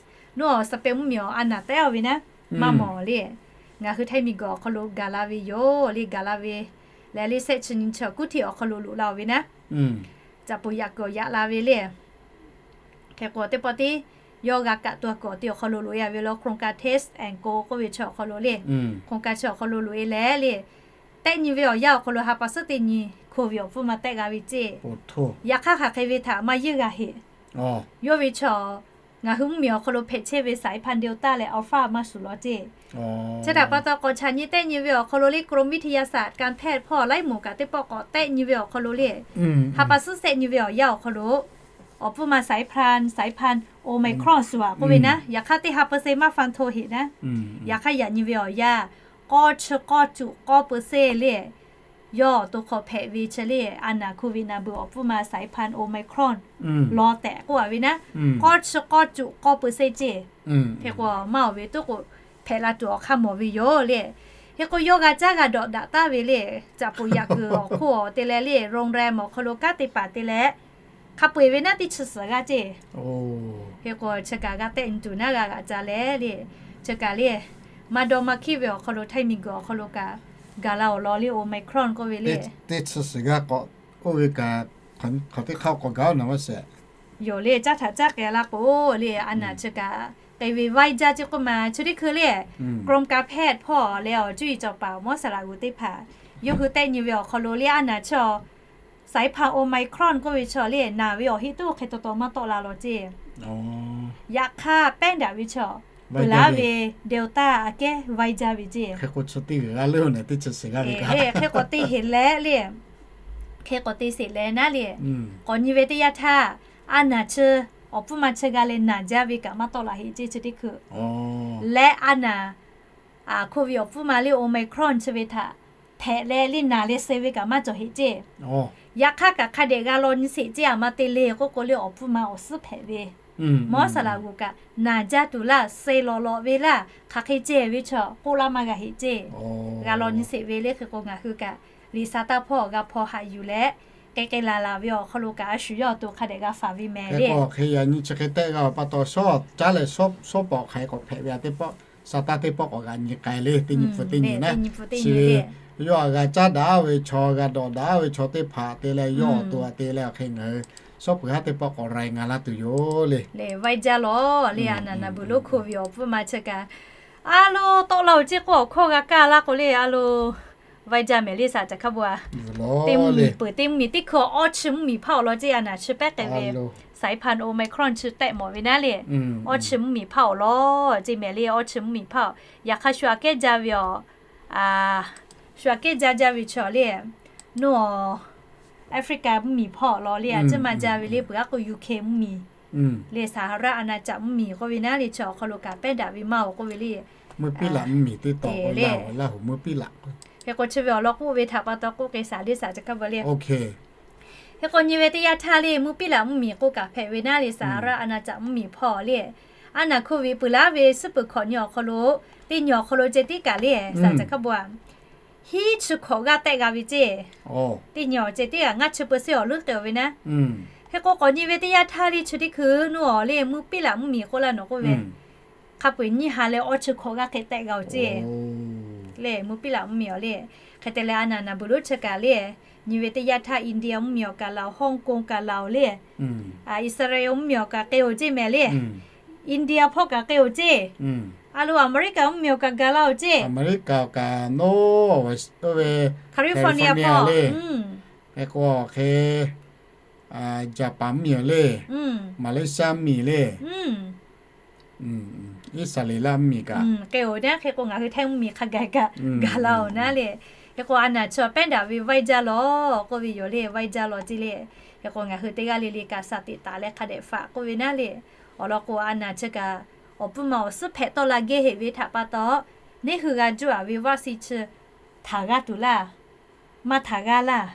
nawˬ Saˍpehˍ mvuhˇmiˬ awˬ a naˬ tehˉ-a ve naˉ, maˇ mawˬ le. Ngaˬ hui Htaiˇ miˬguiˬ awˬ hk'aw lo gaˬ la ve yoˬ le, gaˬ la ve leh le sehˆ chi nyi chi kuˉ htiꞈ awˬ hk'aw lo loꞈ la-oˬ ve naˉ. Caꞈ puˍ yaꞈ kuiˬ awˬ yaꞈ la ve le. Hk'e k'o teˇ pawˆ tiˉ yawˇ g'a kaꞈ tuˬ kuiˬ awˬ te awˬ hk'aw lo loꞈ-e-a ve law โครงการ Test and Go k'oˆ ve chi awˬ hk'aw lo le, โครงการ chi awˬ hk'aw lo loꞈ-e leh le, tehˆ nyi ve awˬ yanˇ awˬ hk'aw lo ha pa suhˉ teˇ nyi โควิด awˬ pfuhˇ ma tehˆ g'a ve ceˇ. Yaꞈ hk'aˇ hk'aˬ hk'e ve htaꞈ maˇ yeˇ g'a heˆ. Yawˇ ve chaw ngaˬ hui mvuhˇmiˬ awˬ hk'aw lo hpehꞈ chehˇ ve saiˍ hpanˍ Delta leh Alpha maˇ shuˍ law ceˇ. Chi htaꞈ pa taw k'awꞈ chaꞈ nyi tehˆ nyi ve awˬ hk'aw lo le กรมวิทยาศาสตร์การแพทย์ hpawˇ laiˉ moˍ kaꞈ teˇ pawˆ k'awꞈ tehˆ nyi ve awˬ hk'aw lo le, ha pa suhˉ sehˆ nyi ve awˬ yanˇ awˬ hk'aw lo awˬ pfuhˇ ma saiˍ hpanˍ, saiˍ hpanˍ Omicron shuˍ-a k'oˆ ve naˉ, yaꞈ hk'aˇ teˇ ha pa suhˉ maˇ fanˍ hto heˆ naˉ. Yaꞈ hk'aˇ yaꞈ nyi ve awˬ yanˇ k'awˇ chi k'awˇ cuꞈ k'awˇ pa suhˉ le, yawˇ awˬ to hk'aw hpehꞈ ve chi le a naˬ โควิด naˬ beuˬ awˬ pfuhˇ ma saiˍ hpanˍ Omicron law tehꞈ k'oˆ-a ve naˉ, k'awˇ chi k'awˇ cuꞈ k'awˇ pa suhˉ ceˇ. Hk'e k'o maˇ-oˬ ve toˉ k'o hpehꞈ la tuˬ awˬ hk'aˇ mawˬ ve yoˬ le. Hk'e k'o yawˇ g'a caˉ g'a dawꞈ daꞈ taˍ ve le, caꞈ puˍ yaꞈ kuiˬ awˬ hk'oˆ awˬ te leh le โรงแรม awˬ hk'aw lo kanˉ te paˍ te leh hk'a peu-eˬ ve naˉ teˇ chi suhˍ g'aˇ ceˇ. Hk'e k'o chi kaꞈ g'a tehˆ nyi tuˬ naˉ g'a g'aꞈ ca leh le, chi kaꞈ le maˇ dawˇ maˇ hkiˉ ve awˬ hk'aw lo Htaiˇ miˬguiˬ awˬ hk'aw lo kaꞈ gaˬ la-oˬ law le Omicron k'oˆ ve le. Teˇ chi suhˍ g'aˇ k'awꞈ k'oˆ ve kaꞈ, hk'aˬ teˇ hk'aˇ k'awꞈ gaˬ-oˬ naˍ maˇ sheˍ. Yoˬ le, caˇ htaꞈ caˇ k'ai la k'o le, a naˬ chi kaꞈ k'ai ve vaiˇ jaˇ ceˇ k'oˆ ma chi teˇ hkui le กรมการแพทย์ hpawˇ leh awˬ cuˇ yiˍ cawˬ paˍ mawˇ saˍ laꞈ g'oˍ teˇ hpaˍ yawˇ hui tehˆ nyi ve awˬ hk'aw lo le a naˬ chi saiˍ hpanˍ Omicron k'oˆ ve chi le naˬ ve awˬ heˆ toˉ hk'e taw taw maˇ tawˆ la law ceˇ. Yaꞈ hk'aˇ pehˉ daꞈ ve chi peuˬ laˇ ve Delta aꞈ kehˉ vaiˇ jaˇ ve ceˇ. Hk'e k'o teˇ heˍ leh le, hk'e k'awꞈ te sheˍ leh naˉ le, k'awꞈ nyi ve teˇ yanˇ htaˇ a naˬ chi awˬ pfuhˇ ma chi g'a leh naˬ jaˇ ve kaꞈ maˇ tawˆ la heˆ ceˇ chi teˇ hkui. Leh a naˬ โควิด awˬ pfuhˇ ma le Omicron chi ve htaꞈ hpehꞈ leh le naˬ leh suh ve kaꞈ maˇ cawˬ heˆ ceˇ. Yaꞈ hk'aˇ kaꞈ hk'a dehꞈ g'a law nyi sheˍ ceˇ, a ma te le k'oˆ k'o le awˬ pfuhˇ ma awˬ suhˉ hpehꞈ ve mawˇ saˍ laꞈ g'oˍ kaꞈ naˬ jaˇ tuˬ laˇ, suh lawꞈ lawꞈ ve laˇ, hk'aˬ hk'e ceh ve chi k'oˆ laˇ maˇ g'a heˆ ceˇ. G'a law nyi sheˍ ve le. Hk'e k'o ngaˬ hui kaꞈ liꞈ sa taˇ hpawˇ g'a hpaw haꞈ yuˬ leh k'ai k'ai laˬ laˬ ve awˬ hk'aw lo kaꞈ a shu yawˇ awˬ to hk'a dehꞈ g'a faˍ ve mehˍ le. Hk'e yaꞈ nyi chi hk'e tehˆ g'a-oˬ pa taw shawˉ caˉ leh shawˉ pawˍ hk'aˬ hk'e k'awꞈ hpehꞈ ve a teˇ pawˆ Saˍtanˍ teˇ pawˆ k'awꞈ g'aꞈ nyi k'ai le, teˇ nyi pfuhˍ teˇ nyi naˉ. Chi yawˇ htaꞈ g'a caˉ daꞈ ve chaw, g'a dawˬ daꞈ ve chaw teˇ hpaˍ te leh, yawˇ awˬ to a te leh awˬ hk'e ngaˬ hui shawˉ peuˬ haˉ teˇ pawˆ k'awꞈ รายงาน laˇ tuˬ yoˬ le. Leh vaiˇ jaˇ lawˬ le, a naˍ naˍ buiˬ lonˉ hkoˇ ve awˬ pfuhˇ ma chi kaꞈ, a lo tawˆ la-oˬ ceˇ k'o awˬ hkawˇ g'a kaˇ laˇ k'o le, a lo vaiˇ jaˇ mehˍ le saˍ caˬ hkaˇ bon a. Teˇ mvuhˇmiˬ peuˬ, teˇ mvuhˇmiˬ teˇ hkui awˇ chi mvuhˇmiˬ hpaˇ awˬ lawn ceˇ, a naˍ chi pehˉ k'ai ve สายพันธุ์ Omicron chi tehꞈ mawˬ ve naˉ le. Awˇ chi mvuhˇmiˬ hpaˇ awˬ lawn ceˇ mehˍ le, awˇ chi mvuhˇmiˬ hpaˇ awˬ. Yaꞈ hk'aˇ shu aꞈ kehˉ jaˇ ve awˬ, a, shu aꞈ kehˉ jaˇ jaˇ ve chi awˬ le, nuˇ awˬ Africa mvuhˇmiˬ hpaˇ awˬ lawn le, a ciˉ ma jaˇ ve le, peuˬ aˉ k'o UK mvuhˇmiˬ le, สหราชอาณาจักร mvuhˇmiˬ k'oˆ ve naˉ le, chi awˬ hk'aw lo kaꞈ pehˉ daꞈ ve maˇ-oˬ k'oˆ ve le. Mvuhˇ piˉ laꞈ mvuhˇmiˬ teˇ taw k'o le, Laˇ huˍ mvuhˇ piˉ laꞈ. Hk'e k'o chi ve awˬ lawn k'oˆ ve htaꞈ pa taw k'oˆ k'ai shaˍ le saˍ caˬ hkaˇ bon le. Hk'e k'o nyi ve teˇ yanˇ htaˇ le, mvuhˇ piˉ laꞈ mvuhˇmiˬ k'oˆ kaꞈ hpehꞈ ve naˉ le, สหราชอาณาจักร mvuhˇmiˬ hpaˇ le, a naˍ hkoˇ ve peuˬ laˉ ve suhˉ peuˬ hkawꞈ nyi awˬ hk'aw lo, teˇ nyi awˬ hk'aw lo ceh tiˉ kaꞈ le saˍ caˬ hkaˇ bon a, hiˉ chi hkawꞈ g'aˇ tehˆ g'a ve ceˇ. Teˇ nyi awˬ ceh tiˉ kaꞈ ngaˇ chi เปอร์เซ็นต์ awˬ leuˉ k'ai-oˬ ve naˉ. Hk'e k'o k'awꞈ nyi ve teˇ yanˇ htaˇ le chi teˇ hkui nuˇ awˬ le mvuhˇ piˉ laꞈ mvuhˇmiˬ k'oˆ laˇ nawˬ k'oˆ ve, hk'a peu-eˬ nyiˇ ha leh awˇ chi hkawꞈ g'aˇ hk'e tehˆ g'a-oˬ ceˇ. Le mvuhˇ piˉ laꞈ mvuhˇmiˬ awˬ le, hk'e te leh a naˍ naˍ buiˬ lonˉ chi kaꞈ le, nyi ve teˇ yanˇ htaˇ India mvuhˇmiˬ awˬ kaꞈ laˬ-oˬ, Hong Kong kaꞈ laˬ-oˬ le, Iˉsaˍreˍlaˆ mvuhˇmiˬ awˬ kaꞈ k'ai-oˬ ceˇ mehˍ le. India hpawˇ kaꞈ k'ai-oˬ ceˇ. A lo Aˍmeˍriˆkaˍ mvuhˇmiˬ awˬ kaꞈ ga laˇ-oˬ ceˇ. Aˍmeˍriˆkaˍ awˬ kaꞈ nawˉ, oˇ ve California hpawˇ, hk'e k'o hk'e Jaˍpaˍ mvuhˇmiˬ awˬ le, Malaysia mvuhˇmiˬ le, Iˉsaˍreˍlaˆ mvuhˇmiˬ kaꞈ k'ai-oˬ naˉ. Hk'e k'o ngaˬ hui Htaiˇ mvuhˇmiˬ hk'a gaˬ kaꞈ gaˬ la-oˬ naˉ le. Hk'e k'o a naˍ chi pehˉ daꞈ ve vaiˇ jaˇ lawˬ k'oˆ ve yoˬ le, vaiˇ jaˇ lawˬ ceˇ le. Hk'e k'o ngaˬ hui teˇ g'aˇ le le kaꞈ shaˍ tiꞈ taˍ leh hk'a dehꞈ faꞈ k'oˆ ve naˉ le. Awˬ lawn k'o a naˍ chi kaꞈ awˬ pfuhˇ ma awˬ suhˉ hpehꞈ tawˆ la gehˇ heˆ ve htaꞈ pa taw, neˇ hui g'a juˇ-a ve vaccine chi htaˍ g'aˇ tuˬ laˇ, maˇ htaˍ g'aˇ laˇ,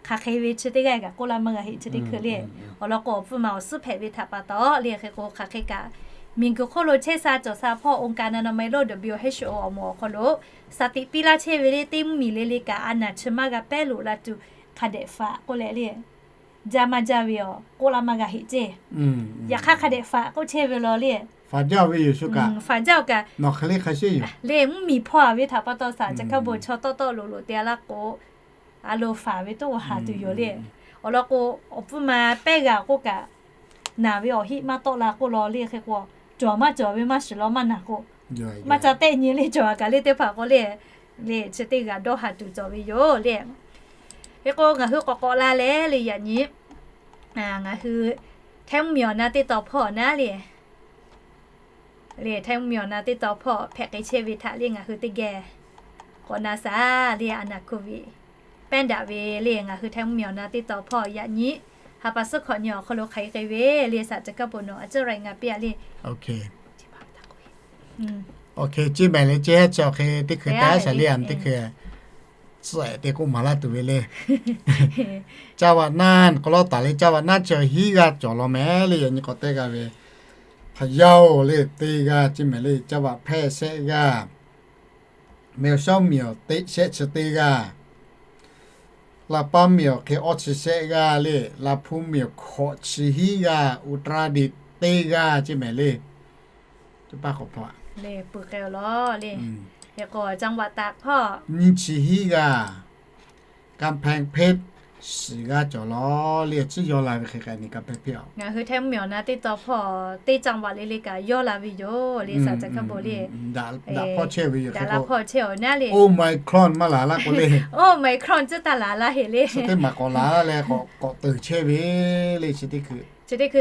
hk'aˬ hk'e ve chi teˇ g'aˇ kaꞈ k'oˆ laˇ maˇ g'a heˆ chi teˇ hkui le. Awˬ lawn k'o awˬ pfuhˇ ma awˬ suhˉ hpehꞈ ve htaꞈ pa taw le, hk'e k'o hk'aˬ hk'e kaꞈ miˬguiˬ hk'oˆ lo chehˇ sha cawˬ sha hpawˇ องค์การอนามัยโลก WHO awˬ moˍ awˬ hk'aw lo shaˍ tiꞈ piˇ laˇ chehˇ ve le, teˇ mvuhˇmiˬ le le kaꞈ a naˍ chi maˇ g'a pehˉ loꞈ la tuˬ hk'a dehꞈ faꞈ k'oˆ leh le. Jaˇ maˇ jaˇ ve awˬ k'oˆ laˇ maˇ g'a heˆ ceˇ. Yaꞈ hk'aˇ hk'a dehꞈ faꞈ k'oˆ chehˇ ve law le. Faꞈ jaˇ ve yoˬ shu kaꞈ. Faꞈ jaˇ-oˬ kaꞈ nawˬ hk'e le hk'a sheˆ yoˬ le, mvuhˇmiˬ hpawˇ-a ve htaꞈ pa taw shaˍ caˬ hkaˇ bon chaw tawˆ tawˆ loꞈ loꞈ te-a laˇ k'o, a lo faˍ ve toˇ g'a haˍ tuˬ yoˬ le. Awˬ lawn k'o awˬ pfuhˇ ma pehˇ g'a k'oˆ kaꞈ, naˬ ve awˬ heˆ maˇ tawˆ la k'oˆ law le. Hk'e k'o cawˬ maˇ cawˬ ve maˇ shiˍ law maˇ naˬ k'o, maˇ ca tehˆ nyi le, cawˬ-a kaꞈ le teˇ hpaˍ k'o le, le chi teˇ g'aˇ dawˇ haˍ tuˬ cawˬ ve yoˬ le. Hk'e k'o ngaˬ hui k'awꞈ k'awꞈ la leh le yaꞈ nyi, ngaˬ hui Htaiˇ mvuhˇmiˬ awˬ na teˇ taw hpawˇ naˉ le. Le Htaiˇ mvuhˇmiˬ awˬ na teˇ taw hpawˇ hpehꞈ k'ai chehˇ ve htaꞈ le ngaˬ hui teˇ geh k'awꞈ na shaˍ le. A naˍ hkoˇ ve pehˉ daꞈ ve le ngaˬ hui Htaiˇ mvuhˇmiˬ awˬ na teˇ taw hpawˇ yaꞈ nyi ha pa suhˉ hkawꞈ nyi awˬ hk'aw lo hk'aˬ hk'e k'ai ve le shaˍ caˬ hkaˇ bon nawˬ a ciˉ รายงาน piˇ-a le. Oˇ hk'e ceˇ mehˍ le, ceˇ hehˉ chi awˬ hk'e teˇ hkui taˍ shaˍ le, a teˇ hkui tcuhˆ-ehˍ te k'oˆ maˍ laˇ tuˬ ve le. Caˇ vaꞈ naˇ k'aw lawˉ taˍ le, caˇ vaꞈ naˇ chi hiˉ g'aˇ cawˬ law mehˍ le. Yaꞈ nyi k'awꞈ tehˆ g'a ve Hpaˍ yaˇ-oˬ le teˇ g'aˇ ceˇ mehˍ le, caˇ vaꞈ hpehˇ shehˆ g'aˇ, mehˍ shawˉ miˬ awˬ teꞈ shehˆ chi teˇ g'aˇ, Laˇ paˉ miˬ awˬ hk'e awˇ chi shehˆ g'aˇ le, Laˇ hpuˇ miˬ awˬ hkawꞈ chi hiˉ g'aˇ, อุตรดิตถ์ teˇ g'aˇ ceˇ mehˍ le. Teˇ paˇ k'awꞈ hpawˇ le, peuˬ k'ai-oˬ law le. Hk'e k'o จังหวัดตาก hpawˇ nyiˇ chi hiˉ g'aˇ, Kanˉ hpehˇ hpeˇ shiˍ g'aˇ cawˬ law le. Ciˉ yawˇ la ve hk'e k'ai ni Kanˉ hpehˇ hpeˇ-oˬ, ngaˬ hui Htaiˇ mvuhˇmiˬ awˬ na teˇ taw hpawˇ teˇ จังหวัด le le kaꞈ yawˇ la ve yoˬ le shaˍ caˬ hkaˇ bon le. Daꞈ hpawˇ chehˇ ve yoˬ. Hk'e k'o Omicron maˇ laˬ laˇ k'o le, Omicron ciˉ taˇ laˬ laˇ heˆ le. Teˇ maˬ k'awꞈ laˬ laˇ leh k'awꞈ teuˬ chehˇ ve le. Chi teˇ hkui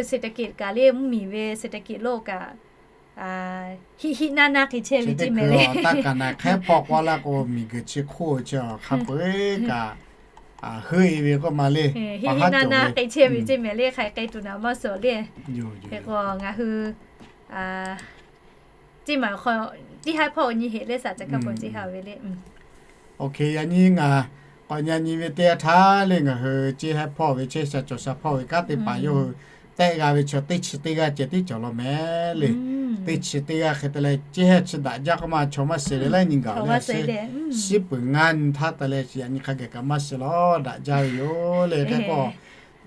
เศรษฐกิจ kaꞈ le, mvuhˇmiˬ ve เศรษฐกิจโลก kaꞈ hiˆ hiˆ naˇ naˇ hk'e chehˇ ve ceˇ mehˍ le. Taˇ kaꞈ naˬ hk'ehˉ hpawˇ k'awꞈ laˇ k'o, miˬguiˬ chi hk'oˆ chi hk'a peu-eˬ kaꞈ heuˆ-e ve k'oˆ ma le. Hiˆ hiˆ naˇ naˇ k'e chehˇ ve ceˇ mehˍ le. Hk'aˬ hk'e k'ai tuˬ naˍ maˇ suhˍ le. Hk'e k'o ngaˬ hui ceˇ maˬ hk'aw, ceˇ haiˉ hpawˇ nyi heˆ le shaˍ caˬ hkaˇ bon ceˇ ha ve le. Oˇ hk'e yaꞈ nyi ngaˬ k'awꞈ nyi nyi ve teˇ yanˇ htaˇ le, ngaˬ hui ceˇ haiˉ hpawˇ ve, chehˇ sha cawˬ sha hpawˇ ve kanˉ teˇ hpaˍ yawˇ hui tehˆ g'a ve chaw teˇ chi teˇ g'aˇ ceh tiˉ cawˬ law mehˍ le. Teˇ chi teˇ g'aˇ hk'e te leh ceˇ haiˉ chi daꞈ jaˇ k'oˆ ma, chaw maˇ shiˍ ve laiˉ nyi gaˬ-oˬ le. Shiˉ peuˬ ngaˇ nyi htaˇ te leh yaꞈ nyi hk'a gaˬ kaꞈ maˇ shiˍ law daꞈ jaˇ ve yoˬ le. Hk'e k'o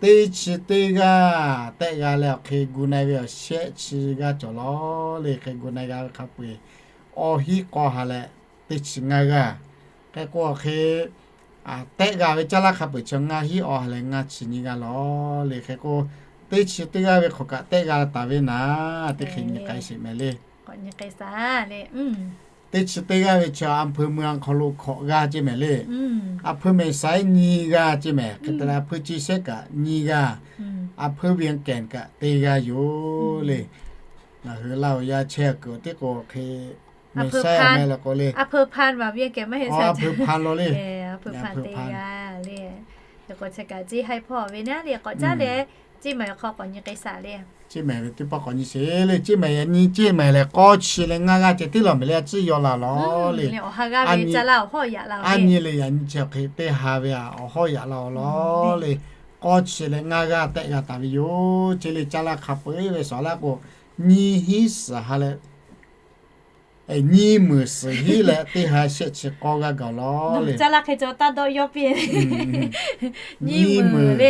teˇ chi teˇ g'aˇ tehˆ g'a leh awˬ hk'e gu na-e ve awˬ shehˆ chi g'aˇ cawˬ law le. Hk'e gu na-e g'a ve hk'a peu-eˬ awˇ hiˉ k'awˇ ha leh teˇ chi ngaˇ g'aˇ. Hk'e k'o hk'e, tehˆ g'a ve caˇ laˇ hk'a peuˬ chi ngaˇ hiˉ awˇ ha leh ngaˇ chi nyiˇ g'aˇ lawˬ le. Hk'e k'o, teˇ chi teˇ g'aˇ ve hk'awꞈ kaꞈ tehˆ g'a taˍ ve naˍ, teˇ hk'e nyi k'ai sheˍ mehˍ le. Teˇ chi teˇ g'aˇ ve chi อำเภอเมือง awˬ hk'aw lo hkawꞈ g'a ceˇ mehˍ le. อำเภอแม่สาย nyiˇ g'aˇ ceˇ mehˍ. Hk'e te leh อำเภอเชียงแสน kaꞈ nyiˇ g'aˇ, อำเภอเวียงแก่น kaꞈ teˇ g'aˇ yoˬ le. Ngaˬ hui Laˇ huˍ yaˇ chehˇ kuiˬ teˇ k'o hk'e, mehˍ saiˉ mehˍ la k'o le, อำเภอพาน lawˬ le, อำเภอพาน teˇ g'aˇ le. K'o chi kaꞈ ceˇ haiˇ hpawˇ ve naˉ le, k'awꞈ caˉ leh ceˇ mehˍ awˬ hk'aw k'awꞈ nyi k'ai shaˍ le. Ceˇ mehˍ ve teˇ pawˆ k'awꞈ nyi sheˍ le. Ceˇ mehˍ yaꞈ nyi ceˇ mehˍ lehˬ k'awˇ chi leh ngaˇ g'aˇ ceh tiˉ lawˬ mehˍ le, a ciˉ yaw laˬ lawˬ le. Aˉ nyi le yaꞈ nyi chi awˬ hk'e teˇ ha ve a awˬ hawˉ yaꞈ la awˬ lawˬ le. K'awˇ chi leh ngaˇ g'aˇ tehˆ g'a taˍ ve yoˬ. Ceˇ le caˇ laˇ hk'a peu-eˬ ve shawˍ laˇ k'o, nyiˇ hinˉ suhˍ ha leh nyiˇ meunˍ suhˍ hinˉ leh teˇ ha shehˆ chi k'awˇ g'aˇ gaˬ lawˬ le. Nyiˇ meunˍ,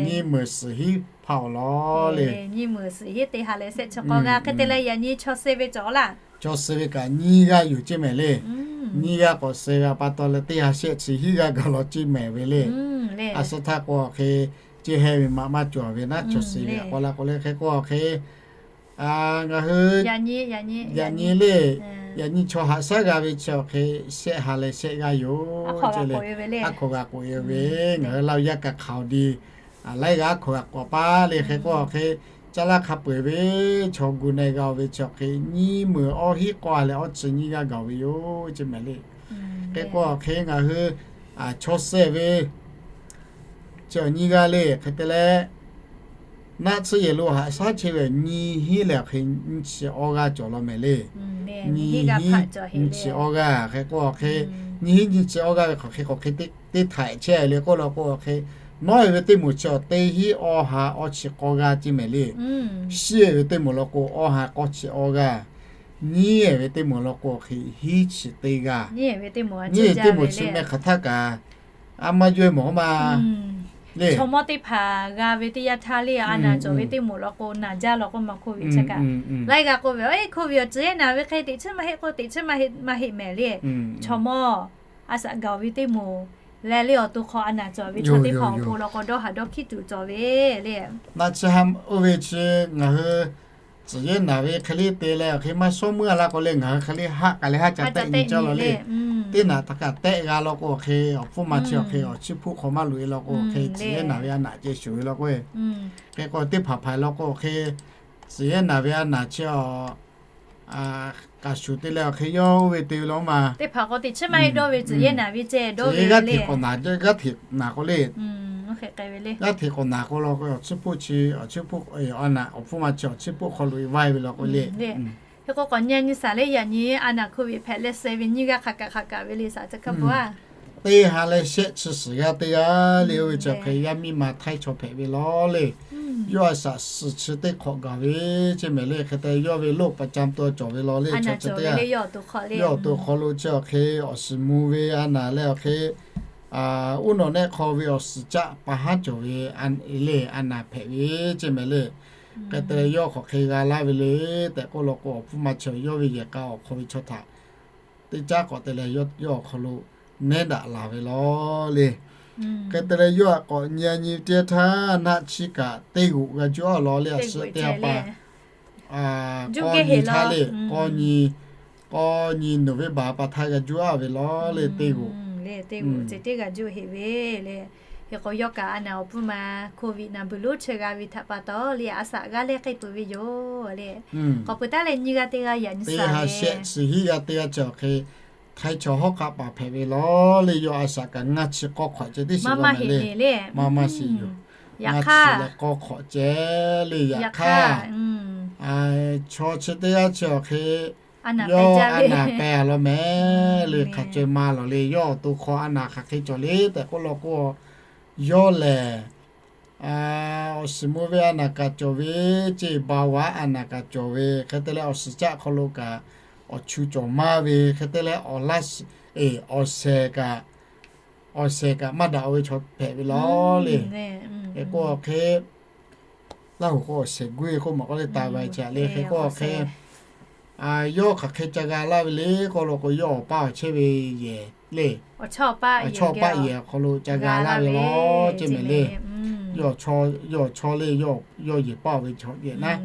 nyiˇ meunˍ suhˍ hinˉ hpaˇ awˬ lawˬ le. Nyiˇ meunˍ suhˍ hinˉ teˇ ha leh shehˆ chi k'awˇ g'aˇ. Hk'e te leh yaꞈ nyi chaw suh ve cawˬ laˇ. Chaw suh ve kaꞈ nyiˇ g'aˇ yoˬ ceˇ mehˍ le. Nyiˇ g'aˇ k'awꞈ suh ve pa taw leh teˇ ha shehˆ chi hiˉ g'aˇ gaˬ lawˬ ceˇ mehˍ ve le. A suh htaˇ k'o hk'e, ceˇ heh ve maꞈ maˇ cawˬ ve naˉ, chaw suh ve a k'awꞈ la k'o le. Hk'e k'o hk'e, ngaˬ hui yaꞈ nyi le, yaꞈ nyi chaw haꞈ shaˉ g'a ve chi awˬ hk'e, shehˆ ha leh shehˆ g'aˇ yoˬ ceˇ le. Aˉ hkawꞈ g'a k'oꞈ e ve, ngaˬ hui Laˇ huˍ yaˇ kaꞈ hk'aˬ awˬ di laiˉ g'aˇ aˉ hkawꞈ g'a k'oꞈ paˇ le. Hk'e k'o awˬ hk'e, caˇ laˇ hk'a peu-eˬ ve chaw gu na-e g'a-o ve chi awˬ hk'e, nyiˇ meunˍ awˇ hinˉ k'awˇ ha leh awˇ chi nyiˇ g'aˇ gaˬ ve yoˬ ceˇ mehˍ le. Hk'e k'o awˬ hk'e ngaˬ hui chaw suh ve chi awˬ nyiˇ g'aˇ le. Hk'e te leh, naˆ tsuhˇ yehˬ lo haꞈ shaˉ chehˇ ve nyiˇ hinˉ leh awˬ hk'e nyiˇ chi awˇ g'aˇ cawˬ law mehˍ le. Nyiˇ hinˉ nyiˇ chi awˇ g'aˇ. Hk'e k'o awˬ hk'e, nyiˇ hinˉ nyiˇ chi awˇ g'aˇ ve hk'awꞈ hk'e k'awꞈ hk'e teˇ htaiꞈ chehˇ le k'oˆ law k'o awˬ hk'e, nawˉ e ve teˇ moˍ chi awˬ teˇ hinˉ awˇ ha awˇ chi k'awˇ g'aˇ ceˇ mehˍ le. Shiˉ e ve teˇ moˍ law k'o awˇ ha k'awˇ chi awˇ g'aˇ. Nyiˉ e ve teˇ moˍ law k'o awˬ hk'e hinˉ chi teˇ g'aˇ. Nyiˉ e ve teˇ moˍ chi meh hk'aˬ htaˇ kaꞈ a maˇ yawˇ e mawˬ k'oˆ ma le. Chaw mawˇ teˇ hpaˍ g'a ve teˇ yanˇ htaˇ le, a naˍ cawˬ ve teˇ moˍ law k'o naˍ jaˇ law k'oˆ ma hk'oˆ ve chi kaꞈ. Laiˉ g'aˇ k'oˆ ve, Eˇ, hk'oˆ ve awˬ ceuˬ eˉ naˍ ve hk'e teꞈ chiˉ maˇ heˆ k'o teꞈ chiˉ maˇ heˆ mehˍ le. Chaw mawˇ a shaꞈ gaˬ ve teˇ moˍ leh le awˬ to hk'aw a naˍ cawˬ ve chaw teˇ hpaˍ awˬ pon law k'o dawˇ haˍ dawˇ hkiˉ tuˬ cawˬ ve le. Naˆ tsuhˇ ha oˇ ve chi ngaˬ hui tcuhˍ yehˇ naˍ ve hk'e le te leh awˬ hk'e maˇ shawˉ meuˇ a la k'o le, ngaˬ hui hk'e le haˆ k'ai leh haˆ ca tehˆ nyi cawˇ law le. Teˇ naꞈ htaꞈ kaꞈ tehˆ g'a law k'o awˬ hk'e awˬ hpfuhˇ ma chi awˬ hk'e awˬ chiˇ hpuˆ hk'aw maˇ loꞈ e law k'o awˬ hk'e tcuhˍ yehˇ naˍ ve a naˍ ceh shuˍ ve law k'o, hk'e k'o teˇ hpaˍ hpaˍ law k'o awˬ hk'e tcuhˍ yehˇ naˍ ve a naˍ chi awˬ k'aꞈ shuˍ te leh awˬ hk'e yawˇ oˇ ve te ve law ma. Teˇ hpaˍ k'o teꞈ chiˉ maˇ heˆ dawˇ ve tcuhˍ yehˇ naˍ ve ceh dawˇ ve g'aˇ hteꞈ k'awꞈ naˍ, g'aˇ hteꞈ naˍ k'o le. G'aˇ hteꞈ k'awꞈ naˍ k'o law k'o awˬ chiˇ hpuˆ chi awˬ chiˇ hpuˆ a naˍ awˬ hpfuhˇ ma chi awˬ chiˇ hpuˆ hk'aw loꞈ e vaˇ e ve law k'o le. Hk'e k'o k'awꞈ nyi nyi shaˍ le, yaꞈ nyi a naˍ hk'oˆ ve hpehꞈ leh suh ve nyiˇ g'aˇ hk'aˬ kaꞈ hk'aˬ kaꞈ ve le shaˍ chi hk'a peu-a. Teˇ ha leh shehˆ chi suhˍ g'aˇ teˇ g'aˇ le oˇ ve chi awˬ hk'e yaˇ miˇ ma htaiˇ chaw hpehꞈ ve law le. Yawˇ a shaꞈ suhˍ chi teˇ hk'awꞈ gaˬ ve ceˇ mehˍ le. Hk'e te yawˇ ve โรคประจำตัว cawˬ ve law le. Chaw chi teˇ g'aˇ yawˇ awˬ to hk'aw lo chi awˬ hk'e awˬ shiˍ mvuh ve a naˍ leh awˬ hk'e uˉ nawꞈ nehˆ hk'aw ve awˬ suhˍ caˆ pa haˉ cawˬ ve le a naˍ hpehꞈ ve ceˇ mehˍ le. Hk'e te leh yawˇ hk'awꞈ hk'e g'a laˇ ve le tehꞈ k'oˆ law k'o awˬ hpfuhˇ ma chi yawˇ ve yehˬ k'a awˬ hk'aw ve chaw htaꞈ teˇ caˉ k'awꞈ te leh yawˇ awˬ hk'aw lo nehˉ daꞈ laˬ ve law le. Hk'e te leh yawˇ htaꞈ k'awꞈ nyi a nyi teˇ htaˇ naˆ chiˇ kaꞈ teˇ g'oꞈ g'a juˇ a law le. A suhˍ teˇ ha pa k'awˇ nyi htaˇ le, k'awˇ nyi, k'awˇ nyi November pa htaˇ g'a juˇ a ve law le teˇ g'oꞈ. Teˇ g'oꞈ ceh teˇ g'a juˇ heˆ ve le. Hk'e k'o yawˇ kaꞈ a naˍ awˬ hpfuhˇ ma โควิด naˍ beuˬ lonˉ chehˇ g'a ve htaꞈ pa taw le a shaꞈ g'aˇ lehˇ k'ai peuˬ ve yoˬ le. K'awꞈ peuˬ taˉ leh nyiˇ g'aˇ teˇ g'aˇ yaꞈ nyi shaˍ le. Teˇ ha shehˆ chi hiˉ g'aˇ teˇ g'aˇ chi awˬ hk'e htaiˇ chaw hawˉ hk'aˆ paˍ hpehꞈ ve law le. Yawˇ a shaꞈ kaꞈ ngaˇ chi k'awˇ hk'awꞈ ceh teˇ shiˍ law mehˍ le. Maˇ maˇ shiˍ yoˬ. Ngaˇ chi leh k'awˇ hk'awꞈ ceh le. Yaꞈ hk'aˇ chaw chi teˇ g'aˇ chi awˬ hk'e yawˇ a naˍ peh a law mehˍ le. Hk'a caweh ma lawˬ le. Yawˇ awˬ to hk'aw a naˍ hk'aˬ hk'e cawˬ le tehꞈ k'oˆ law k'o, yawˇ lehˬ awˬ shiˍ mvuh ve a naˍ kaꞈ cawˬ ve, ceˇ ba waˉ a naˍ kaꞈ cawˬ ve, hk'e te leh awˬ suhˍ caˆ hk'aw lo kaꞈ awˬ chu cawˬ maˇ ve, hk'e te leh awˬ laˇ, awˬ shehˍ kaꞈ, awˬ shehˍ kaꞈ maˇ daꞈ-o ve chaw hpehꞈ ve law le. Hk'e k'o awˬ hk'e Laˇ huˍ k'o awˬ shehˍ guˇ ve k'oˆ maˬ k'oˆ le, taˍ ve chaꞈ le. Hk'e k'o awˬ hk'e Yawˇ hk'aˬ hk'e ca g'a laˇ ve le k'oˆ lo k'o, yawˇ awˬ paˇ awˬ chehˇ ve yehˬ le, awˬ chawˇ paˆ yehˬ awˬ hk'aw lo ca g'a laˇ ve law ceˇ mehˍ le. Yawˇ awˬ chawˇ le, yawˇ yehˬ paˇ ve chaw yehˬ naˉ.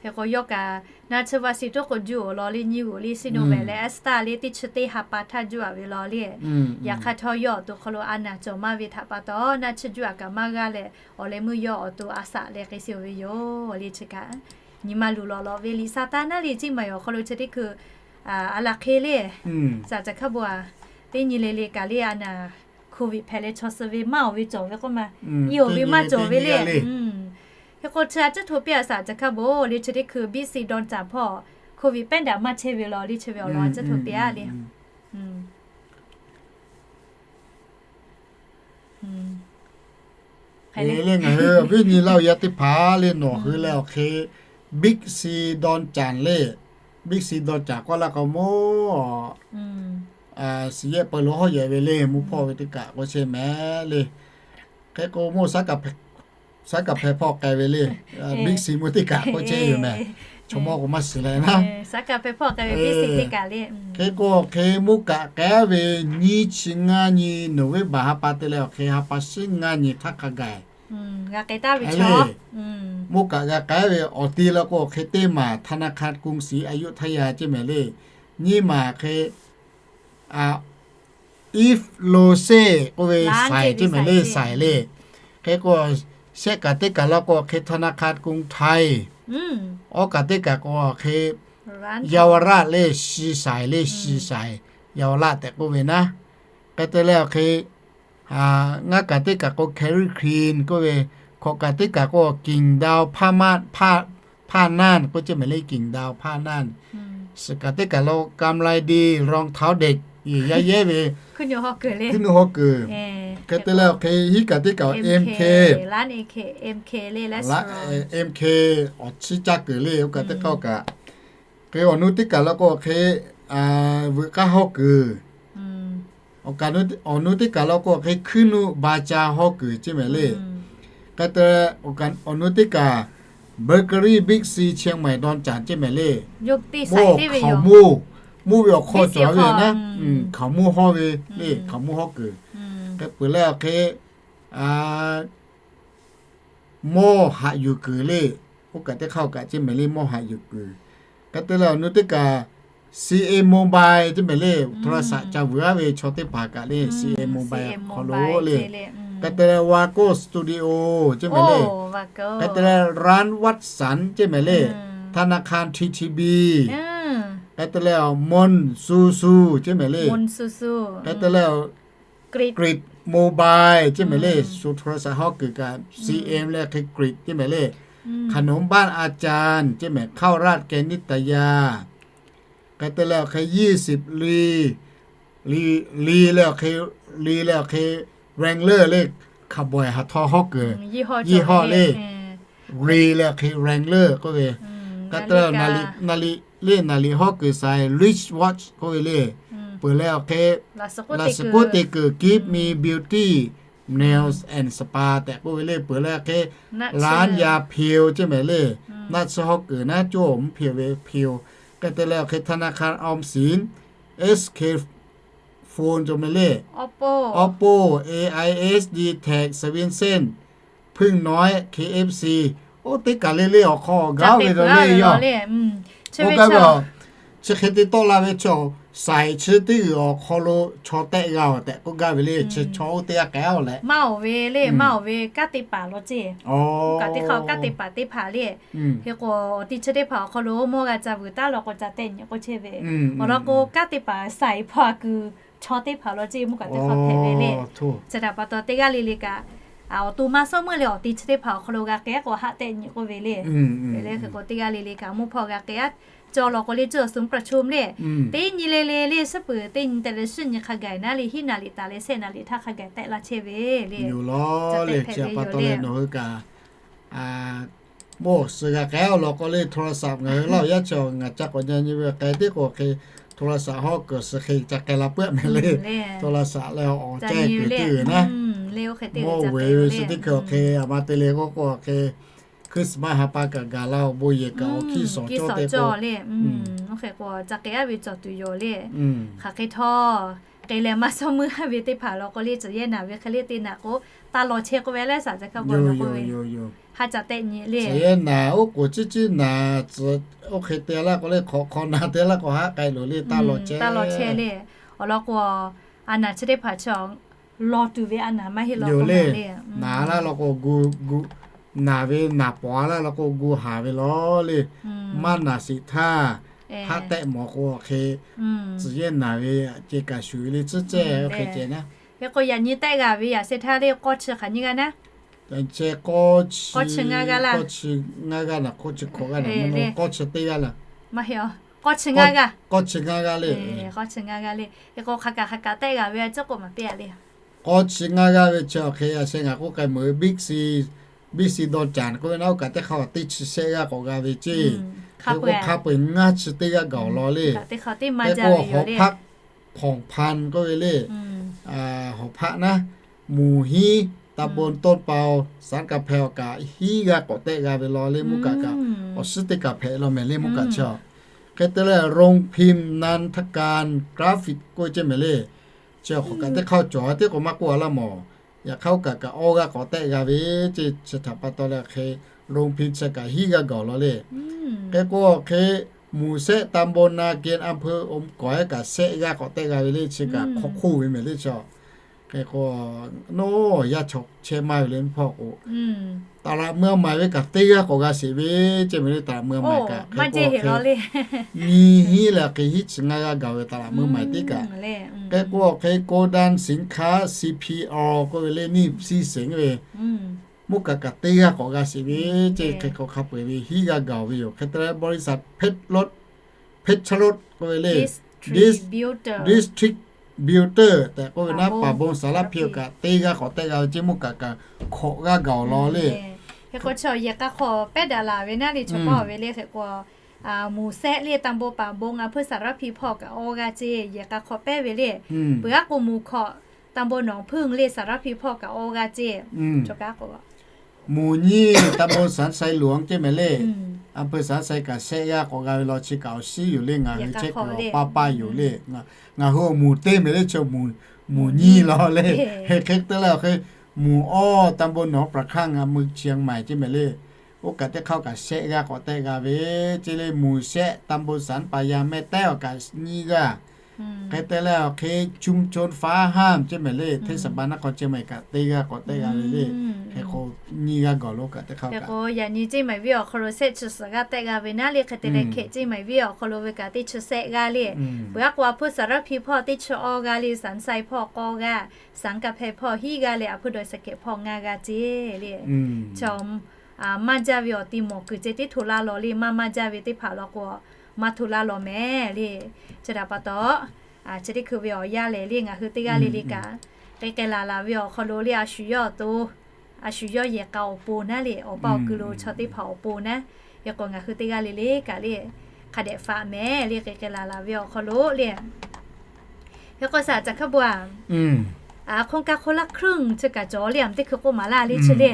Hk'e k'o yawˇ kaꞈ naˆ tsuhˇ vaˆ shi tuˉ k'o juˇ awˬ lawn le, nyi g'uˬ le, Sinovac leh AstraZeneca le, teˇ chi teˇ ha pa htaˇ juˇ a ve law le. Yaꞈ hk'aˇ htawˇ yawˇ awˬ to hk'aw lo a naˍ cawˬ maˇ ve htaꞈ pa taw, naˆ tsuhˇ juˇ a kaꞈ maˇ g'aˇ leh, awˬ leh meuˇ yawˇ awˬ to a shaꞈ leh k'ai sheˍ ve yoˬ le. Chi kaꞈ nyi ma luˬ lawˬ lawꞈ ve liꞈ sa taˇ naˉ le, Ciˇ maˬ awˬ hk'aw lo chi teˇ hkui a laˬ hk'e le, saˍ caˬ hkaˇ bon a, teˇ nyi le le kaꞈ le a naˍ Covid hpehꞈ leh chaw suh ve maˇ awˬ ve cawˬ ve k'oˆ ma, i awˬ ve maˇ cawˬ ve le. Hk'e k'o chi a cuˉ hto piˇ a saˍ caˬ hkaˇ bon le, chi teˇ hkui Big C dawˇ caˍ hpawˇ Covid pehˉ daꞈ maˇ chehˇ ve law le, chi ve awˬ lawn a cuˉ hto piˇ a le. Hk'e le ngaˬ hui awˬ viˉ nyi laˇ awˬ yaˇ teˇ hpaˍ le, nawˬ hui leh awˬ hk'e Big C dawˇ caˍ le, Big C dawˇ caˍ k'oˆ laˇ k'o mawˇ suhˍ yehˆ peuˬ lo hawˉ yehˬ ve le, mvuhˇ hpawˇ ve teˇ kaꞈ k'oˆ chehˇ mehˍ le. Hk'e k'o mawˇ saˉ kaˍ hpeh hpawˇ k'ai ve le, Big C mvuhˇ teˇ kaꞈ k'oˆ chehˇ yoˬ mehˍ. Chaw mawˇ k'o maˇ shiˍ leh naˉ. Hk'e k'o hk'e mvuhˇ kaꞈ k'ai ve nyiˇ chi ngaˇ nyi November ha pa te leh awˬ hk'e ha pa shiˉ ngaˇ nyi htaˇ hk'a gaˬ le. Mvuhˇ kaꞈ g'a k'ai ve awˬ ti la k'o hk'e teˇ maˬ ธนาคารกรุงศรีอยุธยา ceˇ mehˍ le. Nyiˇ maˬ hk'e If lo se k'oˆ ve saiˍ ceˇ mehˍ le, saiˍ le. Hk'e k'o shehˆ kaꞈ teˇ kaˬ la k'o hk'e ธนาคารกรุงไทย, awˉ kaꞈ teˇ kaˬ k'o hk'e เยาวราช le, shi saiˍ le, shi saiˍ, เยาวราช tehꞈ k'oˆ ve naˉ. Hk'e te leh awˬ hk'e ngaˇ kaꞈ teˇ kaˬ k'o แคลรี่คลีน k'oˆ ve, hkawꞈ kaꞈ teˇ kaˬ k'o กิ่งดาว ผ้าม่าน k'oˆ ceˇ mehˍ le, กิ่งดาวผ้าม่าน. Suhˍ kaꞈ teˇ kaˬ lo กำไรดี รองเท้าเด็ก yaˇ yehˉ ve hkuiˉ nuˆ hawˉ kuiˬ. Hk'e te leh awˬ hk'e hiˉ kaꞈ teˇ kaˬ MK, MK awˬ chiˉ caˇ kuiˬ le, oˇ kaꞈ teˇ k'aˇ kaꞈ. Hk'e awˬ nu teˇ kaˬ la k'o hk'e veuꞈ k'aˇ hawˉ kuiˬ. Awˬ nu teˇ kaˬ la k'o hk'e hkuiˉ nuˆ บาจา hawˉ kuiˬ ceˇ mehˍ le. Hk'e te awˬ nu teˇ kaˬ เบเกอรี่ บิ๊กซี เชียงใหม่ดอนจันทร์ ceˇ mehˍ le. Mawˇ hk'awˍ moˇ, moˇ ve awˬ hk'aw cawˬ ve naˉ, hkawˍ moˇ hawˉ ve le, hkawˍ moˇ hawˉ kuiˬ. Hk'e peuˬ leh awˬ hk'e mawˇ haꞈ yuˬ kuiˬ le. Oˇ kaꞈ teˇ hk'aˇ kaꞈ ceˇ mehˍ le, mawˇ haꞈ yuˬ kuiˬ. Hk'e te leh awˬ nu teˇ kaˬ CM Mobile ceˇ mehˍ le, โทรศัพท์ ca vuiˬ aˉ ve chaw teˇ hpaˍ kaꞈ le, CM Mobile hk'aw lo le. Hk'e te leh วาโก้ Studio ceˇ mehˍ le. Hk'e te leh ร้านวัตสัน ceˇ mehˍ le, ธนาคาร ทีทีบี. Hk'e te leh มนต์ซูซู ceˇ mehˍ le. Hk'e te leh กริด Mobile ceˇ mehˍ le, shu โทรศัพท์ hawˉ kuiˬ kaꞈ CM leh hk'e กริด ceˇ mehˍ le. ขนมบ้านอาจารย์ ceˇ mehˍ, ข้าวราดแกงนิตยา. Hk'e te leh awˬ hk'e ยี่สิบ li, li, li leh awˬ hk'e, li leh awˬ hk'e Wrangler le, hkaˍ bawehˬ haˍ htaw hawˉ kuiˬ, ยี่ห้อ le, li leh awˬ hk'e Wrangler k'oˆ ve. Hk'e te leh naˍriˍ le, naˍriˍ hawˉ kuiˬ saiˍ, Rich Watch k'oˆ ve le. Peuˬ leh awˬ hk'e laꞈ suhˍ k'oˆ te kuiˬ Give Me Beauty Nails and Spa tehꞈ k'oˆ ve le. Peuˬ leh awˬ hk'e ร้านยาเพียว ceˇ mehˍ le. Naˆ tsuhˇ hawˉ kuiˬ naˉ, coˇ mvuhˇ hpeoˬ ve เพียว. Hk'e te leh awˬ hk'e ธนาคารออมสิน, SK Phone cawˬ mehˍ le. Oppo, AIS, D-Tech, Swisscom, Phung Noi, KFC. Oˇ teˇ kaˬ le le awˬ hk'aw gaˇ ve la le yoˬ. Oˇ gaˇ ve a, chi hk'e te tawˆ la ve chaw, saiˍ chi teˇ g'uiˬ awˬ hk'aw lo chaw tehˆ g'a-oˬ tehꞈ k'oˆ gaˇ ve le. Chi chaw oˇ teˇ g'aˇ k'ai-oˬ leh, maˇ awˬ ve le, maˇ awˬ ve kanˉ te paˍ law ceˇ. Kaꞈ teˇ hk'aˇ kanˉ te paˍ teˇ hpaˍ le. Hk'e k'o awˬ ti chi teˇ hpaˍ awˬ hk'aw lo mawˇ g'a ca vuiˬ taˉ law k'o ca tehˆ nyi k'oˆ chehˇ ve. Awˬ lawn k'o kanˉ te paˍ saiˍ hpaw a kuiˬ chaw teˇ hpaˍ law ceˇ, mvuhˇ kaꞈ teˇ hk'aˇ hpehꞈ ve le. Chi htaꞈ pa taw teˇ g'aˇ le le kaꞈ awˬ to maˇ suhˉ meuˇ leh awˬ ti chi teˇ hpaˍ awˬ hk'aw lo g'a k'ai k'o haˆ tehˆ nyi k'oˆ ve le. Hk'e k'o teˇ g'aˇ le le kaꞈ mvuhˇ hpawˇ g'a k'ai-a cawˬ law k'o le, cuˇ awˬ suhˍ ประชุม le, teˇ nyi le le le suhˉ peuˬ teˇ nyi tehꞈ leh shuˉ nyi hk'a gaˬ naˉ le, hiˉ naˍriˍ taˍ leh shehˆ naˍriˍ htaˇ hk'a gaˬ tehˆ laˇ chehˇ ve le. Chi hpehꞈ ve yoˬ le. Nawˬ hui kaꞈ mawˇ suhˍ g'a k'ai-a law k'o le, โทรศัพท์ ngaˬ hui laˇ-oˬ yaˇ chaw ngaˬ ca k'awꞈ nyi nyi ve k'ai teˇ k'o hk'e โทรศัพท์ hawˉ kuiˬ suhˍ hk'e ca k'ai la puiˉ mehˍ le. โทรศัพท์ leh awˬ cehˇ kuiˬ teˇ g'uiˬ naˉ, mawˇ ve suhˍ teˇ hkui awˬ hk'e a ma te le k'oˆ k'o hk'e Christmas ha pa kaꞈ gaˬ la-oˬ, bon yehˬ kaꞈ awˬ hkiˇ suhˍ cawˇ te k'o, oˇ hk'e k'o, ca k'ai aˉ ve cawˬ tuˬ yoˬ le. Hk'aˬ hk'e htawˇ, k'ai leh maˇ shawˉ meuˇ aˉ ve teˇ hpaˍ law k'o le, tcuh yehˇ naˍ ve hk'e le te naˍ k'o, taˇ law chehˇ k'oˆ ve leh saˍ ca hkaˇ bon law k'oˆ ve, ha ca tehˆ nyi le. Tcuh yehˇ naˍ oˉ k'oˍ ciˉ ciˉ naˍ, tcuh oˇ hk'e te laˇ k'o le, hk'awꞈ hk'aw naˍ te laˇ k'o, haˆ k'ai loˬ le, taˇ law chehˇ, taˇ law chehˇ le. Awˬ lawn k'o, a naˍ chi teˇ hpaˍ chi law tuˬ ve a naˍ maˇ heˆ law k'o le. Naˍ laˇ law k'o, gu, gu, naˍ ve naˍ pawˍ laˇ law k'o, gu haˍ ve law le. Maˇ naˍ sheˍ htaˇ, haˆ tehˆ mawˬ k'o hk'e, tcuh yehˇ naˍ ve ce kaꞈ shuˍ ve le, tcuhˉ cehˇ oˇ hk'e ceh naˉ. Hk'e k'o, yaꞈ nyi tehˆ g'a ve yaꞈ sheh htaˇ le, k'awˇ chi hk'aˬ nyiˇ g'aˇ naˉ? K'awˇ chi ngaˇ g'aˇ naˍ, k'awˇ chi ngaˇ g'aˇ naˍ, k'awˇ chi teˇ g'aˇ laˬ, k'awˇ chi ngaˇ g'aˇ le. K'awˇ chi ngaˇ g'aˇ le. Hk'e k'o, hk'aˬ kaꞈ hk'aˬ kaꞈ tehˆ g'a ve a ciˉ k'oˆ maˍ piˇ a le. K'awˇ chi ngaˇ g'aˇ ve chi awˬ hk'e yaꞈ sheh ngaˬ k'oˆ k'ai meuˍ ve, Big C, Big C dawˇ caˍ k'oˆ ve naˉ, oˇ kaꞈ teˇ hk'aˇ teˇ chi shehˆ g'aˇ k'awꞈ g'a ve ceˇ. Hk'e k'o, hk'a peu-eˬ ngaˇ chi teˇ g'aˇ gaˬ awˬ lawn le. Hk'e k'o, Hawˍ hpaˆ hpawˍ hpaˇ k'oˆ ve le, Hawˍ hpaˆ naˉ, mvuhˬ hinˉ ตำบลต้นเปา สันกำแพง awˬ kaꞈ hiˉ g'aˇ k'awꞈ tehˆ g'a ve law le. Mvuhˇ kaꞈ kaꞈ awˬ suhˉ teˇ kaꞈ hpehꞈ law mehˍ le, mvuhˇ kaꞈ chi. Hk'e te leh, โรงพิมพ์นันทกาล กราฟิก k'oˆ ve ceˇ mehˍ le. Chi awˬ hk'awꞈ kaꞈ teˇ hk'aˇ cawˬ a tiˉ k'o maˇ k'oˆ a laˇ mawˬ. Yaꞈ hk'aˇ oˇ kaꞈ kaꞈ awˇ g'aˇ k'awꞈ tehˆ g'a ve ceˇ. Chi htaꞈ pa taw leh hk'e, โรงพิมพ์ chi kaꞈ hiˉ g'aˇ gaˬ awˬ lawn le. Hk'e k'o, hk'e, หมู่แซะ ตำบลนาเกณฑ์ อำเภออมก๋อย kaꞈ shehˆ g'aˇ k'awꞈ tehˆ g'a ve le, chi kaꞈ hk'awꞈ hk'oˆ ve mehˍ le chi. Hk'e k'o, naˉ yaˇ chaw chehˇ maˇ ve le, mvuhˇ hpawˇ k'o, ตลาดเมืองใหม่ ve kaꞈ teˇ g'aˇ k'awꞈ g'a sheˍ ve ceˇ mehˍ le. ตลาดเมืองใหม่ kaꞈ hk'e k'o, hk'e, nyi hinˉ leh hk'e hiˉ chi ngaˇ g'aˇ gaˬ ve ตลาดเมืองใหม่ teˇ kaꞈ. Hk'e k'o, hk'e, โกดังสินค้า ซีพีออ k'oˆ ve le, นี่ ซีเสง ve, mvuhˇ kaꞈ kaꞈ teˇ g'aˇ k'awꞈ g'a sheˍ ve ceˇ. Hk'e k'o, hk'a peu-eˬ ve hiˉ g'aˇ gaˬ ve yoˬ. Hk'e te leh, บริษัทเพชรรถ เพชรรถ k'oˆ ve le, Distributor tehꞈ k'oˆ ve naˉ, ป่าบงสารพี awˬ kaꞈ teˇ g'aˇ k'awꞈ tehˆ g'a ve ceˇ. Mvuhˇ kaꞈ kaꞈ hkawꞈ g'aˇ gaˬ awˬ lawn le. Hk'e k'o, chi yehˬ k'a hk'awꞈ pehˉ daꞈ laˬ ve naˉ le, chaw paˇ ve le. Hk'e k'o, หมู่แซะ le, ตำบลป่าบง อำเภอสารพี hpawˇ kaꞈ awˇ g'aˇ ceˇ. Yehˬ k'a hk'awꞈ pehˉ ve le. Peuˬ aˉ k'o, หมู่ hkawꞈ ตำบลหนองผึ้ง le, สารพี hpawˇ kaꞈ awˇ g'aˇ ceˇ. Chaw kaꞈ k'o, หมู่ nyiˇ ตำบลสันทรายหลวง ceˇ mehˍ le. อำเภอสันทราย kaꞈ shehˆ g'aˇ k'awꞈ g'a ve law, chi kaꞈ awˬ shiˉ yoˬ le. Ngaˬ hui chehˇ kuiˬ awˬ pa pa yoˬ le. Ngaˬ hui awˬ หมู่ teˇ mehˍ le, chi หมู่ nyiˇ law le. Hk'e hk'e te leh awˬ hk'e, หมู่ awˇ ตำบลหนองปลาข้าง อำเภอเชียงใหม่ ceˇ mehˍ le. Oˇ kaꞈ teˇ hk'aˇ kaꞈ shehˆ g'aˇ k'awꞈ tehˆ g'a ve ceˇ le. หมู่ แซะ ตำบลสันป่ายาง แม่แต๊ว awˬ kaꞈ nyiˇ g'aˇ. Hk'e te leh awˬ hk'e, ชุมชนฟ้าห้าม ceˇ mehˍ le, เทศบาลนครเชียงใหม่ kaꞈ teˇ g'aˇ k'awꞈ tehˆ g'a ve le. Hk'e k'o, nyiˇ g'aˇ gaˬ lo kaꞈ teˇ hk'aˇ kaꞈ. Hk'e k'o, yaꞈ nyi ceˇ mehˍ ve awˬ hk'aw lo shehˆ chi suhˍ g'aˇ tehˆ g'a ve naˉ le. Hk'e te leh, hk'e ceˇ mehˍ ve awˬ hk'aw lo ve kaꞈ teˇ chi shehˆ g'aˇ le. Peuˬ aˉ k'o, อำเภอสารพี hpawˇ teˇ chi awˇ g'aˇ le, สันทราย hpawˇ k'awˇ g'aˇ, สันกำแพง hpawˇ hiˉ g'aˇ leh, อำเภอดอยสะเก็ด hpawˇ ngaˇ g'aˇ ceˇ le. Chaw maˇ jaˇ ve awˬ ti mawˬ kuiˬ ceh tiˉ hto laˇ law le. Maˇ maˇ jaˇ ve teˇ hpaˍ law k'o, maˇ hto laˇ law mehˍ le. Chi htaꞈ pa taw, chi teˇ hkui ve awˬ yanˇ lehˬ le, ngaˬ hui teˇ g'aˇ le le kaꞈ, k'ai k'ai laˬ laˬ ve awˬ hk'aw lo le, a shu yawˇ awˬ to, a shu yawˇ yehˬ k'a awˬ pon naˉ le, awˬ pa awˬ kuiˬ lo chaw teˇ hpaˍ awˬ pon naˉ. Hk'e k'o, ngaˬ hui teˇ g'aˇ le le kaꞈ le, hk'a dehꞈ faꞈ mehˍ le, k'ai k'ai laˬ laˬ ve awˬ hk'aw lo le. Hk'e k'o, saˍ ca hkaˇ bon a, โครงการคนละครึ่ง chi kaꞈ cawˬ le, a teˇ hkui k'oˆ maˍ laˇ le chi le.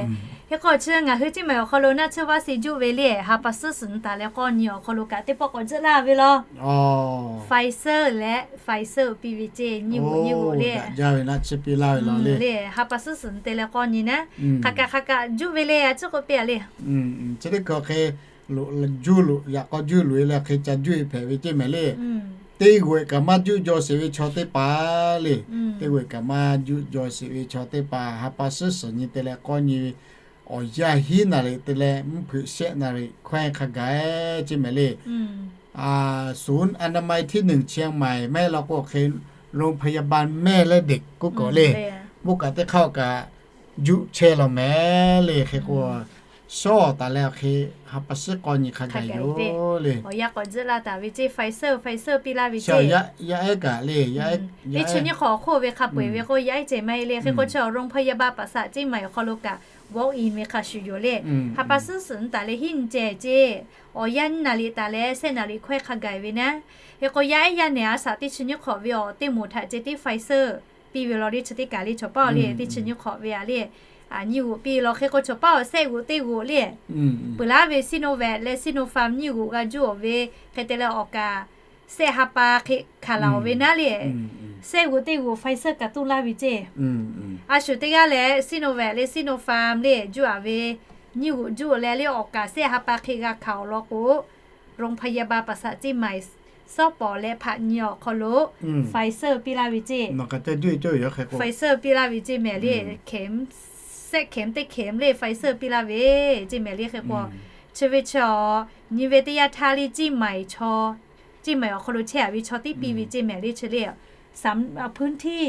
Hk'e k'o, chi ngaˬ hui ceˇ mehˍ awˬ hk'aw lo naˉ, chi vaˇ si juˆ ve le, ha pa suhˉ suhˍ nyi taˍ leh k'awˇ nyi awˬ hk'aw lo kaꞈ teˇ pawˆ k'awꞈ juˆ laˇ ve law. Pfizer leh Pfizer piˇ ve ceˇ, nyiˇ g'uꞈ nyiˇ g'uꞈ le. Jaˇ ve naˉ, chi piˇ laˇ ve law le. Ha pa suhˉ suhˍ nyi te leh k'awˇ nyi naˉ, hk'aˬ kaꞈ hk'aˬ kaꞈ juˆ ve le, a ciˉ k'oˆ piˇ a le. Chi teˇ hkui hk'e, juˇ loꞈ, yaꞈ k'aw juˇ loꞈ e leh hk'e ca juˇ e hpehꞈ ve ceˇ mehˍ le. Teˇ g'uiˬ kaꞈ maˇ juˆ jaw sheˍ ve chaw teˇ hpaˍ le. Teˇ g'uiˬ kaꞈ maˇ juˆ jaw sheˍ ve chaw teˇ hpaˍ ha pa suhˉ suhˍ nyi te leh k'awˇ nyi ve, awˬ yanˇ hiˉ naˍ riˍ te leh mvuhˇ hpeuꞈ shehˆ naˍ riˍ hkawehˇ hk'a gaˬ ceˇ mehˍ le. ศูนย์อนามัยที่หนึ่งเชียงใหม่ maˇ heˆ law k'o hk'e, โรงพยาบาลแม่และเด็ก k'oˆ k'awꞈ le. Mvuhˇ kaꞈ teˇ hk'aˇ kaꞈ juˆ chehˇ law mehˍ le. Hk'e k'o, shawˉ taˍ leh awˬ hk'e, ha pa suhˉ k'awˇ nyi hk'a gaˬ yoˬ le. Awˬ yanˇ k'awꞈ juˆ laˇ taˍ ve ceˇ, Pfizer, Pfizer piˇ laˇ ve ceˇ. Yaˇ ehˉ kaꞈ le, yaˇ ehˉ, teˇ chi nyiˇ hk'awꞈ awˬ hk'oˆ ve hk'a peu-eˬ ve k'o, yaˇ ehˉ ceh maˇ heˆ le. Hk'e k'o, chi โรงพยาบาล paˍ saꞈ ceˇ maˬ awˬ hk'aw lo kaꞈ walk in ve hk'a shuˍ yoˬ le. Ha pa suhˉ suhˍ nyi taˍ leh hiˉ nyi ceh ceˇ, awˬ yanˇ naˍ riˍ taˍ leh shehˆ naˍ riˍ hkawehˇ hk'a gaˬ ve naˉ. Hk'e k'o, yaˇ ehˉ yaˇ nehˬ a saꞈ teˇ chi nyiˇ hk'awꞈ ve awˬ teˇ moˍ htaꞈ ceh tiˉ Pfizer piˇ ve law le, chi teˇ kaˬ le chaw paˇ le, teˇ chi nyiˇ hk'awꞈ ve a le. nyiˇ g'oꞈ piˇ law. Hk'e k'o chaw paˉ awˬ shehˆ g'oꞈ teˇ g'oꞈ le, peuˬ laˉ ve Sinovac leh Sinopharm nyiˇ g'oꞈ g'a juˇ awˬ ve, hk'e te leh awˬ kaꞈ shehˆ ha pa hk'e hkanˍ laˬ awˬ ve naˉ le. Shehˆ g'oꞈ teˇ g'oꞈ Pfizer kaꞈ toˇ laˇ ve ceˇ. A shu teˇ g'aˇ leh Sinovac leh Sinopharm le juˇ a ve, nyiˇ g'oꞈ juˇ leh le awˬ kaꞈ shehˆ ha pa hk'e g'a hkanˍ awˬ lawn k'o, โรงพยาบาลประสาทเชียงใหม่ shawˉ pawˍ leh hpaꞈ nyi awˬ hk'aw lo Pfizer piˇ laˇ ve ceˇ. Pfizer piˇ laˇ ve ceˇ mehˍ le. เข็ม shehˆ เข็ม teˇ เข็ม le Pfizer piˇ laˇ ve ceˇ mehˍ le. Hk'e k'o chi ve chi awˬ nyi ve teˇ yanˇ htaˇ le เชียงใหม่ chaw, เชียงใหม่ awˬ hk'aw lo chehˇ a ve chaw tiˉ piˇ ve ceˇ mehˍ le. Chi le พื้นที่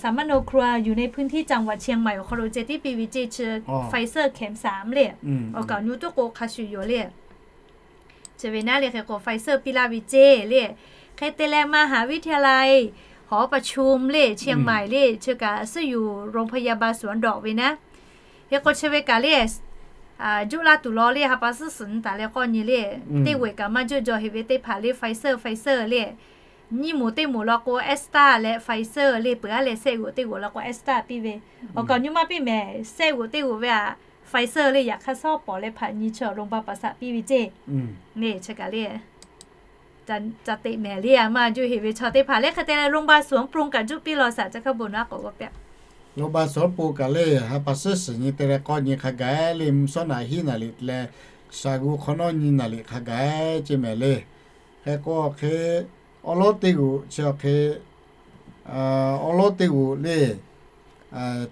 สามพัน ครัวเรือน อยู่ในพื้นที่จังหวัดเชียงใหม่ awˬ hk'aw lo ceh tiˉ piˇ ve ceˇ. Chi Pfizer เข็มสาม le. Awˬ kaˍ awˬ nu tuˉ k'o hk'a shuˍ yoˬ le. Chi ve naˉ le hk'e k'o Pfizer piˇ laˇ ve ceˇ le. Hk'e te leh มหาวิทยาลัย หอประชุม le เชียงใหม่ le chi kaꞈ suhˉ yuˬ โรงพยาบาลสวนดอก ve naˉ. Hk'e k'o chi ve kaꞈ le, juˇ laˇ tuˬ law le ha pa suhˉ suhˍ nyi taˍ leh k'awˇ nyi le, teˇ g'oꞈ kaꞈ maˇ juˇ jaw heꞈ ve teˇ hpaˍ le Pfizer, Pfizer le. Nyiˇ moˍ teˇ moˍ law k'o Astra leh Pfizer le peuˬ aˉ leh shehˆ g'oꞈ teˇ g'oꞈ law k'o Astra piˇ ve. Awˬ kaˍ awˬ nu maˇ piˇ mehˍ, shehˆ g'oꞈ teˇ g'oꞈ ve a Pfizer le yaꞈ hk'aˇ shawˉ pawˍ leh hpaꞈ nyi chi awˬ โรงพยาบาลประสาท piˇ ve ceˇ. Neˇ chi kaꞈ le ca teꞈ mehˍ le a maˇ juˇ heꞈ ve chaw teˇ hpaˍ le hk'e te leh โรงพยาบาลสวนปรุง kaꞈ juˇ piˇ law shaˍ ca hkaˇ bon naˉ k'oˆ g'awˇ pehꞈ. โรงพยาบาลสวนปรุง kaꞈ le ha pa suhˉ suhˍ nyi te leh k'awˇ nyi hk'a gaˬ le mvuhˇ shawˉ naˍ hiˉ naˍ liꞈ leh shaˍ g'u hk'awꞈ nawˉ nyi naˍ liꞈ hk'a gaˬ ceˇ mehˍ le. Hk'e k'o hk'e awˉ lawˉ teˇ g'oꞈ chi awˬ hk'e awˉ lawˉ teˇ g'oꞈ le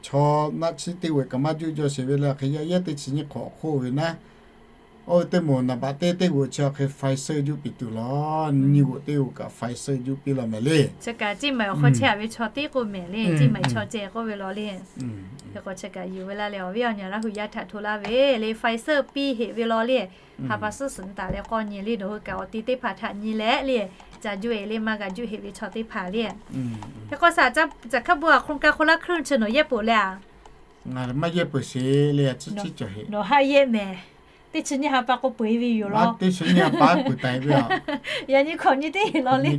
chaw naˆ chi teˇ g'oꞈ kaꞈ maˇ juˇ jaw sheˍ ve le. Hk'e yaˇ yehˉ teˇ chi nyiˇ hk'awꞈ hk'oˆ ve naˉ, oˇ ve teˇ moˍ naˍ baꞈ teˇ teˇ g'oꞈ chi awˬ hk'e Pfizer juˇ piˇ tuˬ law. Nyiˇ g'oꞈ teˇ g'oꞈ kaꞈ Pfizer juˇ piˇ law mehˍ le. Chi kaꞈ ceˇ mehˍ awˬ hk'aw chehˇ a ve chaw tiˉ k'oˆ mehˍ le, ceˇ mehˍ chaw ceh k'oˆ ve law le. Hk'e k'o chi kaꞈ yuˬ ve laˇ leh awˬ viˉ awˬ nyi Laˇ hu yaˇ htaꞈ hto laˇ ve le Pfizer piˇ heꞈ ve law le. Ha pa suhˉ suhˍ nyi taˍ leh k'awˇ nyi le nawˬ hui kaꞈ awˬ ti teˇ hpaˍ htaꞈ nyi leh le ca juˇ e le maˇ g'a juˇ heꞈ ve chaw teˇ hpaˍ le. Hk'e k'o shaˍ ca hkaˇ bon a โครงการคนละครึ่ง chi nawˬ yehˇ peuˬ le a? Maˇ yehˇ peuˬ sheˍ le, nawˬ haˆ yehˇ mehˍ. Teˇ chi nyiˇ ha pa k'o peuˬ ve yoˬ law. Teˇ chi nyiˇ ha pa peuˬ taˍ ve a. Yaꞈ nyi hkawꞈ nyi teˇ heˆ law le.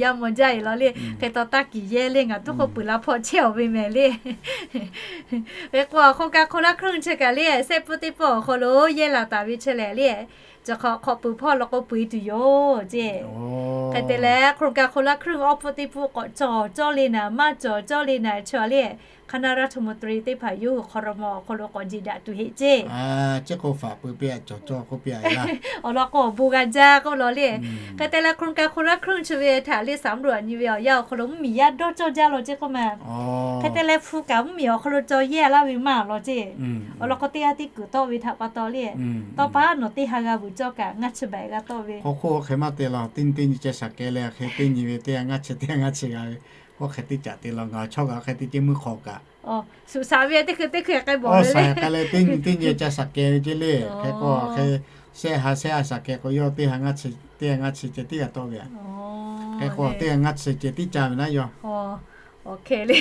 Yaˇ mawˬ jaˇ e law le. Hk'e taw taˇ kiˬ yehˇ le ngaˬ tuˉ k'o peuˬ la hpawˇ chehˇ awˬ ve mehˍ le. Hk'e k'o a โครงการคนละครึ่ง chi kaꞈ le shehˆ pfuhˇ teˇ pfuhˇ awˬ hk'aw lo yehˇ laˬ taˍ ve chi lehˬ le, chi hk'awꞈ hk'awꞈ peuˬ hpawˇ law k'o peuˬ e tuˬ yoˬ ceˇ. Hk'e te leh โครงการคนละครึ่ง awˉ pfuhˇ teˇ pfuhˇ k'awꞈ cawˬ cawˇ le naˍ maˇ cawˬ cawˇ le naˍ chi a le คณะรัฐมนตรี teˇ hpaˍ yawˇ hui hk'aw raw ma awˬ hk'aw lo k'awꞈ jeˬ daꞈ tuˬ heˆ ceˇ. Chi k'o faꞈ peuˬ piˇ a cawˬ cawˇ k'oˆ piˇ a. Awˬ lawn k'o awˬ bon g'a jaˇ k'oˆ law le. Hk'e te leh โครงการคนละครึ่ง chi ve htaꞈ le สำรวจ nyi ve awˬ yanˇ awˬ hk'aw lo mvuhˇmiˬ yaˇ dawˇ cawˇ jaˇ law ceˇ k'oˆ ma. Hk'e te leh hpu kaꞈ mvuhˇmiˬ awˬ hk'aw lo cawˬ yehˇ laˇ ve maˇ law ceˇ. Awˬ lawn k'o teˇ g'aˇ teˇ kuiˬ tawˆ ve htaꞈ pa taw le. Tawˇ pa nawˬ teˇ ha g'a vuiˬ cawˇ kaꞈ ngaˇ chi baˬ g'a tawˆ ve. Hk'aw hk'oˆ hk'e maˇ te law, teˇ nyi teˇ nyi ceh shaˍ keh leh hk'e teˇ nyi ve teˇ g'aˇ ngaˇ chi teˇ g'aˇ ngaˇ chi g'a ve. K'oˆ hk'e teˇ caꞈ te law ngaˬ chaw kaꞈ hk'e teˇ ceˇ meuˇ hk'aw kaꞈ suhˍ shaˍ ve teˇ hkui teˇ hkui k'ai bawˬ ve le. Shaˍ k'ai leh teˇ nyi teˇ nyi ceh shaˍ keh ve ceˇ le. Hk'e k'o hk'e shehˆ ha shehˆ ha shaˍ keh k'o yawˇ teˇ ha ngaˇ chi, teˇ g'aˇ ngaˇ chi ceh tiˉ g'a tawˆ ve a. Hk'e k'o teˇ g'aˇ ngaˇ chi ceh tiˉ ca ve naˉ yawˇ. Oˇ hk'e le.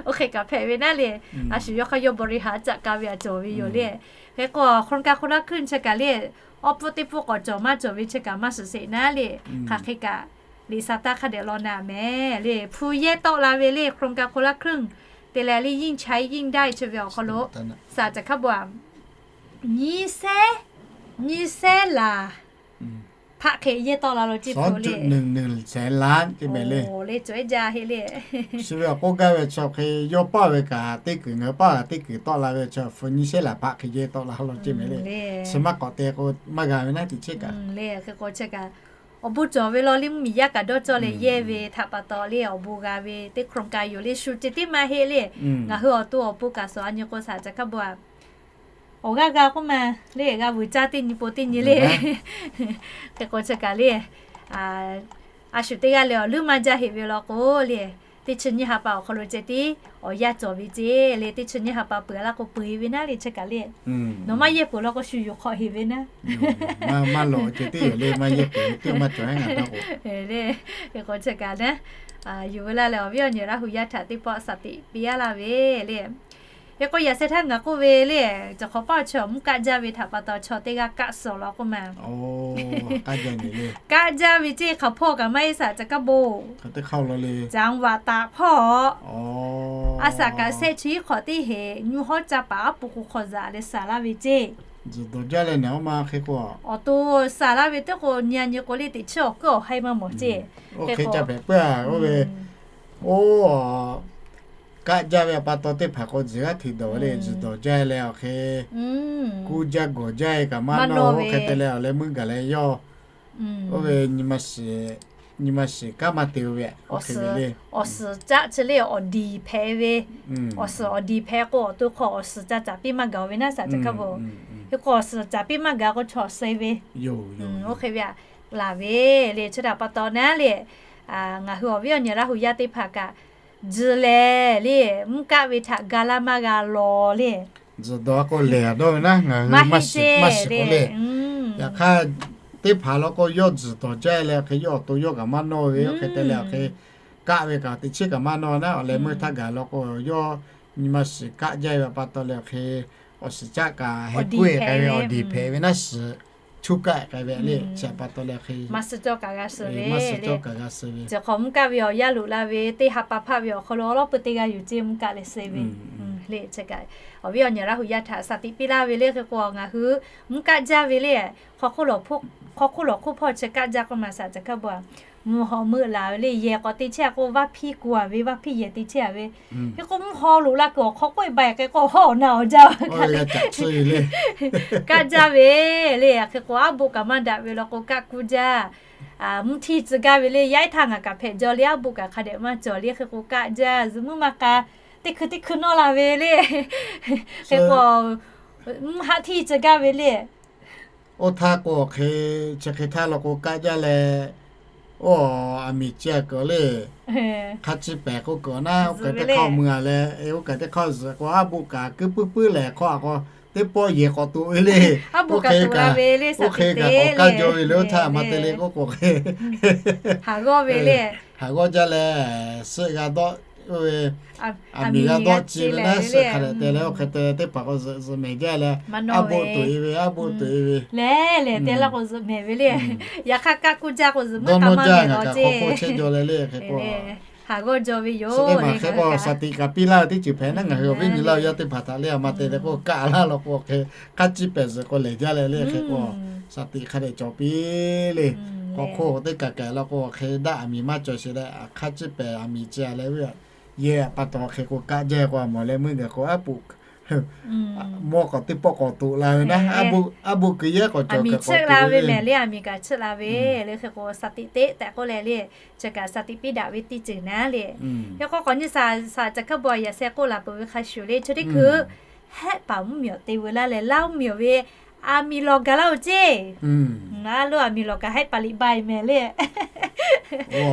Oˇ hk'e kaꞈ hpehꞈ ve naˉ le. A shu yawˇ hk'aˇ yawˇ บริหารจัดการ ve a cawˬ ve yoˬ le. Hk'e k'o โครงการคนละครึ่ง chi kaꞈ le awˉ pfuhˇ teˇ pfuhˇ k'awꞈ cawˬ maˇ cawˬ ve chi kaꞈ maˇ shiˍ sheˍ naˉ le. Hk'aˬ hk'e kaꞈ liꞈ shaˍ taˇ hk'a dehꞈ law naˍ mehˍ le. Hpu yehˇ tawˆ la ve le โครงการคนละครึ่ง te leh le ยิ่งใช้ยิ่งได้ chi ve awˬ hk'aw lo shaˍ ca hkaˇ bon a nyiˇ shehˉ, nyiˇ shehˉ laˬ hpaˆ hk'e yehˇ tawˆ la lo ceˇ le. Nyiˇ shehˉ laˬ ceˇ mehˍ le. Cawˬ ehˉ jaˇ heˆ le. Chi ve awˬ k'oˆ gaˇ ve chi awˬ hk'e yawˇ paˇ ve kaꞈ teˇ kuiˬ ngaˬ hui paˇ kaꞈ teˇ kuiˬ tawˆ la ve chi hpu nyiˇ shehˉ laˬ hpaˆ hk'e yehˇ tawˆ la lo ceˇ mehˍ le. Chi maˇ k'awꞈ te k'o maˇ g'a ve naˉ tiꞈ chehˇ kaꞈ le. Hk'e k'o chi kaꞈ awˬ bon cawˬ ve law le mvuhˇmiˬ yaˇ kaꞈ dawˇ cawˇ leh yehˇ ve htaꞈ pa taw le awˬ bon g'a ve teˇ โครงการ yoˬ le shu ceh tiˉ maˇ heˆ le. Ngaˬ hui awˬ to awˬ pon kaꞈ shawˍ a nyi k'o shaˍ ca hkaˇ bon a awˬ g'aˇ g'a k'oˆ ma le g'a vuiˬ caˇ teˇ nyi po teˇ nyi le. Hk'e k'o chi kaꞈ le a shu teˇ g'aˇ le awˬ leuˉ maˇ jaˇ heˆ ve law k'o le teˇ chi nyiˇ ha pa awˬ hk'aw lo ceh tiˉ awˬ yanˇ cawˬ ve ceˇ le. Teˇ chi nyiˇ ha pa peuˬ a laˇ k'o peuˬ e ve naˉ le chi kaꞈ le. Nawˬ maˇ yehˇ peuˬ law k'o shu yuˬ hk'awꞈ heˆ ve naˉ. Maˇ lawꞈ ceh tiˉ yoˬ le maˇ yehˇ peuˬ ve teˇ maˇ cawˬ heˆ ngaˬ dawˇ k'o. Hk'e k'o chi kaꞈ naˉ yuˬ ve laˇ leh awˬ viˉ awˬ nyi Laˇ hu yaˇ htaꞈ teˇ pawˆ shaˍ tiꞈ piˇ a laˇ ve le. Hk'e k'o yaꞈ sheh htaˇ ngaˬ k'oˆ ve le, cawˬ hk'awꞈ paˇ chaw mvuhˇ kaˆ jaˇ ve htaꞈ pa taw chaw teˇ g'aˇ kaˆ suh law k'oˆ ma. Kaˆ jaˇ ve ce hk'aˬ hpawˇ kaꞈ maˇ heˆ shaˍ ca kaˇ bon. Caˍ vaꞈ taˍ hpawˇ a shaˍ kaꞈ shehˆ chi hk'awꞈ teˇ heˍ nyu hawˉ ca paˍ aˉ pu k'o hk'aw zaꞈ leh shaˍ laˇ ve ce. Awˬ to shaˍ laˇ ve teˇ k'o nyi a nyi k'o le teꞈ chiˉ awˬ kuiˉ awˬ haiˇ maˇ mawˬ ce. Oˇ hk'e ca hpehꞈ puiˉ a, oˇ ve, oˇ, kaˆ jaˇ ve pa taw teˇ hpaˍ k'o tzuhˬ g'aˇ hteꞈ dawˬ ve le, tzuhˬ dawˬ jaˇ leh awˬ hk'e, kuˇ jaˇ gawˬ jaˇ kaꞈ maˇ nawˇ ve, oˇ hk'e te leh awˬ leh meuˇ gaˬ leh yawˇ, oˇ ve nyi ma shiˍ kaˇ maˇ te ve, awˬ suhˍ caˆ chi le awˬ diˍ hpehꞈ ve, awˬ suhˍ awˬ diˍ hpehꞈ k'o awˬ to hk'aw awˬ suhˍ ca caˍ piˇ maˇ gaˬ ve naˉ shaˍ ca kaˇ bon. Hk'e k'o awˬ suhˍ caˍ piˇ maˇ gaˬ k'o chaw awˬ suhˍ ve, oˇ hk'e ve a, laˬ ve le. Chi htaꞈ pa taw naˉ le, ngaˬ hui awˬ viˉ awˬ nyi Laˇ hu yaˇ teˇ hpaˍ kaꞈ, tzuhˬ lehˬ le, mvuhˇ kaˆ ve htaꞈ ga laˇ maˇ g'a lawˬ le. Tzuhˬ dawˬ k'o lehˬ dawˇ ve naˉ, ngaˬ hui maˇ shiˍ k'o le. Yaꞈ hk'aˇ, teˇ hpaˍ law k'o yawˇ tzuhˬ dawˬ jaˇ leh awˬ hk'e yawˇ awˬ to yawˇ kaꞈ maˇ nawˇ ve, oˇ hk'e te leh awˬ hk'e kaˆ ve kaꞈ teꞈ chiˉ kaꞈ maˇ nawˇ naˉ, awˬ leh meuˇ htaˇ gaˬ law k'o yawˇ nyi ma shiˍ kaˆ jaˇ ve pa taw leh awˬ hk'e awˬ suhˍ caˆ kaꞈ heh kuˉ e k'ai ve awˬ diˍ hpehꞈ ve naˉ shiˍ, chuˇ kaˆ k'ai ve le. Chi pa taw leh hk'e maˇ suh cawˇ kaꞈ g'a suh ve, maˇ suh cawˇ kaꞈ g'a suh ve. Chi hk'awꞈ mvuhˇ kaˆ ve awˬ yaˇ loꞈ la ve teˇ ha pa hpaˆ ve awˬ hk'aw lo awˬ lawˉ pui teˇ g'aˇ yuˬ ce mvuhˇ kaˆ leh suh ve le. Chi kaꞈ awˬ viˉ awˬ nyi Laˇ hu yaˇ htaꞈ shaˍ tiꞈ piˇ laˇ ve le. Hk'e k'o ngaˬ hui mvuhˇ kaˆ jaˇ ve le, hk'aw hk'oˆ lawˬ hk'oˆ hpawˇ chi kaˆ jaˇ k'oˆ ma shaˍ ca kaˇ bon. Mvuhˇ hawˉ meuˆ laˬ ve le, yehˬ k'awꞈ te chehˇ a k'o vaˇ hpiˇ ku a ve, vaˇ hpiˇ yehˬ te chehˇ a ve. Hk'e k'o mvuhˇ hawˉ loꞈ la kuiˬ awˬ hk'aw k'oˆ e ba e hk'e k'o hawˉ awˬ na awˬ jaˇ kaˆ jaˇ ve le. Hk'e k'o aˉ boˆ kaꞈ maˇ daꞈ ve law k'o kaˆ kuˇ jaˇ. Mvuhˇ htiˇ tcuh gaˇ ve le, yaˇ ehˉ htaˇ ngaˬ kaꞈ hpehꞈ jaw le, aˉ boˆ kaꞈ hk'a dehꞈ maˇ cawˬ le. Hk'e k'o kaˆ jaˇ, zuhꞈ muiˉ maˇ k'a teˇ hkui teˇ hkui nawˇ la ve le. Hk'e k'o mvuhˇ haˆ htiˇ tcuh gaˇ ve le. Oˇ htaˇ k'o awˬ hk'e, chi hk'e htaˇ law k'o kaˆ jaˇ leh, oˇ, aˬ miˍ ci a kuiˬ le, hk'a ciˇ pehˍ k'oˆ kuiˬ naˉ, oˇ kaˬ teˇ hk'aˇ mui a leh, oˇ kaˬ teˇ hk'aˇ zuhꞈ k'o aˉ boˆ kaꞈ kuiˉ puiˉ puiˉ lehˬ hk'aw a k'o teˇ pawˆ yehˬ k'awꞈ toꞈ ve le. Oˇ hk'e kaꞈ, oˇ hk'e kaꞈ k'awꞈ kaˇ jaw ve le. Oˇ htaˇ maˇ te le k'oˆ k'o hk'e, haˍ g'awˇ ve le. Haˍ g'awˇ jaˇ leh, suhˆ g'a dawˆ, oˇ ve, aˬ miˍ g'a dawˆ ci ve naˉ, suhˆ hk'a dehꞈ te leh oˇ hk'e te teˇ hpaˍ k'o zuhꞈ zuhꞈ mehˍ jaˇ leh, aˉ boˆ toꞈ e ve, aˉ boˆ toꞈ e ve le. Lehˬ lehˬ te la k'o zuhꞈ mehˍ ve le. Yaꞈ hk'aˇ kaˆ kuˇ jaˇ k'o zuhꞈ muiˉ k'a maˇ mehˍ law ce. Hk'aw hk'oˆ chehˇ jaw leh le hk'e k'o, haˍ g'awˇ jaw ve yoˬ. Hk'e k'o shaˍ tiꞈ kaꞈ piˇ laˇ ve teˇ ceuˬ hpehꞈ naˉ, ngaˬ hui awˬ viˉ nyi Laˇ hu yaˇ teˇ hpaˍ htaꞈ le a ma te leh k'o kaˆ laˇ law k'o hk'e, hk'a ciˇ pehˍ zuhꞈ k'o lehˬ jaˇ leh le hk'e k'o, shaˍ tiꞈ hk'a dehꞈ cawˬ piˇ le. K'awꞈ hk'oˆ teˇ kaˬ kaꞈ law k'o hk'e daˆ aˬ miˍ maˇ cawˬ sheˍ leh, hk'a ciˇ pehˍ aˬ miˍ ci a leh ve, yehˬ pa taw hk'e k'o kaˆ jaˇ k'o a mawˬ leh meuˇ gaˬ k'o aˉ poꞈ mawˇ k'awꞈ teˇ pawˆ k'awꞈ toꞈ la ve naˉ, aˉ boˆ kuiˬ yehˬ k'awꞈ cawˬ kaꞈ k'awꞈ toꞈ ve mehˍ le, aˬ miˍ kaꞈ chiˆ la ve le hk'e k'o shaˍ tiꞈ teˇ tehꞈ k'oˆ leh le, chi kaꞈ shaˍ tiꞈ piˇ daꞈ ve teˇ ceuˬ naˉ le. Hk'e k'o k'awꞈ nyi shaˍ, shaˍ ca hkaˇ baw yaꞈ sheh k'oˆ laˬ peuˬ ve hk'a shuˍ le, chi teˇ hkui hehˆ paˍ mvuhˇ miˬ awˬ te veu laˇ leh Laˇ huˉ miˬ awˬ ve aˬ miˍ lawˬ gaˬ laˇ-oˬ ce. Aˉ lo aˬ miˍ lawˬ kaꞈ hehˆ paˍ liꞈ ba e mehˍ le.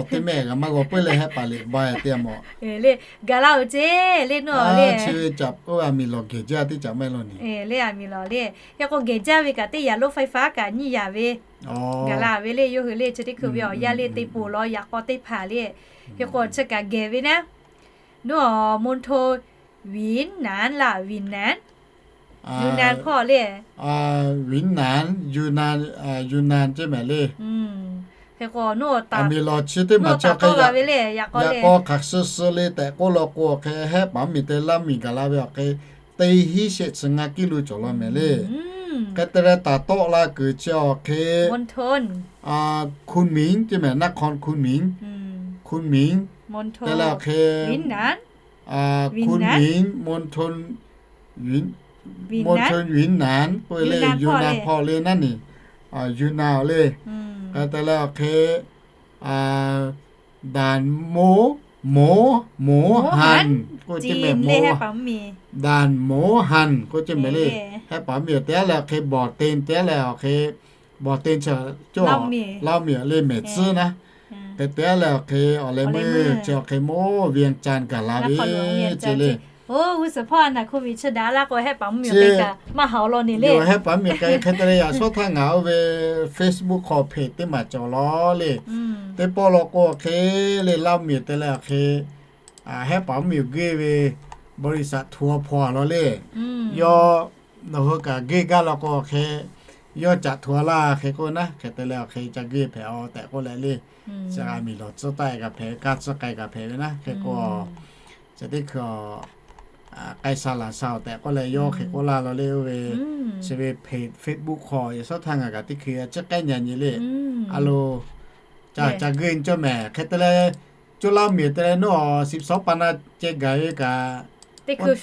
Teˇ mehˆ g'a maˇ g'aw puiˉ leh hehˆ paˍ liꞈ ba e te a mawˬ le, gaˬ laˇ-oˬ ce le nawˬ le. Chi ve caꞈ oˇ aˬ miˍ lawˬ gehˬ jaˇ teˇ caꞈ maˇ heˆ law ni. Le aˬ miˍ lawˬ le. Hk'e k'o gehˬ jaˇ ve kaꞈ teˇ yanˇ lonˉ faiˇ faˉ kaꞈ nyiˇ yaꞈ ve gaˬ la ve le. Yawˇ hui le chi teˇ hkui ve awˬ yaˇ le te poˬ law yaꞈ k'aw teˇ hpaˍ le. Hk'e k'o chi kaꞈ gehˬ ve naˉ, nawˬ มณฑล Vietnam laˇ, Vietnam, Yunnan hpawˇ le. Vietnam, Yunnan, Yunnan ce mehˍ le. Hk'e k'o nawˬ aˬ miˍ lawˬ chi teˇ maˬ chi hk'e yaꞈ k'aw hk'aˬ suh suh le tehꞈ k'oˆ law k'o hk'e hehˆ paˍ mvuhˇ miˬ te Laˇ huˉ miˬ gaˬ la ve awˬ hk'e teˇ hinˉ shehˆ chi ngaˇ kiˇ lo cawˬ law mehˍ le. Hk'e te leh taˍ tawˆ la kuiˬ chi awˬ hk'e มณฑล Kunming ce mehˍ, นคร Kunming, Kunming te leh awˬ hk'e Kunming, มณฑล Vietnam, มณฑล Vietnam k'oˆ ve le, Yunnan hpawˇ le naˉ ni, Yunnan le. K'ai te leh awˬ hk'e ด่านหมู หมู หมูหัน k'oˆ ve ce mehˍ, ด่านหมูหัน k'oˆ ce mehˍ le. Hehˆ paˍ mvuhˇ miˬ te leh awˬ hk'e บ่อเต็น te leh awˬ hk'e บ่อเต็น chi cawˬ Laˇ huˉ miˬ le mehˍ tcuhˉ naˉ. Hk'e te leh awˬ hk'e awˬ leh meuˇ chi awˬ hk'e เวียงจันทน์ gaˬ la ve ce le. Oˇ g'uˇ suhˍ hpawˇ a naˬ hk'oˆ ve chi daꞈ laˇ k'o hehˆ paˍ mvuhˇ miˬ k'ai kaꞈ maˇ haꞈ awˬ law ne le. Hehˆ paˍ mvuhˇ miˬ k'ai hk'e te leh yaꞈ shawˉ htaˇ ngaˬ oˇ ve Facebook hk'aw hpeꞈ teˇ maˬ cawˬ law le. Teˇ pawˆ law k'o awˬ hk'e le Laˇ huˉ miˬ te leh awˬ hk'e hehˆ paˍ mvuhˇ miˬ g'uˇ ve บริษัททัวร์ hpaw a law le. Yawˇ nawˬ hui kaꞈ geuˆ gaˇ law k'o hk'e, yawˇ caꞈ htaw laˇ hk'e k'oˆ naˉ, hk'e te leh awˬ hk'e ca geuˆ hpehꞈ a tehꞈ k'oˆ leh le. Chi g'a miˬ lawˬ tcuhˉ taˆ e kaꞈ hpehꞈ ve, kaˇ tcuhˉ k'ai kaꞈ hpehꞈ ve naˉ, hk'e k'o, chi teˇ hkui k'ai sha laˬ sha-oˬ tehꞈ k'oˆ leh yawˇ hk'e k'oˆ laˇ law le. Oˇ ve chi ve Facebook hk'aw yaꞈ shawˉ htaˇ ngaˬ kaꞈ teˇ hkui a ciˉ k'ehˉ nyi nyi le. A lo, ca ca geuˆ nyi cawˇ mehˍ. Hk'e te leh, coˇ laˇ miˬ te leh nawˇ สิบสอง ปันนา ceh gaˬ ve kaꞈ, teˇ hkui teˇ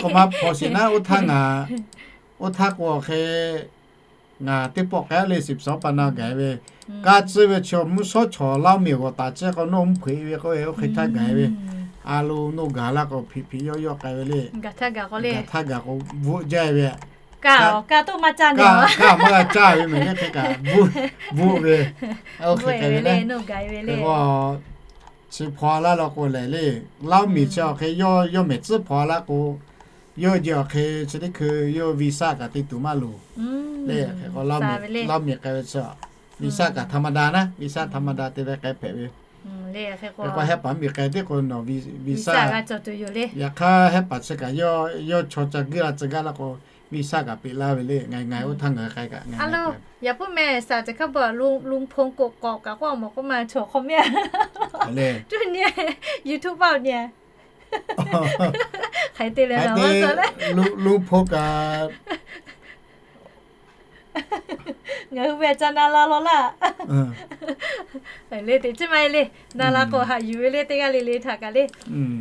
k'o maˇ hpaw sheˍ naˉ, oˇ htaˇ ngaˬ, oˇ htaˇ k'o hk'e, ngaˬ teˇ pawˆ k'ai le สิบสอง ปันนา gaˬ ve, kaˇ tcuhˉ ve chi mvuhˇ shawˉ chaw laˇ miˬ g'awˬ taˍ ciˉ k'o nawˇ mvuhˇ hpeuꞈ ve k'oˆ ve, oˇ hk'e htaˇ gaˬ ve. A lo, nawˇ gaˬ laˇ k'o hpiꞈ hpiꞈ yawˇ yawˇ k'ai ve le. Gaˬ htaˇ gaˬ k'o le, gaˬ htaˇ gaˬ k'o bvuhˆ jaˇ ve. Kaˇ, kaˇ toˆ maˇ caˇ nyi, kaˇ maˇ g'a caˇ ve mehˍ le hk'e kaꞈ bvuhˆ ve. Oˇ hk'e k'ai ve le, nawˇ gaˬ ve le. Chi hpaw laˇ law k'o lehˬ le, laˇ miˬ chi awˬ hk'e yawˇ yawˇ mehˍ tcuhˉ hpaw laˇ k'o, yawˇ jeh awˬ hk'e chi teˇ hkui yawˇ visa kaꞈ te tuˬ maˇ loˍ le. Hk'e k'o laˇ miˬ k'ai ve chi visa kaꞈ ธรรมดา naˉ, visa ธรรมดา te leh k'ai hpehꞈ ve. Hk'e k'o hehˆ paˍ miˬ k'ai teˇ k'o nawˬ visa, yaꞈ hk'aˇ hehˆ paˍ chi kaꞈ yawˇ chaw ca geuˆ la tcuh gaˇ laˇ k'o, visa kaꞈ peꞈ laˇ ve le. Ngaˬ ngaˬ oˇ htaˇ ngaˬ k'ai kaꞈ ngaˬ, yaꞈ puiˉ mehˍ saˍ ceˬ hk'a bvuhꞈ ลุงพล กกอก kaꞈ k'oˆ a mawˬ k'oˆ ma chaw hk'aw mehˍ, YouTube paˆ nyi, hk'aˬ hk'e te leh, ลุงพล kaꞈ ngaˬ hui ve ca na la law laˇ. Le teꞈ chiˉ maˇ heˆ le, na la k'o haꞈ yuˬ ve le teˇ g'aˇ le le htaꞈ kaꞈ le.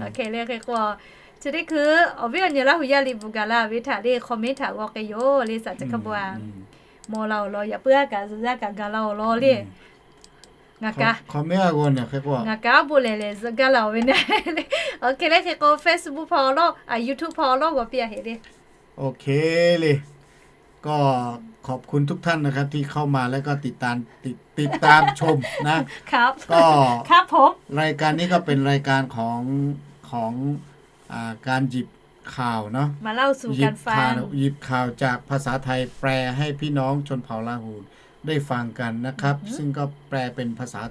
Hk'e le hk'e k'o, chi teˇ hkui awˬ viˉ awˬ nyi Laˇ huˍ yaˇ liꞈ bvuhꞈ gaˬ la ve htaꞈ le comment htaꞈ g'aw k'ai yoˬ le saˍ ceˬ hk'a bvuhꞈ a. Mawˬ la awˬ lawn yaꞈ puiˉ a kaꞈ zuhꞈ yaˇ kaꞈ gaˬ la awˬ lawn le. Ngaˬ kaꞈ, ngaˬ kaꞈ a bon lehˬ lehˬ zuhꞈ gaˇ la awˬ ve na. Hk'e le hk'e k'o Facebook hpaw awˬ lawˉ, a YouTube hpaw awˬ lawˉ g'aw piˇ a heˍ le. โอเค เลย ก็ขอบคุณทุกท่านนะครับที่เข้ามาแล้วก็ติดตาม ติด ติดตามชมนะ ครับ ก็ ครับผม รายการนี้ก็เป็นรายการของ ของ อ่า การหยิบข่าวเนาะ มาเล่าสู่กันฟัง หยิบข่าว หยิบข่าวจากภาษาไทยแปลให้พี่น้องชนเผ่าลาหูได้ฟังกันนะครับ อือฮึ ซึ่งก็แปลเป็นภาษา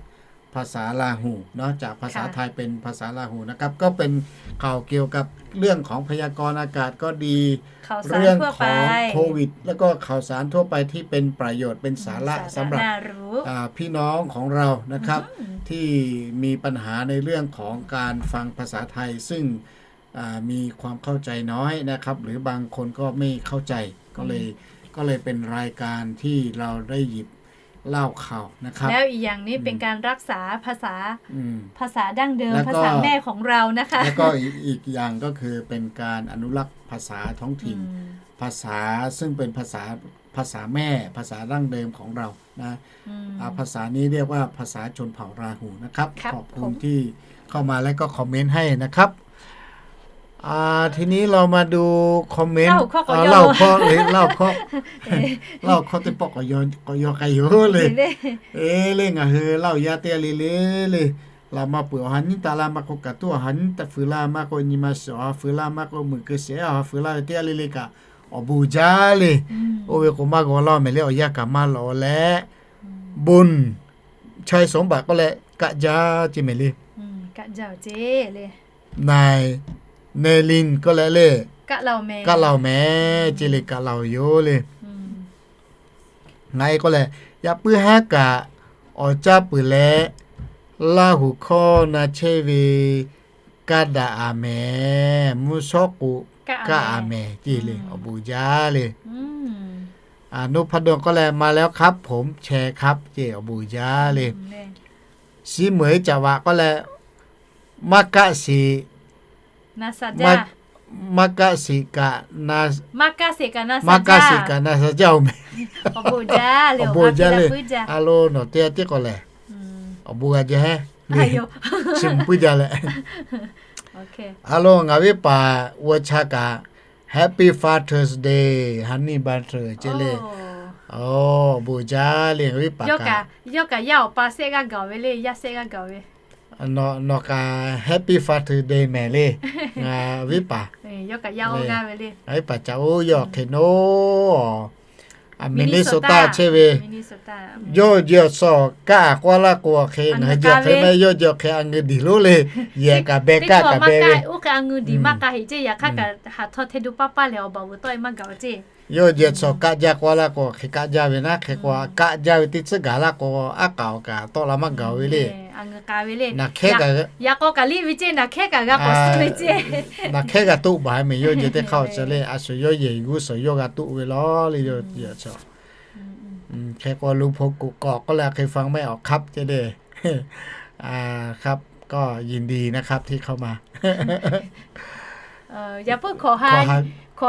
ภาษาลาหูเนาะ จากภาษาไทยเป็นภาษาลาหูนะครับ ก็เป็นข่าวเกี่ยวกับเรื่องของพยากรณ์อากาศก็ดี ข่าวสารทั่วไป เรื่องของโควิด แล้วก็ข่าวสารทั่วไปที่เป็นประโยชน์ เป็นสาระ อืม สำหรับ สาระน่ารู้ อ่า พี่น้องของเรานะครับ อือฮึ ที่มีปัญหาในเรื่องของการฟังภาษาไทย ซึ่ง อ่า มีความเข้าใจน้อยนะครับ หรือบางคนก็ไม่เข้าใจ ก็เลย อืม ก็เลยเป็นรายการที่เราได้หยิบเล่าข่าวนะครับ แล้วอีกอย่างนี้ อืม เป็นการรักษาภาษา อืม ภาษาดั้งเดิม แล้วก็ ภาษาแม่ของเรานะคะ แล้วก็อีก อีกอย่างก็คือเป็นการอนุรักษ์ภาษาท้องถิ่น อืม ภาษาซึ่งเป็นภาษา ภาษาแม่ ภาษาดั้งเดิมของเรานะ อืม อ่า ภาษานี้เรียกว่าภาษาชนเผ่าลาหูนะครับ ครับ ขอบคุณ ผม ที่เข้ามาและก็คอมเมนต์ให้นะครับ อ่า ทีนี้เรามาดูคอมเมนต์ เล่าข้อก่อน อ่า ย่อ เล่าข้อเลย เล่าข้อ เอ๊ะ เล่าข้อ teˇ pawˆ ก็ยอ ก็ยอ k'ai yoˬ le. เอ๊ะ เลย ngaˬ hui เล่า yaˇ teˇ g'aˇ le le le. Laꞈ ma peuˬ awˬ ha nyiˉ taˍ laˇ maˇ k'o, kaꞈ tuˉ awˬ ha nyiˉ taˍ fuiˍ laˇ maˇ k'o, nyi ma shiˍ awˬ ha fuiˍ laˇ maˇ k'o, meuꞈ keu shiˍ ehˉ awˬ ha fuiˍ laˇ ve teˇ g'aˇ le le kaꞈ, awˬ bon jaˇ le. Oˇ ve k'o maˇ g'aw laˇ mehˍ le, awˬ yanˇ kaꞈ maˇ lawꞈ leh, bon ชัยสมบัติ k'oˆ leh kaˆ jaˇ ce mehˍ le. Nai, Nelin k'oˆ leh le, kaˆ laˇ-oˬ mehˍ ce le, kaˆ laˇ-oˬ yoˬ le. Ngaˬ e k'oˆ leh, yaꞈ puiˉ haˉ kaꞈ awˬ caˇ peuˬ leh, Laˇ huˍ hkawˇ na chehˇ ve kaˆ daꞈ a mehˍ, mvuhˇ shawˉ k'o kaˆ a mehˍ ce le, awˬ bon jaˇ le. นพดล k'oˆ leh มาแล้วครับผม แชร์ครับ ce, awˬ bon jaˇ le. ศรีเหมย จังหวัด k'oˆ leh, maˇ kaˆ sheˍ, maˇ kaˆ sheˍ kaꞈ na, maˇ kaˆ sheˍ kaꞈ na sha jaˇ-oˬ mehˍ. Awˬ bon jaˇ le. A lo, nawˬ teˇ g'aˇ tiˉ k'o lehˬ, awˬ bon g'a jaˇ heˉ le. Chi mvuhˇ puiˉ jaˇ leh. A lo, ngaˬ viˉ paˍ g'uˇ cha kaꞈ Happy Father's Day, Honey Butter ce le. Awˬ bon jaˇ le, ngaˬ viˉ paˍ kaꞈ. Yawˇ kaꞈ yaˇ awˬ pa sehˆ g'aˇ gaˬ ve le, yaˇ sehˆ g'aˇ gaˬ ve. Nawˬ kaꞈ Happy Father's Day mehˍ le, ngaˬ viˉ paˍ. Ngaˬ viˉ paˍ ca oˇ yawˇ hk'e naˉ Minnesota chehˇ ve. Yawˇ jehˬ awˬ suhˍ kaˆ k'oˆ laˇ k'o, hk'e ngaˬ hui jehˬ hk'e mehˆ, yawˇ jehˬ hk'e a ngeu diˬ lonˉ le. Yehˬ kaꞈ beh kaˆ kaꞈ beh ve. Yawˇ jehˬ suhˍ kaˆ jaˇ k'oˆ laˇ k'o, hk'e kaˆ jaˇ ve naˉ, hk'e k'o kaˆ jaˇ ve teˇ tcuhˉ gaˬ laˇ k'o, aˉ k'aoˍ kaꞈ tawˆ la maˇ gaˬ ve le. Naˬ hkehˉ kaꞈ, naˬ hkehˉ kaꞈ toˆ baˬ mehˍ, yawˇ jehˬ teˇ hk'aˇ awˬ tcuh le. A shuˍ yawˇ yehˬ g'uˇ suhˍ yawˇ g'a toˆ ve law le, yawˇ jehˬ suhˍ. Hk'e k'o, ลุงพงศ์ กุกอก k'oˆ leh hk'e ฟังไม่ออกครับ ceh le. ครับ ก็ยินดีนะครับที่เข้ามา Yaꞈ puiˉ hkawꞈ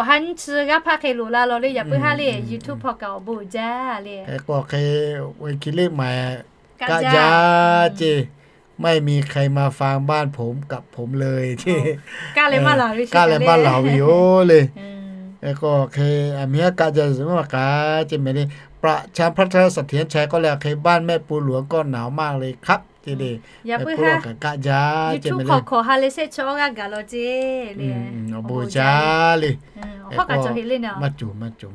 ha nyiˇ chi g'aˇ hpaˇ hk'e loꞈ la law le, yaꞈ puiˉ haˉ le, YouTube hpawˇ kaꞈ awˬ bon uiˍ jaˇ le. Hk'e k'o hk'e, เวทีเลขหมาย kaˆ jaˇ ceh, ไม่มีใครมาฟังบ้านผมกับผมเลย ceh. Kaˆ leh maˇ laˬ ve yoˬ le. Hk'e k'o hk'e, a miˇ haˉ kaˆ jaˇ zuhꞈ maˇ k'a ceh mehˍ le. ประชาพัฒน์ เสถียรชัย k'oˆ leh hk'e บ้านแม่ปูหลวงก็หนาวมากเลยครับ ceh le. Yaꞈ puiˉ haˉ kaˆ jaˇ ceh mehˍ le. Hkawꞈ ha leh shehˆ chi awˇ g'aˇ gaˬ law ceh le. Awˬ bon jaˇ le. Maˇ cawˬ maˇ cawˬ maˇ cawˬ.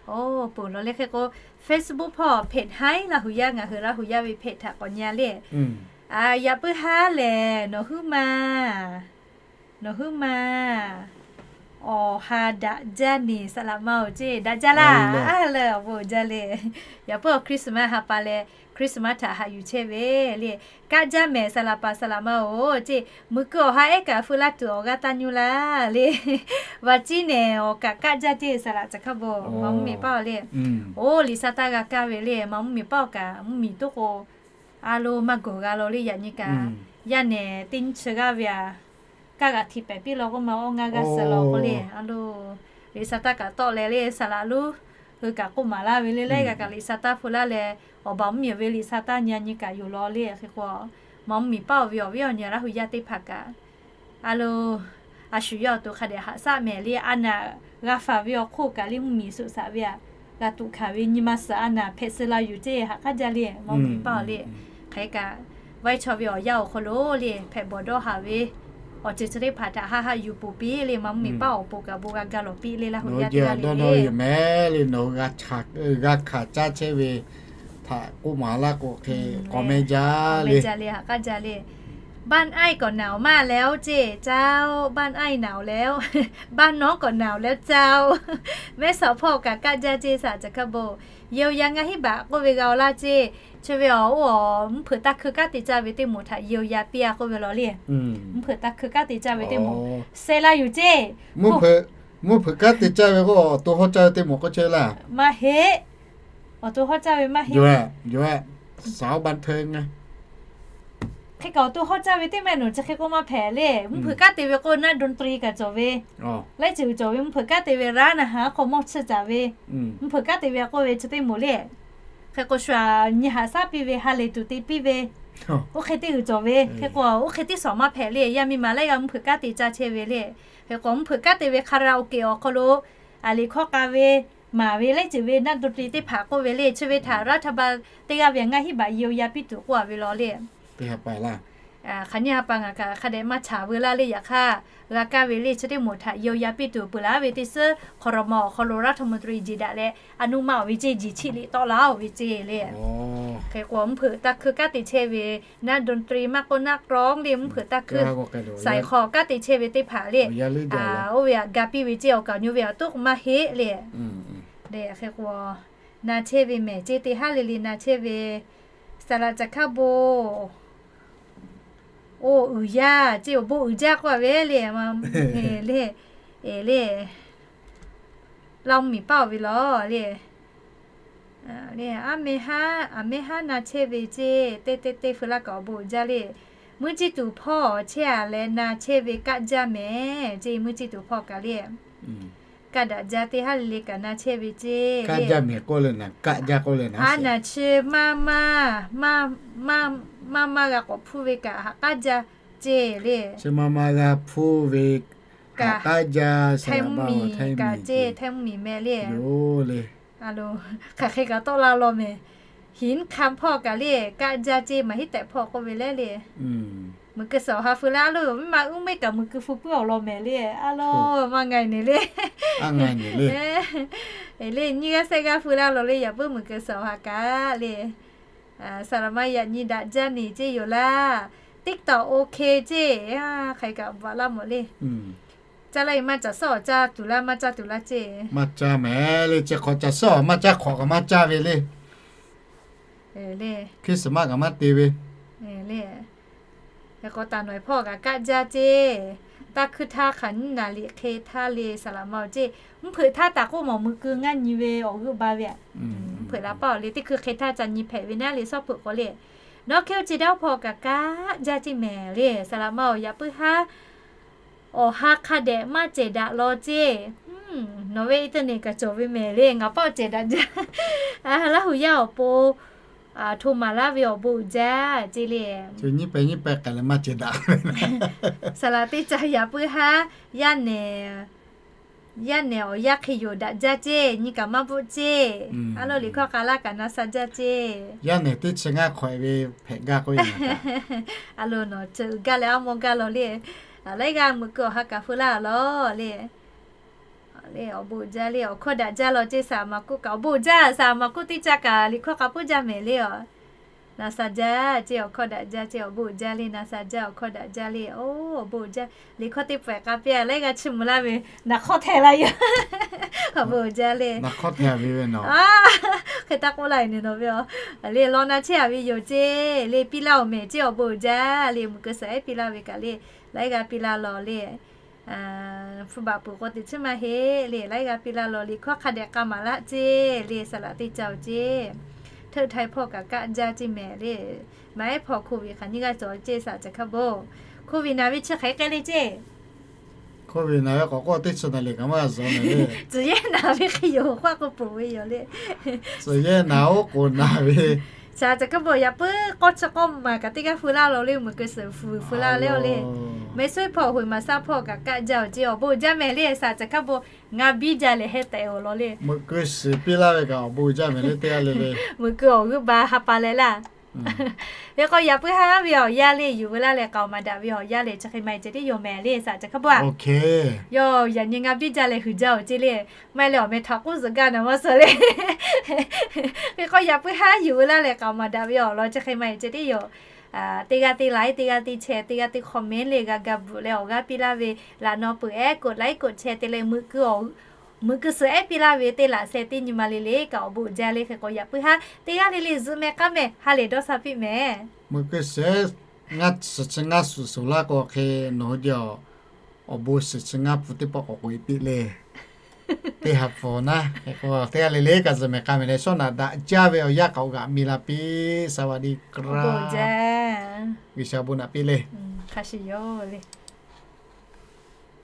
Oˇ, ponˬ law le. Hk'e k'o Facebook hpawˇ เพจ haiˉ Laˇ hu yaˇ, ngaˬ hui Laˇ hu yaˇ ve เพจ htaꞈ k'awꞈ nyi le. Yaꞈ puiˉ haˉ lehˬ, nawˬ huiˉ ma, nawˬ huiˉ ma awˬ ha daꞈ jaˇ neˬ saˍ laꞈ ma-oˬ ceh, daꞈ jaˇ laˇ. A leh awˬ bon jaˇ le. Yaꞈ puiˉ awˬ Christmas ha pa leh Christmas htaꞈ haꞈ yuˬ chehˇ ve le. Kaˆ jaˇ mehˍ saˍ laꞈ paˍ saˍ laꞈ ma-oˬ ceh, muiˬ kuiˬ awˬ ha ehˉ kaꞈ feu laˇ tuˬ awˬ g'aˇ taˇ nyuˇ laˇ le. Vaˍ ciˉ nehˬ awˬ kaꞈ kaˆ jaˇ ceh saˍ laꞈ caˬ hkaˇ bon, maˍ mvuhˇ miˬ paˇ-oˬ le. Oˇ, liꞈ sa taˇ g'a kaˇ ve le, maˍ mvuhˇ miˬ paˇ awˬ kaꞈ mvuhˇ miˬ toˉ k'o, a lo maˇ gawˬ g'a law le. Yaꞈ nyi kaꞈ, yaˇ nehˬ teˇ nyiˇ chi g'aˇ ve aꞈ, kaˇ g'aꞈ htiꞈ pehˍ piˇ law k'oˆ ma, awˇ ngaˇ g'aˇ suh law k'oˆ le. A lo, liꞈ sa taˇ kaꞈ tawˆ leh le, saˍ laꞈ lonˉ hui kaꞈ k'oˆ maˍ laˇ ve le, laiˉ g'aˇ kaꞈ liꞈ sa taˇ fu laˇ leh, awˬ baˬ mvuhˇ miˬ ve liꞈ sa taˇ nyi nyi kaꞈ yoˬ law le. Hk'e k'o, maˍ mvuhˇ miˬ paˇ-oˬ ve awˬ viˉ awˬ nyi Laˇ hu yaˇ teˇ hpaˍ kaꞈ, a lo, a shu yawˇ awˬ to hk'a dehꞈ haꞈ shaˆ mehˍ le. A naˍ g'a faˍ ve awˬ hk'oˆ kaꞈ le, mvuhˇ miˬ suh shaˍ ve aꞈ g'a tuꞈ hkanˍ ve nyi ma suhˍ a naˍ hpehꞈ suh la yuˬ ceh, haꞈ k'aˉ jaˇ le, maˍ mvuhˇ miˬ paˇ-oˬ le. Hk'e kaꞈ, vaiˇ chaw ve awˬ yanˇ awˬ hk'aw lo le, hpehꞈ bawˬ dawˇ haˍ ve awˬ ceuˬ chi teˇ hpaˍ htaꞈ haˆ haˆ yuˬ poˬ piˇ le, maˍ mvuhˇ miˬ paˇ awˬ pon kaꞈ bon g'a gaˇ lawˬ piˇ le, Laˇ hu yaˇ teˇ g'aˇ le. Nawˬ hui g'a hkanˍ caˇ chehˇ ve htaꞈ k'oˆ maˍ laˇ k'o hk'e, k'awꞈ meh jaˇ le, haꞈ k'aˉ jaˇ le. บ้านอ้าย k'awꞈ หนาวมากแล้ว ceh, เจ้า บ้านอ้ายหนาวแล้ว บ้านน้องก็หนาวแล้วเจ้า Mehˉ sawˍ hpawˇ kaꞈ kaˆ jaˇ ceh saˍ laꞈ caˬ hkaˇ bon. Yeu ya ngaˇ hinˉ baꞈ k'oˆ ve g'a-oˬ laˇ ceh, chi ve awˬ oˇ awˬ mvuhˇ hpeuꞈ taˇ hkui kanˉ te caˇ ve teˇ moˍ htaꞈ yeu ya piˇ-a k'oˆ ve law le. Mvuhˇ hpeuꞈ taˇ hkui kanˉ te caˇ ve teˇ moˍ, seh la yuˬ ceh. Mvuhˇ hpeuꞈ kanˉ te caˇ ve k'o, awˬ to hawˉ caˇ ve teˇ moˍ k'oˆ chehˇ laˇ. Maˇ heˆ. Awˬ to hawˉ caˇ ve maˇ heˆ. Hk'e kaꞈ awˬ to hawˉ caˇ ve teˇ mehˆ nawˬ chi hk'e k'oˆ maˇ hpehꞈ le. Mvuhˇ hpeuꞈ kanˉ te ve k'o, naˆ ดนตรี kaꞈ cawˬ ve, laiˉ ceuˬ cawˬ ve. Mvuhˇ hpeuꞈ kanˉ te ve raˉ naˍ haˍ k'aw mawˇ tsuhˇ caˍ ve, mvuhˇ hpeuꞈ kanˉ te ve k'oˆ ve chi teˇ moˍ le. Hk'e k'o shu-a, nyi haꞈ shaˉ piˇ ve, ha lehˬ tuˬ te piˇ ve, oˇ hk'e teˇ g'uiˬ cawˬ ve. Hk'e k'o oˇ hk'e teˇ sawˍ maˇ hpehꞈ le. Yaˇ miˇ ma laiˉ g'aˇ mvuhˇ hpeuꞈ kanˉ te caˇ chehˇ ve le. Hk'e k'o mvuhˇ hpeuꞈ kanˉ te ve คาราโอเกะ awˬ hk'aw lo, a liꞈ hkawˇ k'a ve, maˍ ve laiˉ ceuˬ ve naˆ ดนตรี teˇ hpaˍ k'oˆ ve le, chi ve htaꞈ รัฐบาล teˇ g'aˇ ve ngaˇ hinˉ baꞈ yeu ya piˇ tuˬ k'oˆ-a ve law le. Hk'aˬ nyiˇ ha pa ngaˬ kaꞈ hk'a dehꞈ maˇ chaˍ veu laˇ le. Yaꞈ hk'aˇ, g'a kaˇ ve le, chi teˇ moˍ htaꞈ yeu ya piˇ tuˬ peuˬ laˇ ve teˇ suhˉ ครม. awˬ hk'aw lo รัฐมนตรี jeˬ daꞈ leh, a nuˇ maˇ-oˬ ve ceh, jeˬ chiˆ liꞈ tawˆ la-oˬ ve ceh le. Hk'e k'o mvuhˇ hpeuꞈ taˇ hkui kanˉ te chehˇ ve naˆ ดนตรี maˇ k'oˆ naˆ ร้อง le, mvuhˇ hpeuꞈ taˇ hkui saiˍ hk'aw kanˉ te chehˇ ve teˇ hpaˍ le, oˇ ve htaꞈ ga piˇ ve ceh, awˬ kaˍ awˬ nyi ve awˬ toˉ k'o maˇ heˆ le. Hk'e k'o, na chehˇ ve mehˍ ceh, teˇ haˉ le le na chehˇ ve, saˍ laꞈ caˬ hkaˇ bon. Oˇ, uiˍ jaˇ ceh, awˬ bon uiˍ jaˇ k'oˆ-a ve le. Le, le, Laˇ mvuhˇ miˬ paˇ-oˬ ve law le. Le, aˉ meh haˉ, aˬ meh haˉ na chehˇ ve ceh, teˇ teˇ teˇ feu laˇ kaꞈ awˬ bon uiˍ jaˇ le. Mvuhˇ ciˇ tuˬ hpawˇ chehˇ-a leh na chehˇ ve kaˆ jaˇ mehˍ ceh, mvuhˇ ciˇ tuˬ hpawˇ kaꞈ le. Kaˆ daꞈ jaˇ, teˇ haˉ le le kaꞈ na chehˇ ve ceh le. Kaˆ jaˇ mehˍ k'oˆ le, naˬ kaˆ jaˇ k'oˆ le, a naˬ chi maˇ maˇ, maˇ maˇ g'a k'awꞈ hpuˇ ve kaꞈ haꞈ k'aˉ jaˇ ceh le. Chi maˇ maˇ g'a hpuˇ ve kaꞈ, Htaiˇ mvuhˇ miˬ kaꞈ ceh, Htaiˇ mvuhˇ miˬ meh le. Hk'aˬ hk'e kaꞈ tawˆ la law mehˍ. Hinˉ hkanˇ hpawˇ kaꞈ le, kaˆ jaˇ ceh, maˬ hiˉ tehꞈ hpawˇ k'oˆ ve leh le. Muiˬ keu suhˍ awˬ ha feu laˇ, a lo, viˉ ma uˉ meuˇ kaꞈ muiˬ keu feu puiˉ awˬ lawn mehˍ le. A lo, maˇ nga-e ne le. Le nyiˇ g'aˇ shehˆ g'aˇ pu laˇ lo le, yaꞈ puiˉ muiˬ keu suhˍ awˬ ha kaꞈ le. Saˍ laˍ ma yaꞈ nyi daꞈ jaˇ ni ceˇ yoˬ laˇ. TikTok OK ceˇ, hk'aˬ hk'e kaꞈ baˬ laˇ mawˬ le. Caˇ laˇ e maˇ caˬ suhˉ awˬ caˇ tuˬ laˇ, maˇ caˇ tuˬ laˇ ceˇ. Maˇ caˇ mehˍ le, chi hk'awꞈ caˬ suhˉ awˬ maˇ caˇ, hk'awꞈ kaꞈ maˇ caˇ ve le. Le Christmas kaꞈ maˇ te ve le. Hk'e k'o taˍ nawˬ hpawˇ kaꞈ kaˆ jaˇ ceˇ. Taˇ hkuiˇ htaˇ hk'aˬ nyiˇ naˍ liꞈ hk'e htaˇ le saˍ laˍ ma awˬ ceˇ. Mvuhˇ hpeuꞈ htaˇ taˍ k'oˆ mawˬ muiˬ keu ngaˇ nyi ve awˬ g'euˆ ba ve. Mvuhˇ hpeuꞈ la paˇ awˬ le teˇ hkui hk'e htaˇ ca nyi hpehꞈ ve naˉ le, suhˉ hpeuꞈ k'o le. Nawˬ hk'e oˇ ceˇ daˇ oˇ hpawˇ kaꞈ kaˆ jaˇ ceˇ mehˍ le. Saˍ laˍ ma awˬ yaꞈ puiˉ haˉ awˬ ha hk'a dehꞈ maˇ cehˬ daꞈ law ceˇ. Nawˬ ve internet kaꞈ cawˬ ve mehˍ le, ngaˬ paˆ cehˬ daꞈ jaˇ. Laˇ hu yaˇ awˬ pon hto maˍ laˇ ve awˬ bon uiˍ jaˇ ceˇ le. Nyiˇ pehˍ nyiˇ pehˍ k'ai leh maˇ cehˬ daꞈ. Saˍ laˍ teˇ ca yaꞈ puiˉ haˉ yaˇ nehˬ, yaˇ nehˬ awˬ yaˇ hk'e yoˬ daꞈ jaˇ ceˇ, nyi kaꞈ maˇ bvuhˆ ceˇ. A lo liꞈ hkawˇ k'a laˇ kaꞈ na sha jaˇ ceˇ. Yaˇ nehˬ teˇ chi ngaˇ hk'awꞈ e ve hpehꞈ gaˇ k'oˆ e. A lo nawˬ ceuˬ uiˍ gaˇ leh a mawˇ gaˇ law le. Laiˉ g'aˇ meuꞈ keu awˬ ha kaꞈ feu laˇ lawˬ le. Le awˬ bon uiˍ jaˇ le, awˬ hkawˇ daꞈ jaˇ law ceˇ. Saˍ maˍ kuˆ kaꞈ awˬ bon uiˍ jaˇ, saˍ maˍ kuˆ teˇ ca kaꞈ liꞈ hkawˇ k'a puiˉ jaˇ mehˍ le a. Na sha jaˇ ceˇ, awˬ hkawˇ daꞈ jaˇ ceˇ, awˬ bon uiˍ jaˇ le, na sha jaˇ, awˬ hkawˇ daꞈ jaˇ le. Oˇ awˬ bon uiˍ jaˇ. Liꞈ hkawˇ teˇ pawehꞈ k'a piˇ a, laiˉ g'aˇ chiˇ mvuh laˇ ve naˬ hk'awˇ htehꞈ la yoˬ. Awˬ bon uiˍ jaˇ le. Hk'e taˇ k'oˆ laˇ e ne nawˬ ve a. Le law na chehˇ a ve yoˬ ceˇ le, piˇ laˇ oˬ mehˍ ceˇ, awˬ bon uiˍ jaˇ le, muiˬ keu suhˍ ehˉ piˇ laˇ ve kaꞈ le, laiˉ g'aˇ piˇ laˇ lawˬ le. Hpu baꞈ peuˬ k'o teꞈ chiˉ maˇ heˆ le, laiˉ g'aˇ piˇ laˇ lawˬ, liꞈ hkawˇ hk'a dehꞈ k'a maˍ laˇ ceˇ le, saˍ laˍ teˇ ca oˬ ceˇ. Hteuˆ htaiˍ hpawˇ kaꞈ kaˆ jaˇ ceˇ mehˍ le. Maˇ ehˉ hpawˇ hko viˬ hk'aˬ nyiˇ g'aˇ cawˬ ceˇ, saˍ ca hk'a bon. Hko viˬ naˬ ve chi hk'e k'ai le ceˇ. Hko viˬ naˬ ve k'awꞈ k'oˆ teˇ chi naˬ liꞈ kaꞈ maˇ g'a zuhꞈ mehˍ le. Tcuhˬ yehˇ naˬ ve hk'e yoˬ, hk'aˆ k'oˆ peuˬ ve yoˬ le. Tcuhˬ yehˇ naˬ oˉ k'oˍ naˬ ve. Saˍ ca hk'a bon yaꞈ puiˉ k'awˇ chi k'awˇ maˬ kaꞈ teˇ g'aˇ feu laˇ lawˬ le, muiˬ keu suhˍ fuiˍ feu laˇ le a le. Mehˍ suhˉ hpawˇ hoꞈ maˍ shaˉ hpawˇ kaꞈ kaˆ jaˇ oˬ ceˇ, awˬ bon uiˍ jaˇ mehˍ le. Saˍ ca hk'a bon ngaˬ biˇ jaˇ lehˬ heh tehꞈ awˬ lawn le. Meuꞈ keu suhˍ piˇ laˇ ve kaꞈ awˬ bon uiˍ jaˇ mehˍ le teˇ g'aˇ le le. Meuꞈ keu awˬ g'euˆ ba ha pa leh laˇ. Hk'e k'o yaꞈ puiˉ haˉ ve awˬ yaˇ le yuˬ veu laˇ leh k'aoˍ maˍ daꞈ ve awˬ yaˇ lehˬ chi hk'e maˇ heˆ ceh tiˉ yoˬ mehˍ le, saˍ ca hk'a bon a. Yoˬ, yaꞈ nyi ngaˬ biˇ jaˇ leh huiˍ jaˇ oˬ ceˇ le. Maˇ heˆ leh awˬ meh htaꞈ k'oˆ zuhꞈ gaˇ naˬ maˇ suh le. Hk'e k'o yaꞈ puiˉ haˉ yuˬ veu laˇ leh k'aoˍ maˍ daꞈ ve awˬ lawn chi hk'e maˇ heˆ ceh tiˉ yoˬ. Teˇ g'aˇ teˇ like, teˇ g'aˇ teˇ share, teˇ g'aˇ teˇ comment le g'a ga bvuhꞈ leh awˬ g'aˇ piˇ laˇ ve laꞈ naw peuˬ ehˉ กดไลค์ กดแชร์ te leh meuꞈ keu awˬ meuꞈ keu suhˍ ehˉ piˇ laˇ ve teˇ laꞈ share teˇ nyi ma le le kaꞈ awˬ bon uiˍ jaˇ le. Hk'e k'o yaꞈ puiˉ haˉ teˇ g'aˇ le le zuhꞈ meh k'aˉ meh ha lehˬ dawˇ sha piˇ mehˍ. Meuꞈ keu suhˍ ngaˇ suhˍ chi ngaˇ suhˍ suhˍ laˇ k'o hk'e nawˬ hui jehˬ awˬ bon suhˍ chi ngaˇ pfuhˍ teˇ pawˆ k'awꞈ k'oꞈ e piˇ le. Teˇ ha pfuhˍ naˉ hk'e k'o teˇ g'aˇ le le kaꞈ zuhꞈ meh k'aˉ meh leh shawˉ naꞈ daꞈ jaˇ ve awˬ yanˇ k'aoˍ g'aꞈ mi la piˇ. สวัสดีครับ. G'uiˬsha awˬ bon naꞈ piˇ le.